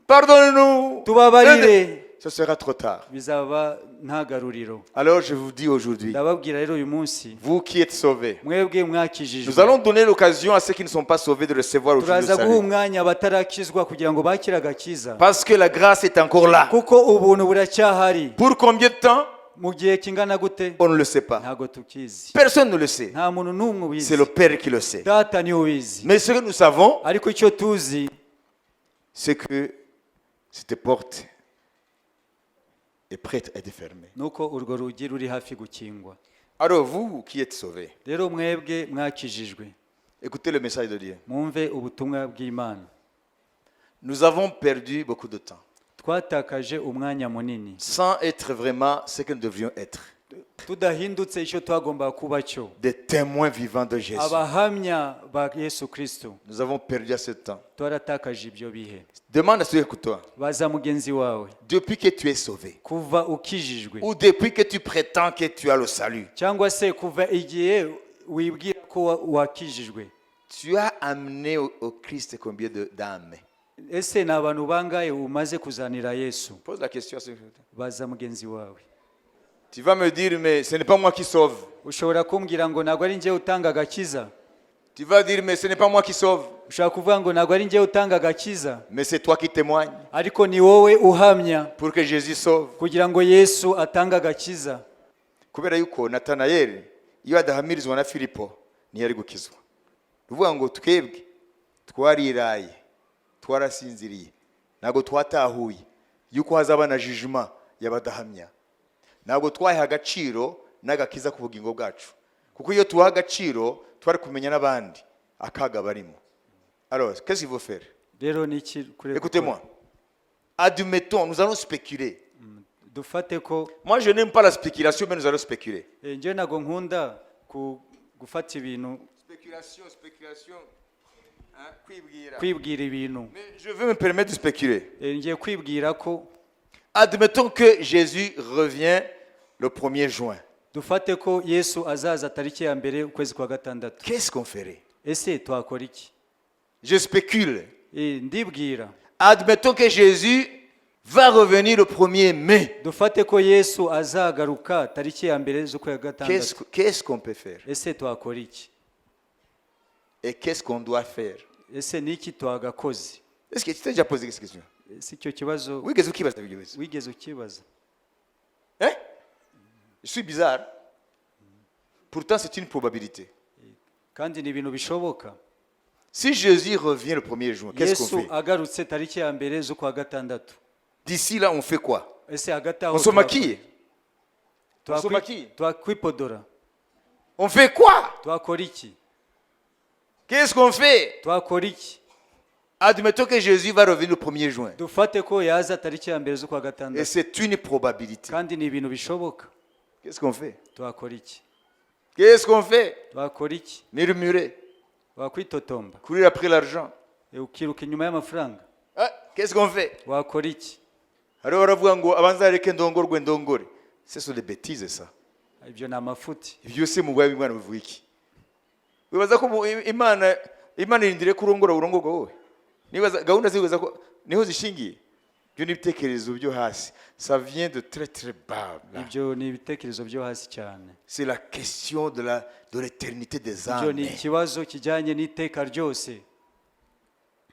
pardonne-nous. Tubabarire. Ce sera trop tard. Bizaba nta garuriro. Alors je vous dis aujourd'hui, Ndababwira rero uyu munsi, vous qui êtes sauvés, mwebwe mwakijijwe, nous allons donner l'occasion à ceux qui ne sont pas sauvés de recevoir aujourd'hui le turaza guha salut. Umwanya abatarakizwa kugira ngo bakire agakiza. Parce que la grâce est encore là. Kuko ubuntu buracyahari. Pour combien de temps? Mu gihe kingana gute? On ne le sait pas. Ntabwo tukizi. Personne ne le sait. Nta muntu n'umwe ubizi. C'est le Père qui le sait. Data niwe ubizi. Mais ce que nous savons, Ariko icyo tuzi, c'est que cette porte est prête à être fermée. Nuko urwo rugi ruri hafi gukingwa. Alors vous qui êtes sauvés, Rero mwebwe mwakijijwe, écoutez le message de Dieu. Mwumve ubutumwa bw'Imana. Nous avons perdu beaucoup de temps Twatakaje umwanya munini sans être vraiment ce que nous devrions être. Tudahindutse icyo twagombaga kuba cyo, Des témoins vivants de Jésus. Abahamya ba Yesu Kristo. Nous avons perdu à ce temps. Twaratakaje ibyo bihe. Demande à celui qui est toi. Baza mugenzi wawe, Depuis que tu es sauvé, kuva ukijijwe, ou depuis que tu prétends que tu as le salut, cyangwa se kuva igihe wibwira ko wa- wakijijwe, tu as amené au Christ combien d'âmes? Ese ni abantu bangahe umaze kuzanira Yesu? Pose la question à celui qui est toi. Baza mugenzi wawe. Tu vas me dire, mais ce n'est pas moi qui sauve. Ushobora kumbwira ngo ntabwo ari njyewe utanga agakiza. Tu vas dire, mais ce n'est pas moi qui sauve. Ushobora kuvuga ngo ntabwo ari njyewe utanga agakiza. Mais c'est toi qui témoignes Ariko ni wowe uhamya pour que Jésus sauve. Kugira ngo Yesu atange agakiza. Kubera yuko Natanayeli iyo adahamirizwa na Filipo ntiyari gukizwa. Ni ukuvuga ngo twebwe twariraye, twarasinziriye, ntabwo twatahuye yuko hazaba na jugement y'abadahamya, ntabwo twaha agaciro n'agakiza ku bugingo bwacu, kuko iyo tuha agaciro twari kumenya n'abandi akaga barimo. Alors, qu'est-ce qu'il faut faire? Rero ni iki kure? Écoutez-moi, admettons, nous allons spéculer. Dufate ko Moi, je n'aime pas la spéculation, mais nous allons spéculer. Eh, njyewe ntabwo nkunda ku- gufata ibintu. Spéculation, spéculation, hein, kwibwira. Kwibwira ibintu. Mais je veux me permettre de spéculer. Eh, ngiye kwibwira ko Admettons que Jésus revient le 1er juin. Dufate ko Yesu azaza tariki ya mbere ukwezi kwa gatandatu. Qu'est-ce qu'on ferait? Ese twakora iki? Je spécule. Eh, ndibwira. Admettons que Jésus va revenir le 1er mai. Dufate ko Yesu azagaruka tariki ya mbere z'ukwezi kwa Qu'est-ce gatandatu. Qu'est-ce qu'on peut faire? Ese twakora iki? Et qu'est-ce qu'on doit faire? Ese ni iki twagakoze? Est-ce que tu t'es déjà posé cette question? Ese icyo kibazo Oui, qu'est-ce qui va se passer? Wigeze ukibaza? Hein? Je suis bizarre. Pourtant, c'est une probabilité. Kandi ni ibintu bishoboka. Si Jésus revient le 1er juin, qu'est-ce qu'on Yesu fait? Agarutse tariki ya mbere z'ukwa gatandatu, D'ici là, on fait quoi? Ese hagati aho On se maquille. On se twakwi- maquille. Twakwipodora? On fait quoi? Twakora iki? Qu'est-ce qu'on fait? Twakora iki? Admettons que Jésus va revenir le 1er juin. Dufate ko yaza tariki ya mbere z'ukwa Et gatandatu. c'est une probabilité. Kandi ni ibintu bishoboka. Qu'est-ce qu'on fait? Twakora iki? Qu'est-ce qu'on fait? Twakora iki? Murmurer, Wakwitotomba, courir après l'argent. Eh, ukiruka inyuma y'amafaranga. Hein? Qu'est-ce qu'on fait? Wakora iki? Hariho baravuga ngo abanza areke ndongorwe ndongore. Ce sont des bêtises, ça. Ibyo ni amafuti. Ibyo se mu bwami bw'Imana bivuga iki? Wibaza ko mu- Imana Imana irindiriye ko urongora urongorwa wowe? Nibaza gahunda zibaza ko niho zishingiye. Ibyo ni ibitekerezo byo hasi. Ça vient de très très bas, là. Ibyo ni ibitekerezo byo hasi cyane. C'est la question de l'éternité des Ibyo ni âmes. Ikibazo kijyanye n'iteka ryose.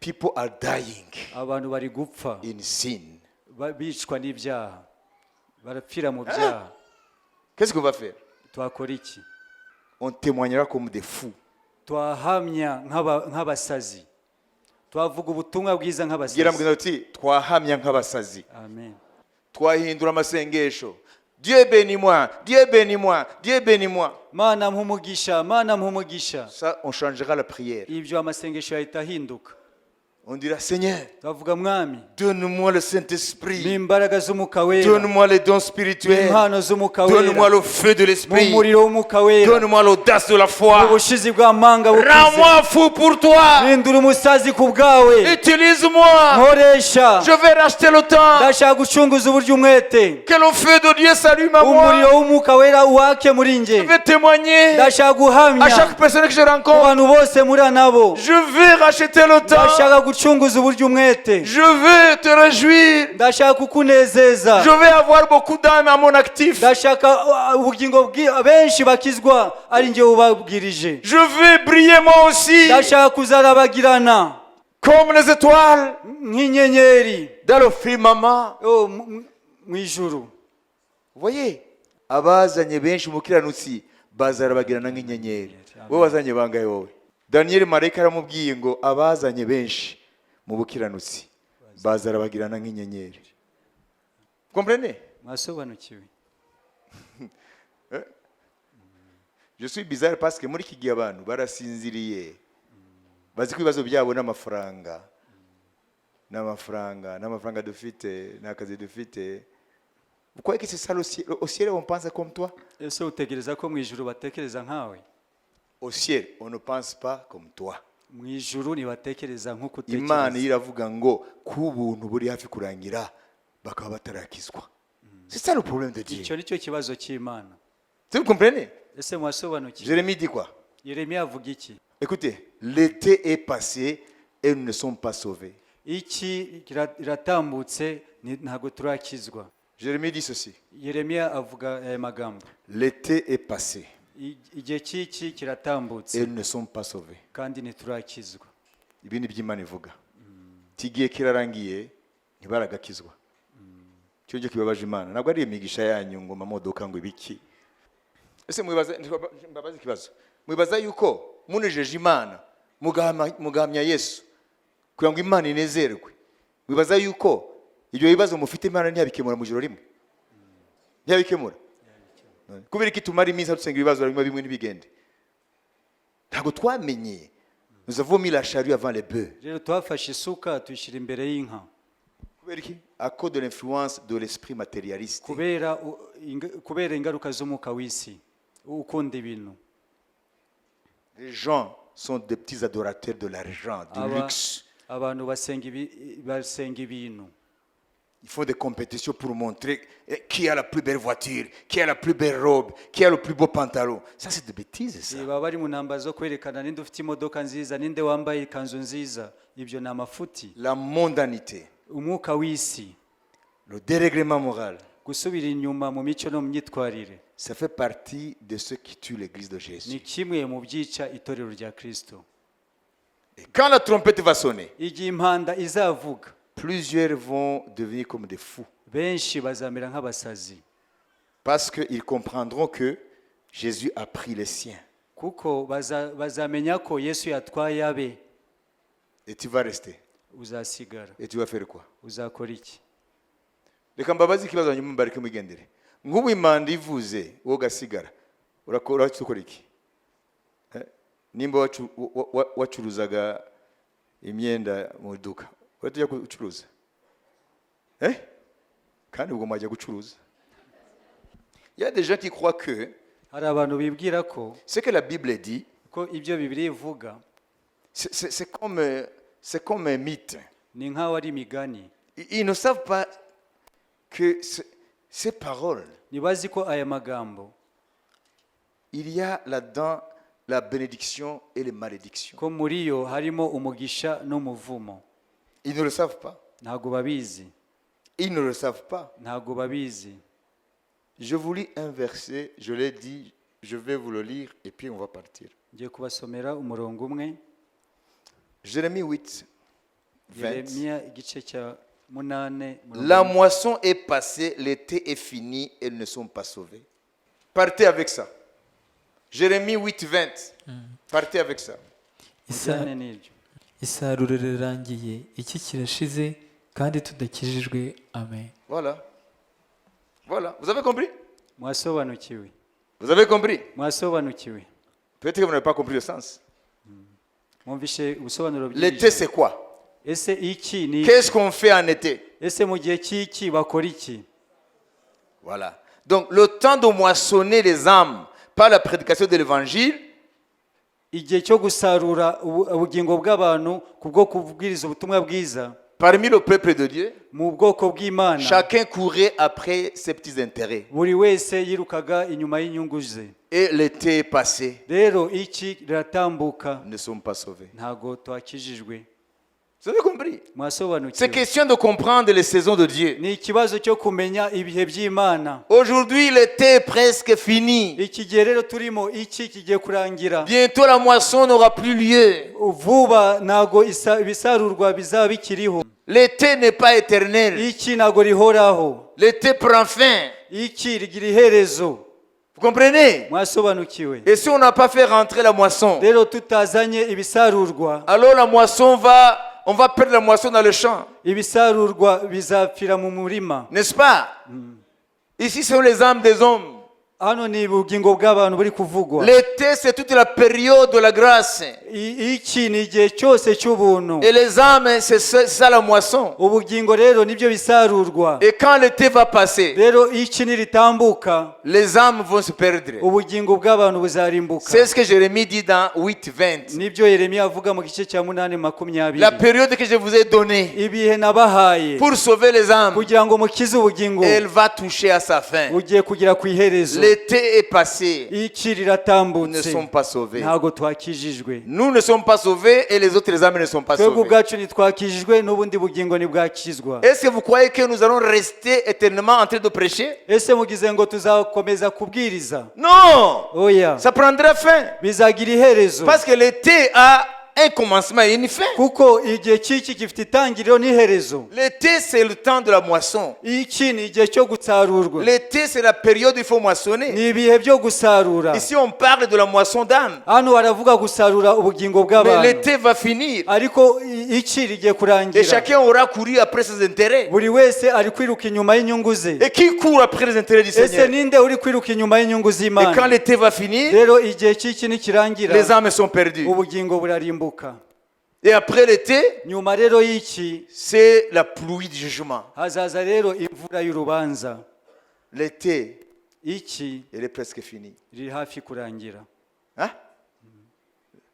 People are dying Abantu bari gupfa in sin. Bicwa n'ibyaha, barapfira mu byaha. Qu'est-ce qu'on va faire? Twakora iki? On témoignera comme des fous. Twahamya nk'abasazi, twavuga ubutumwa bwiza Gira nk'abasazi. Mugenzi uti twahamya nk'abasazi. Amen. Twahindura amasengesho. Dieu bénis-moi, Dieu bénis-moi, Dieu bénis-moi. Mana mpa umugisha, Mana mpa umugisha. Ça, on changera la prière. Ibyo amasengesho yahita ahinduka. On dira: Seigneur, Twavuga: Mwami, donne-moi le Saint-Esprit. N'imbaraga z'Umwuka Wera. Donne-moi les dons spirituels. Impano z'Umwuka Wera. Donne-moi le feu de l'Esprit. Mu muriro w'Umwuka Wera. Donne-moi l'audace de la foi. Ubushizi bw'amanga bukuze. Rends-moi fou pour toi. Hindura umusazi ku bwawe. Utilise-moi. Nkoresha. Je vais racheter le temps. Ndashaka gucunguza uburyo umwete. Que le feu de Dieu s'allume à moi. Umuriro w'Umwuka Wera wake muri njye. Je vais témoigner Ndashaka guhamya à chaque personne que je ku rencontre. Bantu bose muri nabo. Je vais racheter le temps. Ndashaka gucunguza uburyo umwete. Je veux te réjouir. Ndashaka kukunezeza. Je vais avoir beaucoup d'âmes à mon actif. Ndashaka ubugingo benshi bakizwa ari njye ubabwirije. Je vais briller moi aussi. Ndashaka kuzarabagirana Comme les étoiles nk'inyenyeri dans le firmament. Oh, mu ijuru. Vous voyez, abazanye benshi mu kiranutsi bazarabagirana nk'inyenyeri. Wowe wazanye bangahe wowe? Daniel marayika aramubwiye ngo abazanye benshi mu bukiranutsi bazarabagirana nk'inyenyeri. Comprenez? Mwasobanukiwe? Je suis bizarre parce que muri iki gihe abantu barasinziriye, bazi ko ibibazo byabo n'amafaranga, n'amafaranga, n'amafaranga dufite, n'akazi dufite. Vous croyez que c'est ça le ciel? Au ciel, on pense comme toi? Ese utekereza ko mu ijuru batekereza nkawe? Au ciel, on ne pense pas comme toi. Mu ijuru ntibatekereza nk'uko Imana utekereza. Iravuga ngo ku buntu buri hafi kurangira bakaba batarakizwa. C'est ça le problème de Dieu. Icyo ni cyo kibazo cy'Imana. Vous comprenez? Ese mwasobanukiwe? Jérémie dit quoi? Yeremiya avuga iki? Écoutez, l'été est passé et nous ne sommes pas sauvés. Iki iratambutse ntabwo turakizwa. Jérémie dit ceci. Yeremiya avuga aya magambo. L'été est passé Igihe cy'iki kiratambutse et nous ne sommes pas sauvés. Kandi ntiturakizwa. Ibi ni by'Imana ivuga. Igihe kirarangiye ntibaragakizwa. Cyo cyo kibabaje Imana ntabwo ari imigisha yanyu ngo amamodoka ngo ibiki. Ese mwibaza, mbabaza ikibazo, mwibaza yuko munejeje Imana mugahamya Yesu kugira ngo Imana inezerwe, mwibaza yuko ibyo bibazo mufite Imana ntiyabikemura mu ijoro rimwe? Ntiyabikemura? Kubera iki tumara iminsi dusenga ibibazo bimwe bimwe ntibigende? Ntabwo twamenye. Nous avons mis la charrue avant les bœufs. Rero twafashe isuka tuyishyira imbere y'inka. Kubera iki? À cause de l'influence de l'esprit matérialiste. Kubera ingaruka z'umwuka w'isi ukunda ibintu. Les gens sont des petits adorateurs de l'argent, du luxe. Abantu basenga ibintu. Ils font des compétitions pour montrer qui a la plus belle voiture, qui a la plus belle robe, qui a le plus beau pantalon. Ça, c'est des bêtises, ça. Baba bari mu ntambara zo kwerekana ninde ufite imodoka nziza, ninde wambaye ikanzu nziza. Ibyo ni amafuti. La mondanité, Umwuka w'isi, le dérèglement moral, gusubira inyuma mu mico no mu myitwarire, ça fait partie de ce qui tue l'église de Jésus. Ni kimwe mu byica itorero rya Kristo. Et quand la trompette va sonner, Igihe impanda izavuga, plusieurs vont devenir comme des fous. Benshi bazamera nk'abasazi. Parce qu'ils comprendront que Jésus a pris les siens. Kuko bazamenya ko Yesu yatwaye abe. Et tu vas rester. Uzasigara. Et tu vas faire quoi? Uzakora iki? Reka mbabaze ikibazo hanyuma mbareke mugendere. Nk'ubu impanda ivuze wowe ugasigara, urakora ukora iki? Eh? Nimba wacuruzaga imyenda mu iduka, urahita ujya gucuruza? Eh? Kandi ubwo mwajya gucuruza. Il y a des gens qui croient que Hari abantu bibwira ko ce que la Bible dit, ko ibyo Bibiliya ivuga c'est comme un mythe. Ni nk'aho ari imigani. Ils ne savent pas que ces paroles, Ntibazi ko aya magambo il y a là-dedans la bénédiction et les malédictions. Ko muri yo harimo umugisha n'umuvumo. Ils ne le savent pas. Ntabwo babizi. Ils ne le savent pas. Ntabwo babizi. Je vous lis un verset, je l'ai dit, je vais vous le lire et puis on va partir. Ngiye kubasomera umurongo umwe. Jérémie 8, 20. Yeremiya igice cya munane umurongo. La moisson est passée, l'été est fini et ils ne sont pas sauvés. Partez avec ça. Jérémie 8, 20. Partez avec ça. Isa- Mujyane n'iryo. Isarura rirarangiye icyi kirashize kandi tudakijijwe amen. Voilà. Voilà. Vous avez compris? Mwasobanukiwe? Vous avez compris? Mwasobanukiwe? Peut-être que vous n'avez pas compris le sens. Mwumvishe ubusobanuro L'été, bw'iri? C'est quoi? Ese iki ni Qu'est-ce qu'on fait en été? Ese mu gihe cy'iki bakora iki? Voilà. Donc, le temps de moissonner les âmes par la prédication de l'évangile, Igihe cyo gusarura ubu- ubugingo bw'abantu kubwo kubwiriza ubutumwa bwiza parmi le peuple de Dieu, mu bwoko bw'Imana, chacun courait après ses petits intérêts. Buri wese yirukaga inyuma y'inyungu ze. Et l'été est passé, Rero iki riratambuka, nous ne sommes pas sauvés. Ntago twakijijwe. Vous avez compris? C'est Mwasobanukiwe? Question de comprendre les saisons de Dieu. Ni ikibazo cyo kumenya ibihe by'Imana. Aujourd'hui, l'été est presque fini. Iki gihe rero turimo iki kigiye kurangira. Bientôt, la moisson n'aura plus lieu. Vuba ntago isa- ibisarurwa bizaba bikiriho. L'été n'est pas éternel. Iki ntago rihoraho. L'été prend fin. Iki rigira iherezo. Vous comprenez? Mwasobanukiwe? Et si on n'a pas fait rentrer la moisson, Rero tutazanye ibisarurwa, alors la moisson va, on va perdre la moisson dans le champ. Ibisarurwa bizapfira mu murima. N'est-ce pas? Ici, ce sont les âmes des hommes. Hano ni ubugingo bw'abantu buri kuvugwa. L'été, c'est toute la période de la grâce. I- iki ni igihe cyose cy'ubuntu. Et les âmes, c'est ça la moisson. Ubugingo rero nibyo bisarurwa. Et quand l'été va passer, Rero iki niritambuka, les âmes vont se perdre. Ubugingo bw'abantu buzarimbuka. C'est ce que Jérémie dit dans 8, 20. Nibyo Yeremiya avuga mu gice cya munani makumyabiri. La période que je vous ai donnée Ibihe nabahaye pour sauver les âmes, kugira ngo mukize ubugingo, elle va toucher à sa fin. bugiye kugera ku iherezo. L'été est passé. Iki Nous ne riratambutse, sommes pas sauvés. Ntabwo twakijijwe. Nous ne sommes pas sauvés et les autres âmes ne sont pas Twebwe sauvées. ubwacu ntitwakijijwe n'ubundi bugingo ntibwakizwa. Est-ce que vous croyez que nous allons rester éternellement en train de prêcher? Ese mugize ngo tuzakomeza kubwiriza? Non! Oya. Ça prendra fin. Bizagira iherezo. Parce que l'été a un commencement et une fin. Kuko igihe cy'iki gifite itangiriro n'iherezo. L'été, c'est le temps de la moisson. Iki ni igihe cyo gusarurwa. L'été, c'est la période où il faut moissonner. Ni ibihe byo gusarura. Ici, on parle de la moisson d'âme. Hano baravuga gusarura ubugingo Mais bw'abantu. L'été va finir. Ariko i- iki rigiye Et kurangira. chacun aura couru après ses intérêts. Buri wese ari kwiruka inyuma y'inyungu ze. Et qui court après les intérêts du Ese Seigneur? ninde uri kwiruka inyuma y'inyungu Et quand z'Imana? L'été va finir, Rero igihe cy'iki nikirangira, les âmes sont perdues. Ubugingo burarimbuka. Et après l'été, Nyuma rero y'iki, c'est la pluie du jugement. Hazaza rero imvura y'urubanza. L'été, Iki il est presque fini. riri hafi kurangira. Hein?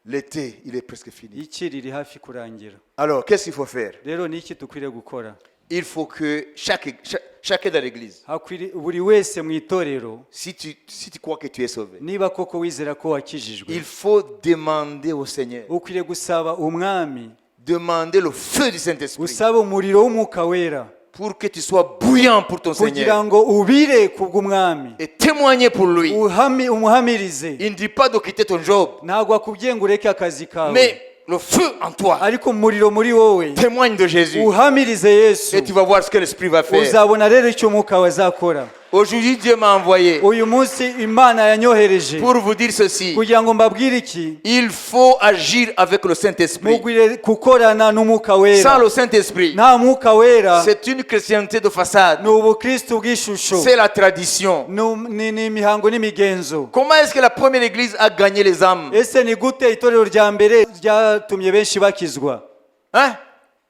L'été, il est presque fini. Iki riri hafi kurangira. Alors, qu'est-ce qu'il faut faire? Rero ni iki dukwiriye gukora? Il faut que chacun dans l'église, Hakwiri- buri wese mu itorero, si tu crois que tu es sauvé, niba koko wizera ko wakijijwe, il faut demander au Seigneur, ukwiriye gusaba umwami, demander le feu du Saint-Esprit usaba umuriro w'umwuka wera pour que tu sois bouillant pour ton kugira Seigneur ngo ubire kubw'umwami et témoigner pour lui. Uhami- umuhamirize. Il ne dit pas de quitter ton job, Ntabwo akubwiye ngo ureke akazi kawe, mais le feu en toi ariko umuriro muri wowe témoigne de Jésus uhamirize Yesu. Et tu vas voir ce que l'Esprit va faire. Uzabona rero icyo umwuka we azakora. Aujourd'hui, Dieu m'a envoyé Uyu munsi Imana yanyohereje pour vous dire ceci. Kugira ngo mbabwire iki. Il faut agir avec le Saint-Esprit. Mugwire gukorana n'umwuka Sans wera. Le Saint-Esprit, Nta mwuka wera, c'est une chrétienté de façade. Ni ubukristu bw'ishusho. C'est la tradition. Ni ni ni imihango n'imigenzo. Comment est-ce que la première église a gagné les âmes? Ese ni gute itorero rya mbere ryatumye benshi bakizwa? Hein?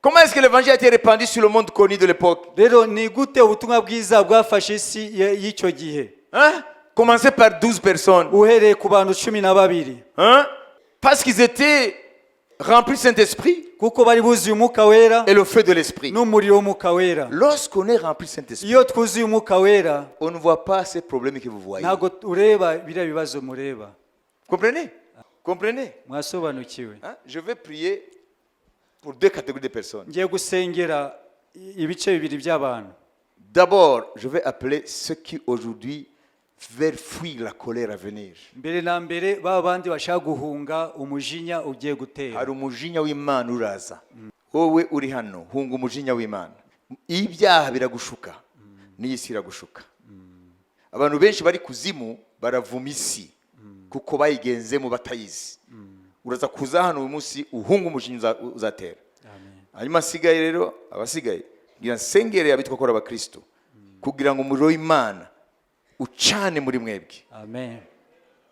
Comment est-ce que l'évangile a été répandu sur le monde connu de l'époque? Rero ni gute ubutumwa bwiza bwafashe isi ye- y'icyo gihe? Hein? Commencez par 12 personnes. Uhereye ku bantu cumi na babiri. Hein? Parce qu'ils étaient remplis du Saint-Esprit Kuko bari buzuye umwuka wera et le feu de l'Esprit. N'umuriro w'umwuka wera. Lorsqu'on est rempli du Saint-Esprit, Iyo twuzuye umwuka wera, on ne voit pas ces problèmes que vous voyez. Ntabwo ureba biriya bibazo mureba. Comprenez? Comprenez? Mwasobanukiwe? Hein? Je vais prier pour deux catégories de personnes. Ngiye gusengera Ibice bibiri by'abantu. D'abord, je vais appeler ceux qui aujourd'hui veulent fuir la colère à venir. Mbere na mbere ba bandi bashaka guhunga umujinya ugiye gutera. Hari umujinya w'Imana uraza. Wowe uri hano, hunga umujinya w'Imana. Ibyaha biragushuka, n'iyi si iragushuka. Abantu benshi bari kuzimu baravuma isi kuko bayigenzemo batayizi. Uraza kuza hano uyu munsi uhunga umujinya uzatera. Amen. Hanyuma asigaye rero, abasigaye ngira nsengere abitwa ko ari abakristo kugira ngo umuriro w'Imana ucane muri mwebwe. Amen.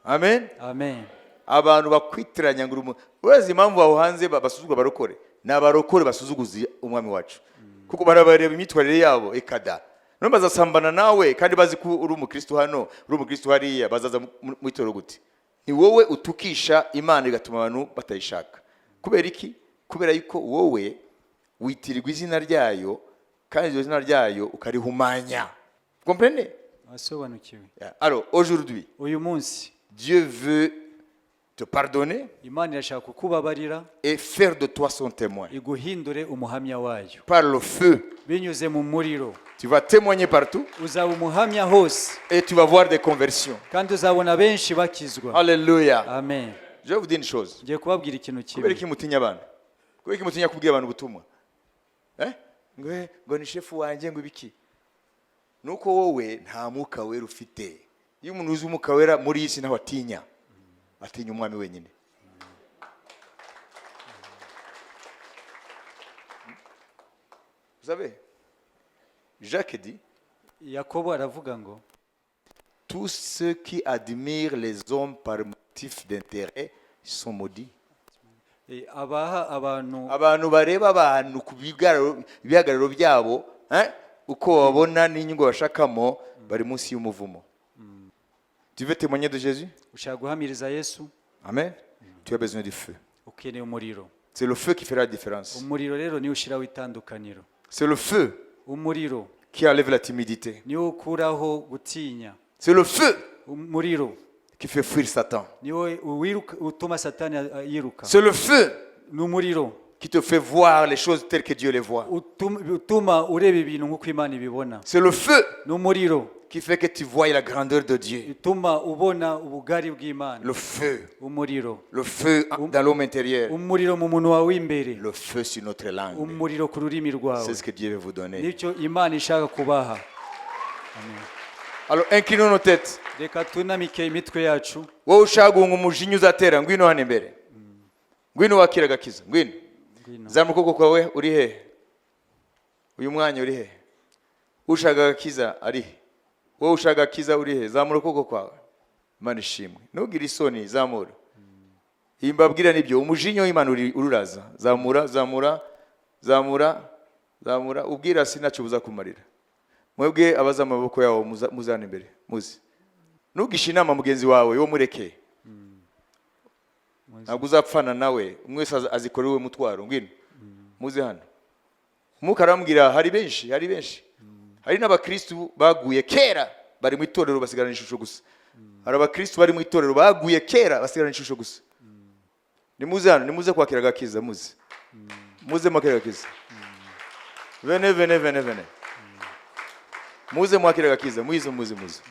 Amen. Amen. Abantu bakwitiranya ngo uri urazi impamvu aho hanze basuzugura abarokore? Ni abarokore basuzuguza umwami wacu kuko barabareba imyitwarire yabo ekada none bazasambana nawe kandi bazi ko uri umukristo hano, uri umukristo hariya, bazaza mu itorero gute? Ni wowe utukisha Imana igatuma abantu batayishaka. Kubera iki? Kubera yuko wowe witirirwa izina ryayo kandi iryo zina ryayo ukarihumanya. Comprenez? Wasobanukiwe? Alors aujourd'hui, Uyu munsi, Dieu veut te pardonner Imana irashaka kukubabarira et faire de toi son témoin. Iguhindure umuhamya wayo. Par le feu, Binyuze mu muriro, tu vas témoigner partout uzaba umuhamya hose et tu vas voir des conversions. Kandi uzabona benshi bakizwa. Alléluia. Amen. Je vais vous dire une chose. Ngiye kubabwira ikintu Kubera kimwe. iki mutinya abantu? Kubera iki mutinya kubwira abantu ubutumwa? Eh? Ngo ngo ni shefu wanjye, ngo ibiki? Nuko wowe nta mwuka wera ufite. Iyo umuntu uzi umwuka wera muri iyi si ntawe atinya. Atinya umwami wenyine. Vous savez, Jacques dit, Yakobo aravuga ngo tous ceux qui admirent les hommes par motif d'intérêt sont maudits. Abaha abantu Abantu bareba abantu ku ibihagararo byabo, eh, uko babona n'inyungu bashakamo, bari munsi y'umuvumo. Tu veux témoigner de Jésus? Ushaka guhamiriza Yesu? Amen. Tu as besoin du feu. Ukeneye umuriro. C'est le feu qui fera la différence. Umuriro rero niwo ushyiraho itandukaniro. C'est le feu Umuriro qui enlève la timidité. Niwo ukuraho gutinya. C'est le feu Umuriro qui fait fuir Satan. Niwo wiruka utuma Satani yiruka. C'est le feu Ni umuriro qui te fait voir les choses telles que Dieu les voit. Utuma ureba ibintu nk'uko Imana ibibona. C'est le feu Ni umuriro qui fait que tu vois la grandeur de Dieu. Utuma ubona ubugari bw'Imana. Le feu. Umuriro. Le feu dans l'homme intérieur. Umuriro mu muntu wawe w'imbere. Le feu sur notre langue. Umuriro ku rurimi rwawe. C'est ce que Dieu veut vous donner. Nicyo Imana ishaka kubaha. Alors, inclinons nos têtes. Reka tunamike imitwe yacu. Wowe ushaka guhunga umujinya uzatera, ngwino hano imbere, ngwino wakira agakiza, ngwino. Ngwino. Zamura ukuboko kwawe. Uri he? Uyu mwanya uri he? Ushaka agakiza ari he? Wowe ushaka agakiza uri he? Zamura ukuboko kwawe. Imana ishimwe. Ntugire isoni, zamura. Iyi mbabwira nibyo, umujinya w'Imana ururaza. Zamura, zamura, zamura, zamura. Ubwirasi ntacyo buzakumarira. Mwebwe abaza amaboko yabo muzana imbere, muze. Ntugishe inama mugenzi wawe, wo mureke, ntabwo uzapfana nawe. Umwe wese azikorera uwe mutwaro. Ngwino, muze hano. Umwuka arambwira hari benshi, hari benshi, hari n'abakristu baguye kera bari mu itorero basigarana ishusho gusa. Hari abakristu bari mu itorero baguye kera basigarana ishusho gusa. Nimuze hano, nimuze kwakira agakiza, muze, muze mwakira agakiza. Venez, venez, venez, venez. Muze mwakira agakiza, muze, muze, muze.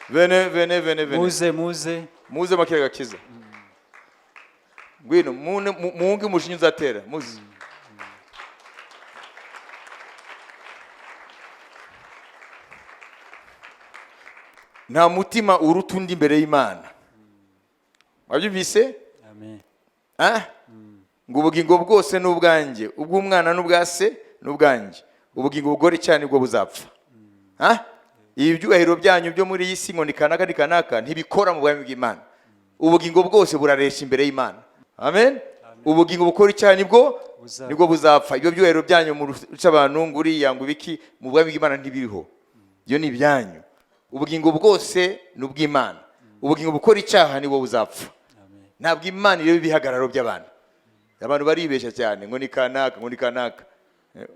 Venez, venez, venez, venez. Muze, muze. Muze mwakira agakiza. Ngwino muhunge umujinya uzatera, muze. Nta mutima uruta undi imbere y'Imana. Wabyumvise? Amen. Ah? Ngo ubugingo bwose ni ubwanjye, ubw'umwana n'ubwa se ni ubwanjye, ubugingo bugore cyane nibwo buzapfa. Ah? Ibi byubahiro byanyu byo muri iyi si ngo ni kanaka ni kanaka ntibikora mu bwami bw'Imana. Ubugingo bwose buraresha imbere y'Imana. Amen. Ubugingo bukora icyaha nibwo Buzapfa. Nibwo buzapfa. Ibyo byubahiro byanyu mu ruca abantu ngo uriya ngo ibiki mu bwami bw'Imana ntibiriho. Ibyo ni ibyanyu. Ubugingo bwose ni ubw'Imana. Ubugingo bukora icyaha nibwo buzapfa. Amen. Ntabwo Imana ireba ibihagararo by'abantu. Abantu baribeshya cyane ngo ni kanaka, ngo ni kanaka.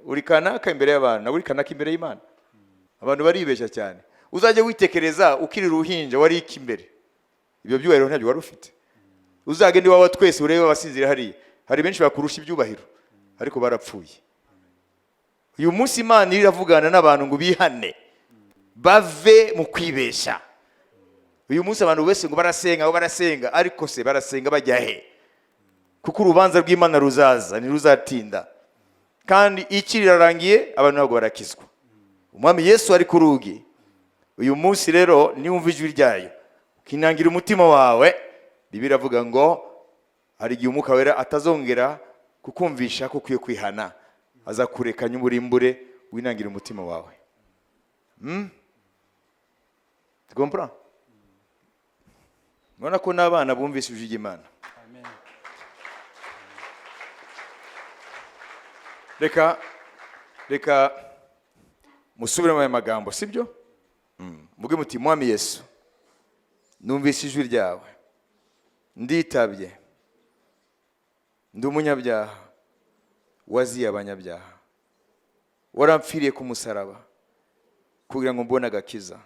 Uri kanaka imbere y'abantu, nawe uri kanaka imbere y'Imana. Abantu baribeshya cyane. Uzajya witekereza ukiri uruhinja wari iki imbere? Ibyo byubahiro ntabyo wari ufite. Uzagende iwawe twese urebe abasinzira hariya, hari benshi bakurusha ibyubahiro ariko barapfuye. Uyu munsi Imana iravugana n'abantu ngo bihane, bave mu kwibeshya. Uyu munsi abantu bose ngo barasenga, ngo barasenga, ariko se barasenga bajya he? Kuko urubanza rw'Imana ruzaza, ntiruzatinda, kandi iki rirarangiye, abantu ntabwo barakizwa. Umwami Yesu ari ku rugi. Uyu munsi rero, niwumva ijwi ryayo, ukinangira umutima wawe, Bibiliya iravuga ngo hari igihe Umwuka Wera atazongera kukumvisha ko ukwiye kwihana, azakureka nyumurimbure winangira umutima wawe. Tu comprends? Murabona ko n'abana bumvise ijwi ry'Imana. Amen. Reka musubiremo aya magambo, sibyo? Muge muti: "Mwami Yesu, numvise ijwi ryawe, nditabye, ndi umunyabyaha, waziye abanyabyaha, warampfiriye ku musaraba kugira ngo mbone agakiza.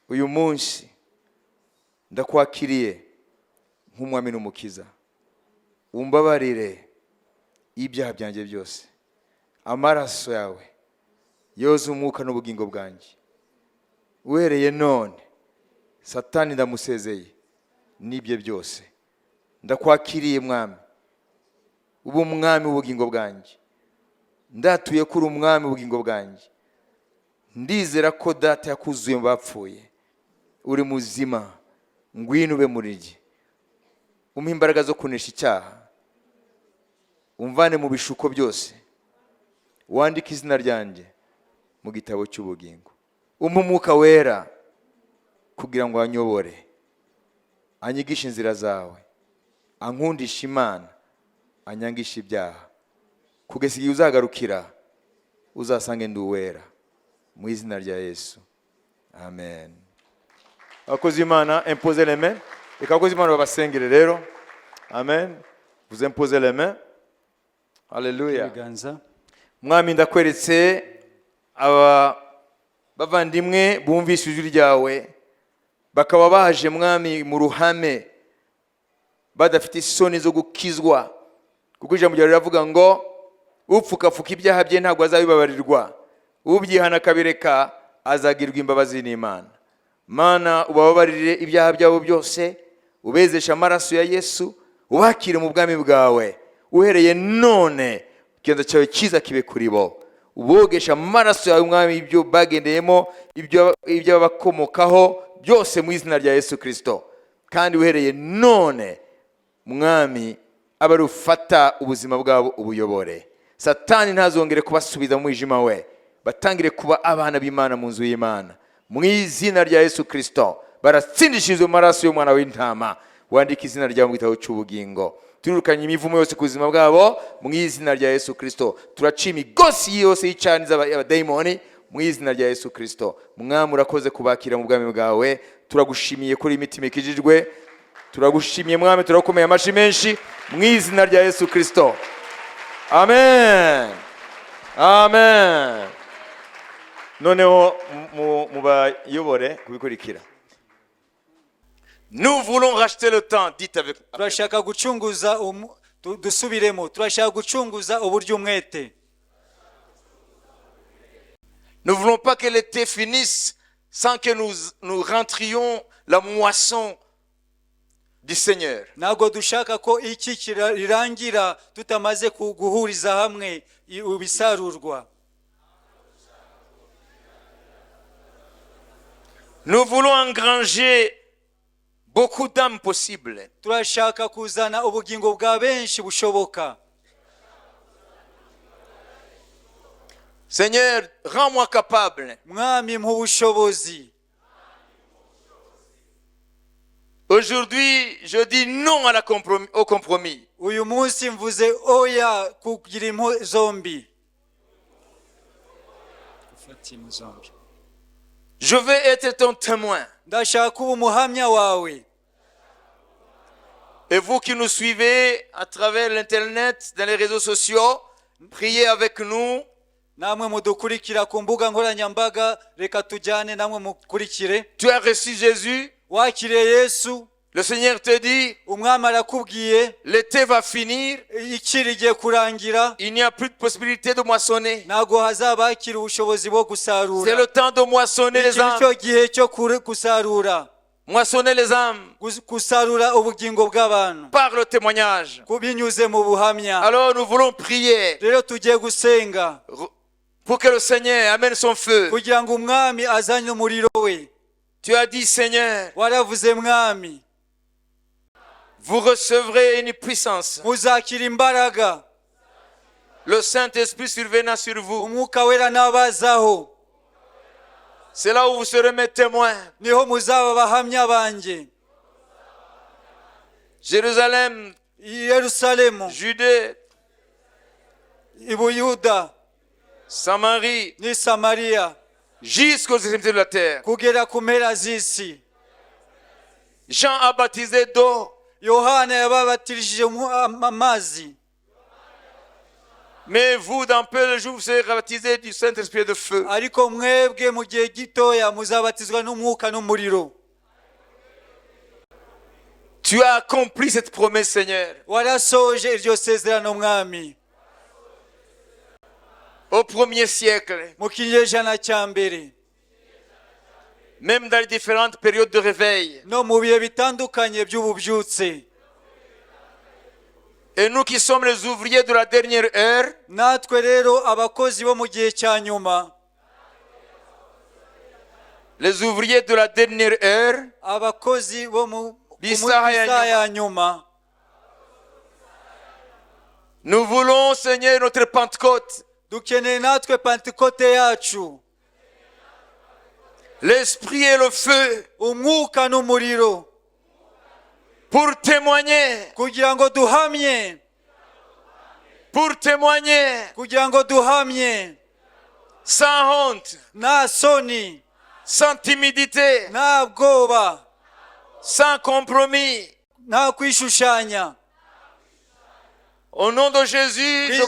Uyu munsi ndakwakiriye nk'Umwami n'Umukiza, umbabarire ibyaha byanjye byose, amaraso yawe yoza umwuka n'ubugingo bwanjye. Uhereye none, Satani ndamusezeye n'ibye byose. Ndakwakiriye Mwami, uba Umwami w'ubugingo bwanjye. Ndatuye ko uri Umwami w'ubugingo bwanjye. Ndizera ko Data yakuzuye mu bapfuye, uri muzima. Ngwino ube muri jye, umpe imbaraga zo kunesha icyaha, umvane mu bishuko byose, wandike izina ryanjye mu gitabo cy'ubugingo. Umpe Umwuka Wera kugira ngo anyobore, anyigishe inzira zawe, ankundishe Imana, anyangishe ibyaha, kugeza igihe uzagarukira, uzasange ndi uwera. Mu izina rya Yesu, amen." Abakozi b'Imana, imposez les mains. Reka abakozi b'Imana babasengere rero. Amen. Vous imposez les mains. Haleluya. Ibiganza. Mwami, ndakweretse aba bavandimwe bumvise ijwi ryawe, bakaba baje, Mwami, mu ruhame, badafite isoni zo gukizwa, kuko ijambo ryawe riravuga ngo upfukapfuka ibyaha bye ntabwo azabibabarirwa, ubyihana akabireka azagirwa imbabazi n'Imana. Mana, ubababarire ibyaha byabo byose, ubezeshe amaraso ya Yesu, ubakire mu bwami bwawe. Uhereye none, ikiganza cyawe cyiza kibe kuri bo, ubogesha amaraso yawe, Mwami, ibyo bagendeyemo, ibyo ibyabakomokaho byose, mu izina rya Yesu Kirisito. Kandi uhereye none, Mwami, abe ari ufata ubuzima bwabo ubuyobore. Satani ntazongere kubasubiza mu mwijima we, batangire kuba abana b'Imana mu nzu y'Imana, mu izina rya Yesu Kirisito. Baratsindishirizwa mu maraso y'Umwana w'Intama, wandika izina ryabo mu gitabo cy'ubugingo. Turukanye imivumo yose ku buzima bwabo mu izina rya Yesu Kirisito. Turaca imigozi yose y'icani y'abadayimoni mu izina rya Yesu Kirisito. Mwami, urakoze kubakira mu bwami bwawe. Turagushimiye kuri imitima ikijijwe. Turagushimiye, Mwami, turakomeye amashyi menshi mu izina rya Yesu Kirisito. Amen, amen. Noneho mubayobore kubikurikira. Nous voulons racheter le temps, dites avec Turashaka gucunguza dusubiremo: turashaka gucunguza uburyo umwete. Nous ne voulons pas que l'été finisse sans que nous, nous rentrions la moisson du Seigneur. Ntabwo dushaka ko iki rirangira tutamaze guhuriza hamwe ibisarurwa. Nous voulons engranger beaucoup d'âmes possibles. Turashaka kuzana ubugingo bwa benshi bushoboka. Seigneur, rends-moi capable. Mwami, mpa ubushobozi. Aujourd'hui, je dis non au compromis. Uyu munsi mvuze oya kugira impu zombi, gufata impu zombi. Je veux être ton témoin. Ndashaka kuba umuhamya wawe. Et vous qui nous suivez à travers l'Internet, dans les réseaux sociaux, priez avec nous. Namwe mudukurikira ku mbuga nkoranyambaga, reka tujyane namwe mukurikire. Tu as reçu Jésus. Wakiriye Yesu. Le Seigneur te dit, Umwami arakubwiye, l'été va finir, icyi rigiye kurangira, il n'y a plus de possibilité de moissonner. Ntabwo hazaba hakiri ubushobozi bwo gusarura. C'est le temps de moissonner les Iki âmes. nicyo gihe cyo gusarura. Moissonner les âmes Gusarura ubugingo bw'abantu par le témoignage. Binyuze mu buhamya. Alors nous voulons prier Rero tugiye gusenga pour que le Seigneur amène son feu. Kugira ngo umwami azane umuriro we. Tu as dit, Seigneur, Waravuze mwami, vous recevrez une puissance. Muzakira imbaraga. Le Saint-Esprit survenant sur vous. Umwuka wera nabazaho. C'est là où vous serez mes témoins. Niho muzaba abahamya banjye. Jérusalem, I Yerusalemu, Judée, i Buyuda, Samarie, n'i Samariya, jusqu'aux extrémités de la terre. Kugera ku mpera z'isi. Jean a baptisé d'eau, Yohana yababatirishije amazi, mais vous, dans peu de jours, vous serez baptisés du Saint-Esprit et de feu. Ariko mwebwe mu gihe gitoya muzabatizwa n'umwuka n'umuriro. Tu as accompli cette promesse, Seigneur. Warasoje iryo sezerano mwami. Au premier siècle, Mu kinyejana cya mbere, même dans les différentes périodes de réveil. No mu bihe bitandukanye by'ububyutse. Et nous qui sommes les ouvriers de la dernière heure, Natwe rero abakozi bo mu gihe cya nyuma, les ouvriers de la dernière heure, abakozi bo mu B'isaha ya isaha ya nyuma, nous voulons, Seigneur, notre Pentecôte, dukeneye natwe Pantekote yacu, l'Esprit et le feu, umwuka n'umuriro, pour témoigner, kugira ngo duhamye, pour témoigner, kugira ngo duhamye, sans honte, nta soni, sans timidité, nta bwoba, sans compromis. Nta kwishushanya. Au nom de Jésus,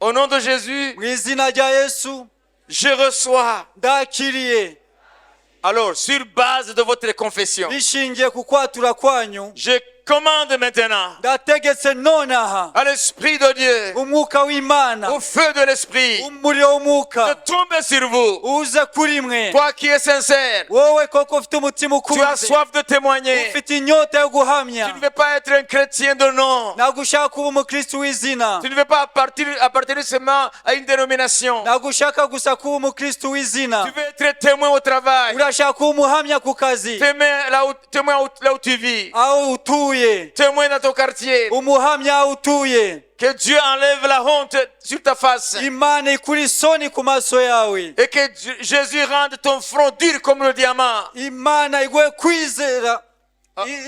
au nom de Jésus, Mu izina rya Yesu, je reçois. Ndakiriye. Alors, sur base de votre confession, Bishingiye ku kwatura kwanyu, je commande maintenant ndategetse nonaha à l'Esprit de Dieu, umwuka w'Imana, au feu de l'Esprit, umuriro w'umwuka, de tomber sur vous. Uze kuri mwe. Toi qui es sincère, Wowe koko ufite umutima tu as ukunze, soif de témoigner. Ufite inyota yo guhamya, Tu ne veux pas être un chrétien de nom. Ntabwo ushaka kuba umukristo w'izina, Tu ne veux pas appartenir seulement à une dénomination. Ntabwo ushaka gusa kuba umukristo w'izina, Tu veux être témoin au travail, urashaka kuba umuhamya ku kazi, témoin là où tu vis, aho utuye, témoin dans ton quartier. Umuhamya aho utuye. Que Dieu enlève la honte sur ta face Imana ikura isoni ku maso yawe, et que Jésus rende ton front dur comme le diamant. Imana iguhe kwizera,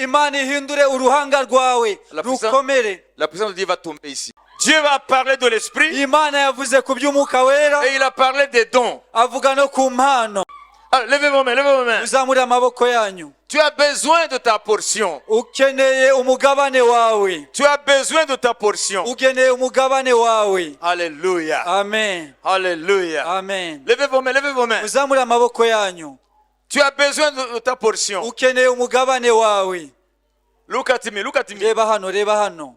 Imana ihindure uruhanga rwawe rukomere. La puissance de Dieu va tomber ici. Dieu va parler de l'Esprit Imana yavuze ku by'umwuka wera, et il a parlé des dons. Avuga no ku mpano. Alors, levez vos mains, levez vos mains. Muzamure amaboko yanyu. Tu as besoin de ta portion. Ukeneye umugabane wawe. Tu as besoin de ta portion. Ukeneye umugabane wawe. Alléluia. Amen. Alléluia. Amen. Levez vos mains, levez vos mains. Muzamure amaboko yanyu. Tu as besoin de ta portion. Ukeneye umugabane wawe. Look at me, look at me. Reba hano, reba hano.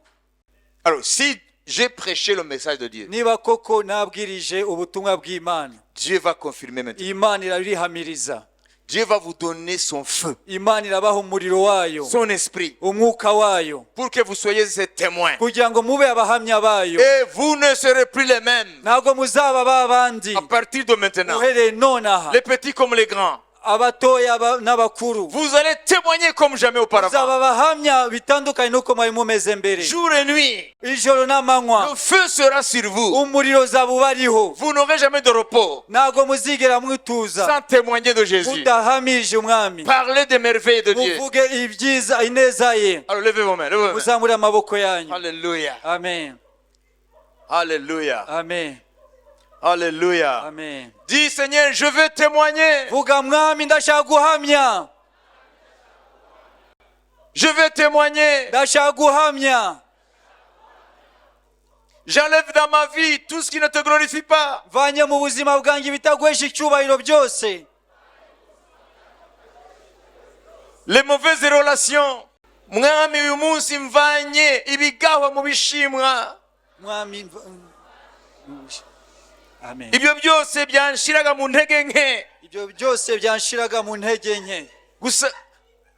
Alors, si j'ai prêché le message de Dieu, Niba koko nabwirije ubutumwa bw'Imana, Dieu va confirmer maintenant. Imana irarihamiriza. Dieu va vous donner son feu, Imana irabaha umuriro wayo, son esprit, umwuka wayo, pour que vous soyez ses témoins. Kugira ngo mube abahamya bayo. Et vous ne serez plus les mêmes Ntabwo muzaba babandi à partir de maintenant. Uhereye nonaha. Les petits comme les grands. Abatoya n'abakuru, Vous allez témoigner comme jamais auparavant. muzaba abahamya bitandukanye n'uko mwari mumeze mbere. Jour et nuit, Ijoro n'amanywa, le feu sera sur vous. Umuriro uzaba ubariho. Vous n'aurez jamais de repos Ntabwo muzigera mwituza sans témoigner de Jésus. mudahamije umwami. Parlez des merveilles de Dieu. Muvuge ibyiza ineza ye. Alors levez vos mains, levez vos mains. Muzamure amaboko yanyu. Alléluia. Amen. Alléluia. Amen. Alléluia. Amen. Dis, Seigneur, je veux témoigner. Vuga mwami ndashaka guhamya. Je veux témoigner. Ndashaka guhamya. J'enlève dans ma vie tout ce qui ne te glorifie pas. Mvanye mu buzima bwanjye ibitaguhesha icyubahiro byose. Les mauvaises relations. Mwami, uyu munsi mvanye ibigahwa mu bishimwa. Mwami, amen. Ibyo byose byanshiraga mu ntege nke. Ibyo byose byanshiraga mu ntege nke. Gusa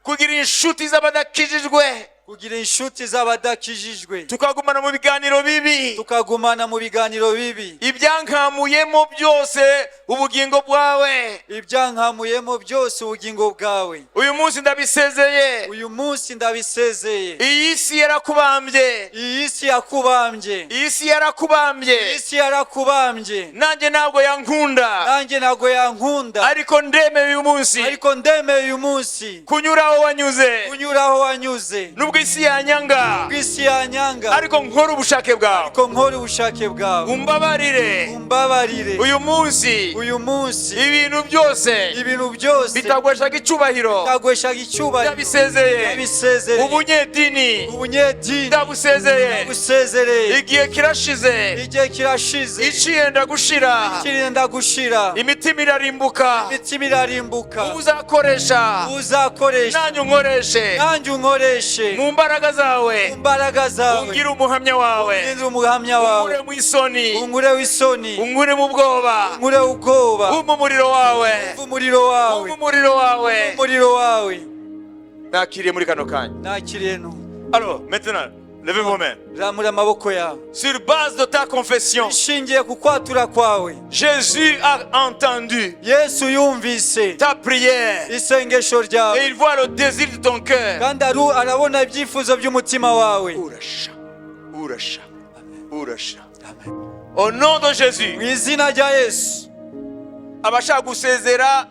kugira inshuti z'abadakijijwe. Kugira inshuti z'abadakijijwe. Tukagumana mu biganiro bibi. Tukagumana mu biganiro bibi. Ibyankamuyemo byose ubugingo bwawe. Ibyankamuyemo byose ubugingo bwawe. Uyu munsi ndabisezeye. Uyu munsi ndabisezeye. Iyi si yarakubambye. Iyi si yakubambye. Iyi si yarakubambye. Iyi si yarakubambye. Nanjye ntabwo yankunda. Nanjye ntabwo yankunda. Ariko ndemeye uyu munsi. Ariko ndemeye uyu munsi. Kunyura aho wanyuze. Kunyura aho wanyuze. Nubwo isi yanyanga. Nubwo isi yanyanga. Ariko nkora ubushake bwawe. Ariko nkora ubushake bwawe. Umbabarire. Umbabarire. Uyu munsi. Uyu munsi. Ibintu byose. Ibintu byose. Bitaguheshaga icyubahiro. Bitaguheshaga icyubahiro. Ndabisezeye. Ndabisezereye. Ubunyedini. Ubunyedini. Ndabusezeye. Ndabusezereye. Igihe kirashize. Igihe kirashize. Iciyenda gushira. Ikirenda gushira. Imitima irarimbuka. Imitima irarimbuka. Uzakoresha. Uzakoresha. Nanjye unkoreshe. Nanjye unkoreshe. Mu mbaraga zawe. Mu mbaraga zawe. Ungire umuhamya wawe. Ungire umuhamya wawe. Unkure mu isoni. Unkure w'isoni. Unkure mu bwoba. Unkure ubwoba. Umpe umuriro wawe. Umpe umuriro wawe. Umpe umuriro wawe. Umuriro wawe. Nakiriye muri kano kanya. Nakiriye no. Alors maintenant, levez vos mains. Ramura amaboko yawe. Sur base de ta confession, Ishingiye ku kwatura kwawe. Jésus a entendu Yesu yumvise ta prière isengesho ryawe. Et il voit le désir de ton cœur. Kandi arabona ibyifuzo by'umutima wawe. Urasha, urasha, urasha. Au nom de Jésus, Mu izina rya Yesu. Abashaka gusezera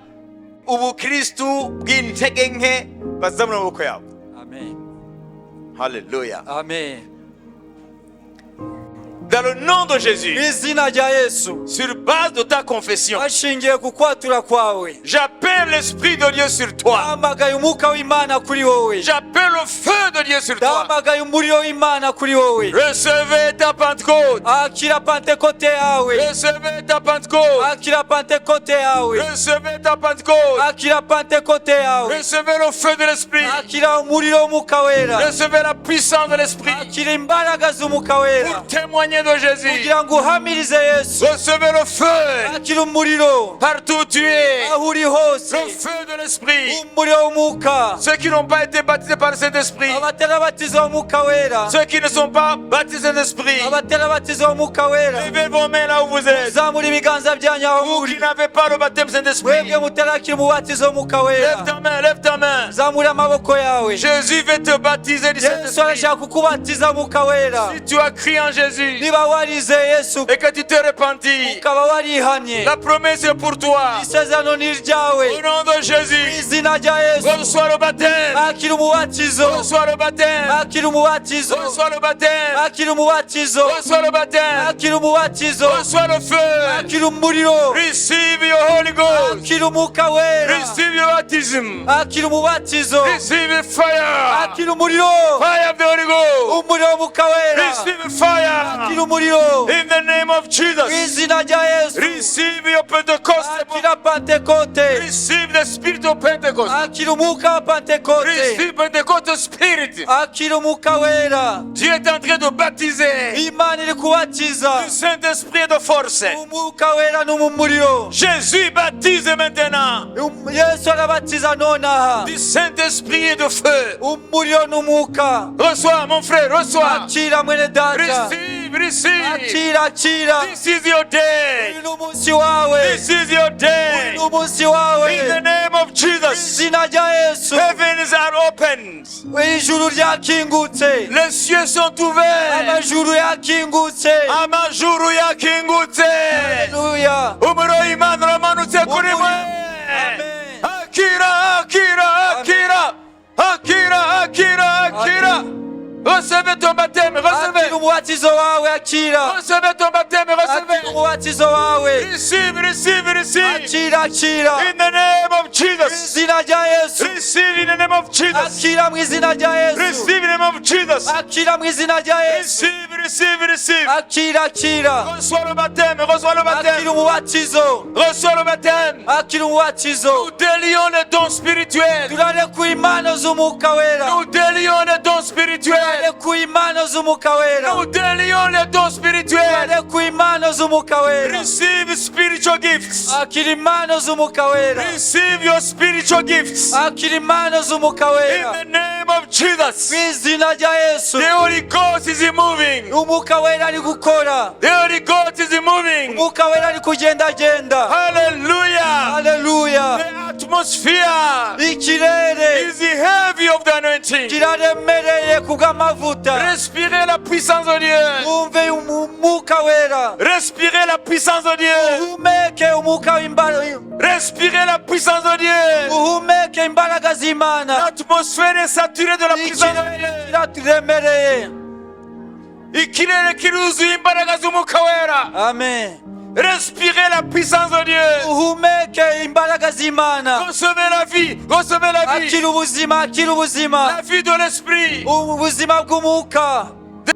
ubukristu bw'intege nke bazamura amaboko yabo. Amen. Haleluya. Amen. Dans le nom de Mu Jésus, izina rya Yesu. Sur base de ta confession, Bashingiye ku kwatura kwawe. J'appelle l'Esprit de Dieu sur toi. Ndahamagaye umwuka w'Imana kuri wowe. J'appelle le feu de Dieu sur toi. Ndahamagaye umuriro w'Imana kuri wowe. Recevez ta Pentecôte. Akira Pantekote yawe. Recevez ta Pentecôte. Akira Pantekote yawe. Recevez ta Pentecôte. Akira Pantekote yawe. Recevez le feu de l'Esprit. Akira umuriro w'umwuka wera. Recevez la puissance de l'Esprit Akira imbaraga z'umwuka wera. Pour témoigner de Jésus. Kugira ngo uhamirize Yesu. Recevez le feu Akira umuriro. Partout où tu es. Aho uri hose. Le feu de l'Esprit. Umuriro w'umwuka. Ceux qui n'ont pas été baptisés par le Saint-Esprit. Abatarabatizwa umwuka wera. Ceux qui ne sont pas baptisés d'Esprit. Abatarabatizwa umwuka wera. Levez vos mains là où vous êtes. Zamura ibiganza byanyu aho Vous muri. qui n'avez pas le baptême Saint-Esprit. Mwebwe mutarakira umubatizo w'umwuka wera. Lève ta main, lève ta main. Zamura amaboko yawe. Jésus veut te baptiser du Yesu Saint-Esprit. arashaka kukubatiza umwuka wera. Si tu as cru en Jésus Niba warizeye Yesu et que tu t'es repenti, ukaba warihanye, la promesse est pour toi. Isezerano ni iryawe. Au nom de Jésus, Izina rya Yesu. Reçois le baptême. Akira umubatizo. Reçois le baptême. Akira umubatizo. Reçois le baptême. Akira umubatizo. Reçois le baptême. Akira umubatizo. Reçois le feu. Akira umuriro. Receive your Holy Ghost. Akira umwuka wera. Receive your baptism. Akira umubatizo. Receive the fire. Akira umuriro. Fire of the Holy Ghost. Umuriro w'umwuka wera. Receive fire. Akira umuriro. In the name of Mu Jesus. izina rya Yesu. Receive your Pentecost. Akira Pantekote. Receive the spirit of Pentecost. Akira umwuka wa Pantekote. Receive Pentecost spirit. Akira umwuka wera. Dieu est en train de baptiser Imana iri kubatiza du Saint-Esprit de force. Umwuka wera no mu muriro. Jésus baptise maintenant Yesu arabatiza nonaha du Saint-Esprit et de feu. Umuriro n'umwuka. Reçois, mon frère, reçois. Akira mwene data. Receive, receive. Akira akira. This is your day. Uyu ni umunsi wawe. This is your day. Uyu ni umunsi wawe. In the name of Jesus. Izina rya Yesu. Heavens are opened. Ijuru ryakingutse. Les cieux sont ouverts. Amajuru yakingutse. Amajuru yakingutse. Haleluya. Umuriro w'Imana uramanutse kuri mwe. Amen. Akira, akira, akira. Akira, akira, akira. Recevez ton baptême, recevez. Akira umubatizo wawe, akira. Recevez ton baptême, Akira recevez. umubatizo wawe. Receive, receive, receive. Akira, akira. In the name of Jesus. Izina rya Yesu. Receive in the name of Jesus. Akira mu izina rya Yesu. Receive in the name of Jesus. Akira mu izina rya Yesu. Receive, receive, receive. Akira, akira. Reçois le baptême, reçois le Akira baptême. umubatizo. Reçois le baptême. Akira umubatizo. Nous délions les dons spirituels. Turarekuye impano z'umwuka wera. Nous délions les dons spirituels. Turarekuye impano z'umwuka wera. Nous délions les dons spirituels. Turarekuye impano z'umwuka wera. Receive spiritual gifts. Akira impano z'umwuka wera. Receive your spiritual gifts. Akira impano z'umwuka In wera. the name of Jesus. Mu izina rya Yesu. The Holy Ghost is moving. Umwuka wera ari gukora. The Holy Ghost is moving. Umwuka wera ari kugendagenda. Hallelujah. Haleluya. The atmosphere Ikirere is heavy of the anointing. kiraremereye kubw'amavuta. Respirez la puissance de Dieu. Mwumve umwuka wera. Respirez la puissance de Dieu. Uhumeke umwuka w'imbaraga. Respirez la puissance de Dieu. Uhumeke imbaraga z'Imana. L'atmosphère est saturée de la puissance de Dieu. Ikirere kiraremereye. Ikirere kiruzuye imbaraga z'umwuka wera. Amen. Respirez la puissance de Dieu. Uhumeke imbaraga z'Imana. Recevez la vie. Recevez la vie. Akira ubuzima, akira ubuzima. La vie de l'esprit. Ubuzima bw'umwuka.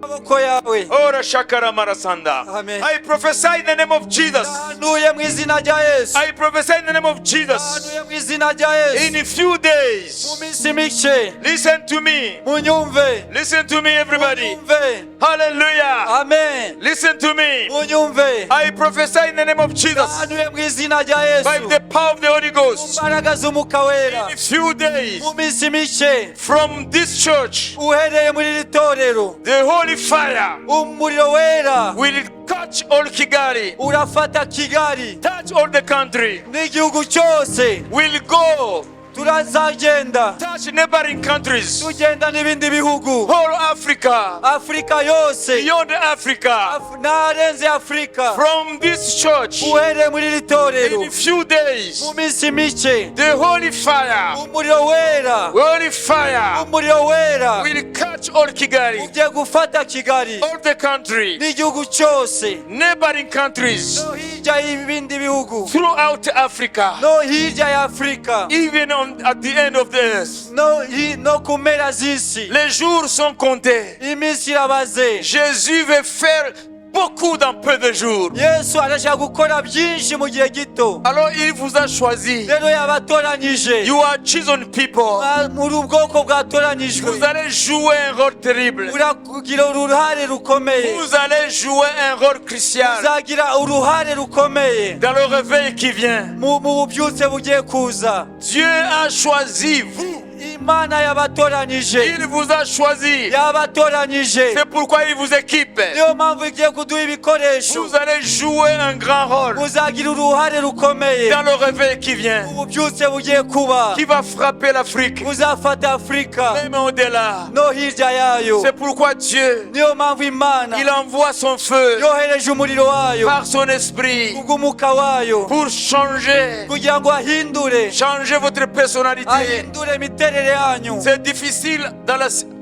Amaboko yawe. Ora shakara marasanda. Amen. I prophesy in the name of Jesus. Ndahanuye mu izina rya Yesu. I prophesy in the name of Jesus. Ndahanuye mu izina rya Yesu. In a few Mu days. minsi mike. Listen to me. Munyumve. Listen to me, everybody. Munyumve. Hallelujah. Amen. Listen to me. Munyumve. I prophesy in the name of Jesus. Ndahanuye mu izina rya By Yesu. the power of the Holy Mu Ghost. mbaraga z'umwuka wera. In a few days. Mu minsi mike. From this church, Uhereye muri iri torero. the holy fire Umuriro wera will touch all Kigali, urafata Kigali touch all the country, n'igihugu cyose. will go Turazagenda touch neighboring countries, tugenda n'ibindi bihugu. Whole Africa, Afurika yose. Beyond Africa. N'aharenze Afurika. From this church, Uhereye muri iri torero. In a few days, Mu minsi mike. The holy fire, Umuriro wera. Holy fire Umuriro wera will catch all Kigali, ugiye gufata Kigali all the country, n'igihugu cyose. Neighboring countries, No hirya y'ibindi bihugu. Throughout Africa, No hirya ya Afurika. Even at the end of the earth. No ku mpera z'isi. Les jours sont comptés. Iminsi irabaze. Jésus veut faire beaucoup dans peu de jours. Yesu arashaka gukora byinshi mu gihe gito. Alors il vous a choisi. Rero yabatoranyije. You are chosen people. Muri ubwoko bwatoranyijwe. Vous allez jouer un rôle terrible. Murakugira uruhare rukomeye. Vous allez jouer un rôle crucial Uzagira uruhare rukomeye dans le réveil qui vient. mu bubyutse bugiye kuza. Dieu a choisi vous. Imana yabatoranyije. Il vous a choisi. Yabatoranyije. C'est pourquoi il vous équipe. Niyo mpamvu igiye kuduha ibikoresho. Vous allez jouer un grand rôle Muzagira uruhare rukomeye dans le réveil qui vient, mu bubyutse bugiye kuba qui va frapper l'Afrique, buzafata Afurika même au-delà. No hirya yayo. C'est pourquoi Dieu, Niyo mpamvu Imana il envoie son feu yohereje umuriro wayo par son esprit kubw'umwuka wayo pour changer, kugira ngo ahindure changer votre personnalité. Ahindure imiterere yanyu. C'est difficile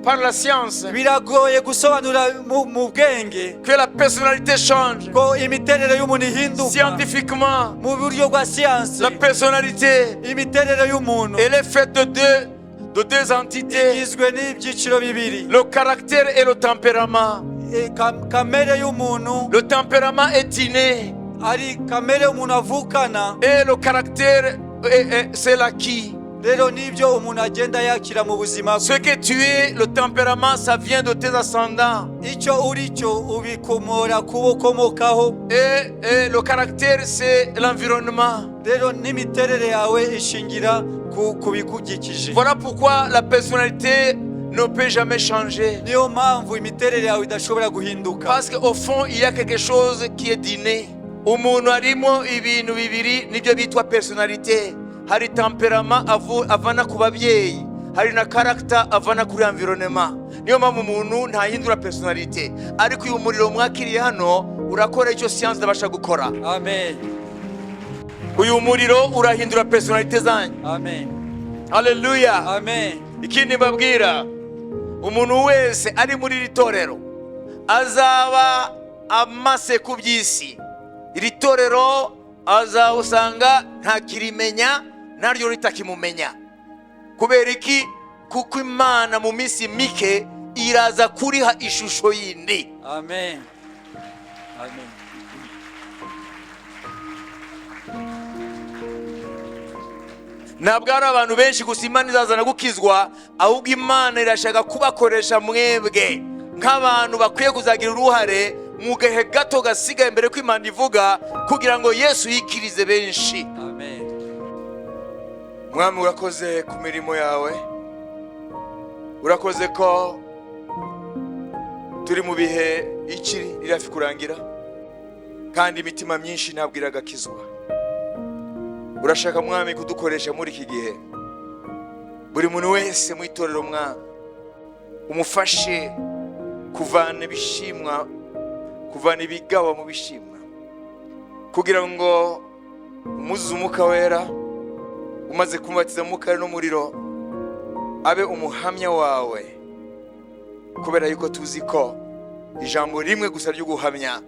par la science Biragoye gusobanura mu bwenge que la personnalité change. Ko imiterere y'umuntu ihinduka. Scientifiquement, Mu buryo bwa siyansi la personnalité, imiterere y'umuntu elle est faite de deux entités, igizwe n'ibyiciro bibiri. Le caractère et le tempérament. Kamere y'umuntu Le tempérament est inné ari kamere umuntu avukana. Et le caractère, c'est l'acquis. Rero nibyo umuntu agenda yakira mu buzima bwe. Ce que tu es, le tempérament, ça vient de tes ascendants. Icyo uri cyo ubikomora ku bo ukomokaho. Et le caractère, c'est l'environnement. Rero n'imiterere yawe ishingira ku bigukikije. Voilà pourquoi la personnalité ne peut jamais changer. Niyo mpamvu imiterere yawe idashobora guhinduka. Parce qu'au fond, il y a quelque chose qui est inné. Umuntu arimo ibintu bibiri nibyo bitwa personnalité. Hari tempérament avana ku babyeyi, hari na caractère avana kuri environnement. Niyo mpamvu umuntu ntahindura personnalité. Ariko uyu muriro mwakiriye hano urakora icyo science idabasha gukora. Amen. Uyu muriro urahindura personnalité zanyu. Amen. Haleluya. Amen. Ikindi mbabwira, Umuntu wese ari muri iri torero azaba amase ku by'isi, iri torero azawusanga ntakirimenya, naryo ritakimumenya. Kubera iki? Kuko Imana mu minsi mike iraza kuriha ishusho yindi. Amen. Amen. Ntabwo ari abantu benshi gusa Imana izazana gukizwa, ahubwo Imana irashaka kubakoresha mwebwe nk'abantu bakwiye kuzagira uruhare mu gahe gato gasigaye mbere ko Imana ivuga, kugira ngo Yesu yikirize benshi. Amen. Mwami, urakoze ku mirimo yawe, urakoze ko turi mu bihe ikiri rirafi kurangira, kandi imitima myinshi ntabwo iragakizwa. Urashaka, Mwami, kudukoresha muri iki gihe. Buri muntu wese mu itorero, Mwami, umufashe kuvana ibishimwa, kuvana ibigawa mu bishimwa, kugira ngo umuzuze Umwuka Wera, umaze kumubatiza mu Mwuka n'umuriro, abe umuhamya wawe, kubera yuko tuzi ko ijambo rimwe gusa ryo guhamya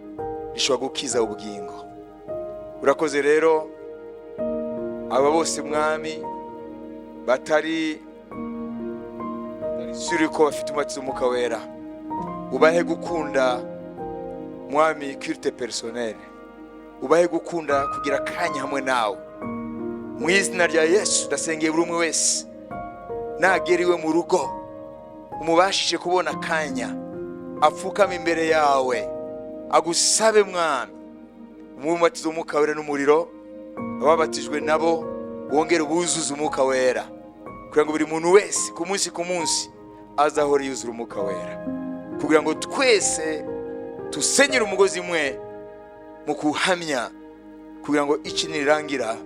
rishobora gukiza ubugingo. Urakoze rero aba bose, Mwami, batari suri ko bafite umubatizo w'Umwuka Wera, ubahe gukunda, Mwami, culte personnel, ubahe gukunda kugira akanya hamwe nawe. Mu izina rya Yesu ndasengeye buri umwe wese nagera iwe mu rugo, umubashije kubona akanya apfukama imbere yawe agusabe, Mwami, umubatizo w'Umwuka Wera n'umuriro. Ababatijwe nabo wongere ubuzuze Umwuka Wera, kugira ngo buri muntu wese ku munsi ku munsi azahore yuzura Umwuka Wera, kugira ngo twese tusenyere umugozi umwe mu kuhamya, kugira ngo iki nirangira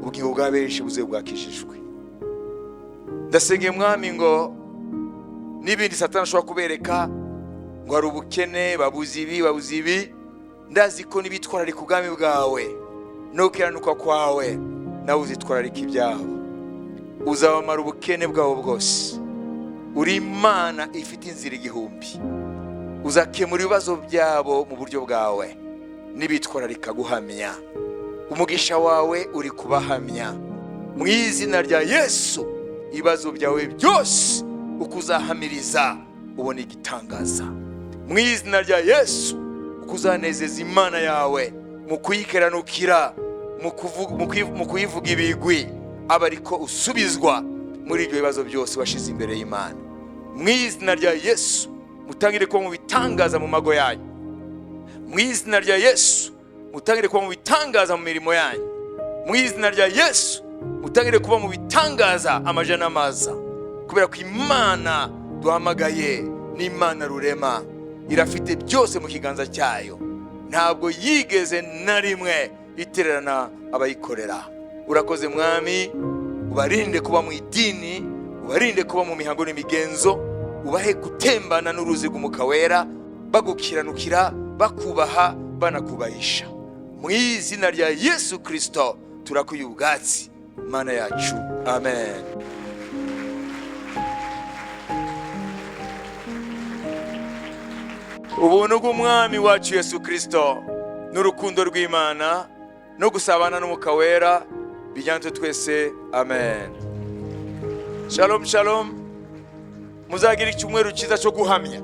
ubugingo bwa benshi buze bwakijijwe. Ndasengeye, Mwami, ngo n'ibindi Satani ashobora kubereka ngo hari ubukene, babuze ibi, babuze ibi, ndazi ko nibitwararika ubwami bwawe no gukiranuka kwawe, nawe uzitwararika ibyabo, uzabamara ubukene bwabo bwose. Uri Imana ifite inzira igihumbi, uzakemura ibibazo byabo mu buryo bwawe nibitwararika guhamya. Umugisha wawe uri kubahamya. Mu izina rya Yesu, ibibazo byawe byose ukuzahamiriza ubona igitangaza. Mu izina rya Yesu, ukuzanezeza Imana yawe mu kuyikiranukira, mu kuyivuga ibigwi, aba ariko usubizwa muri ibyo bibazo byose washize imbere y'Imana. Mu izina rya Yesu, mutangire kuba mu bitangaza mu mago yanyu. Mu izina rya Yesu, mutangire kuba mu bitangaza mu mirimo yanyu. Mu izina rya Yesu, mutangire kuba mu bitangaza amajana n'amaza, kubera ko Imana duhamagaye ni Imana rurema, irafite byose mu kiganza cyayo, ntabwo yigeze na rimwe itererana abayikorera. Urakoze, Mwami, ubarinde kuba mu idini, ubarinde kuba mu mihango n'imigenzo, ubahe gutembana n'uruzi rw'Umwuka Wera, bagukiranukira, bakubaha, banakubahisha. Mu izina rya Yesu Kristo turakuye ubwatsi, Mana yacu, amen. Ubuntu bw'Umwami wacu Yesu Kristo n'urukundo rw'Imana no gusabana n'Umwuka Wera bijyane twese, amen. Shalom, shalom. Muzagira icyumweru cyiza cyo guhamya.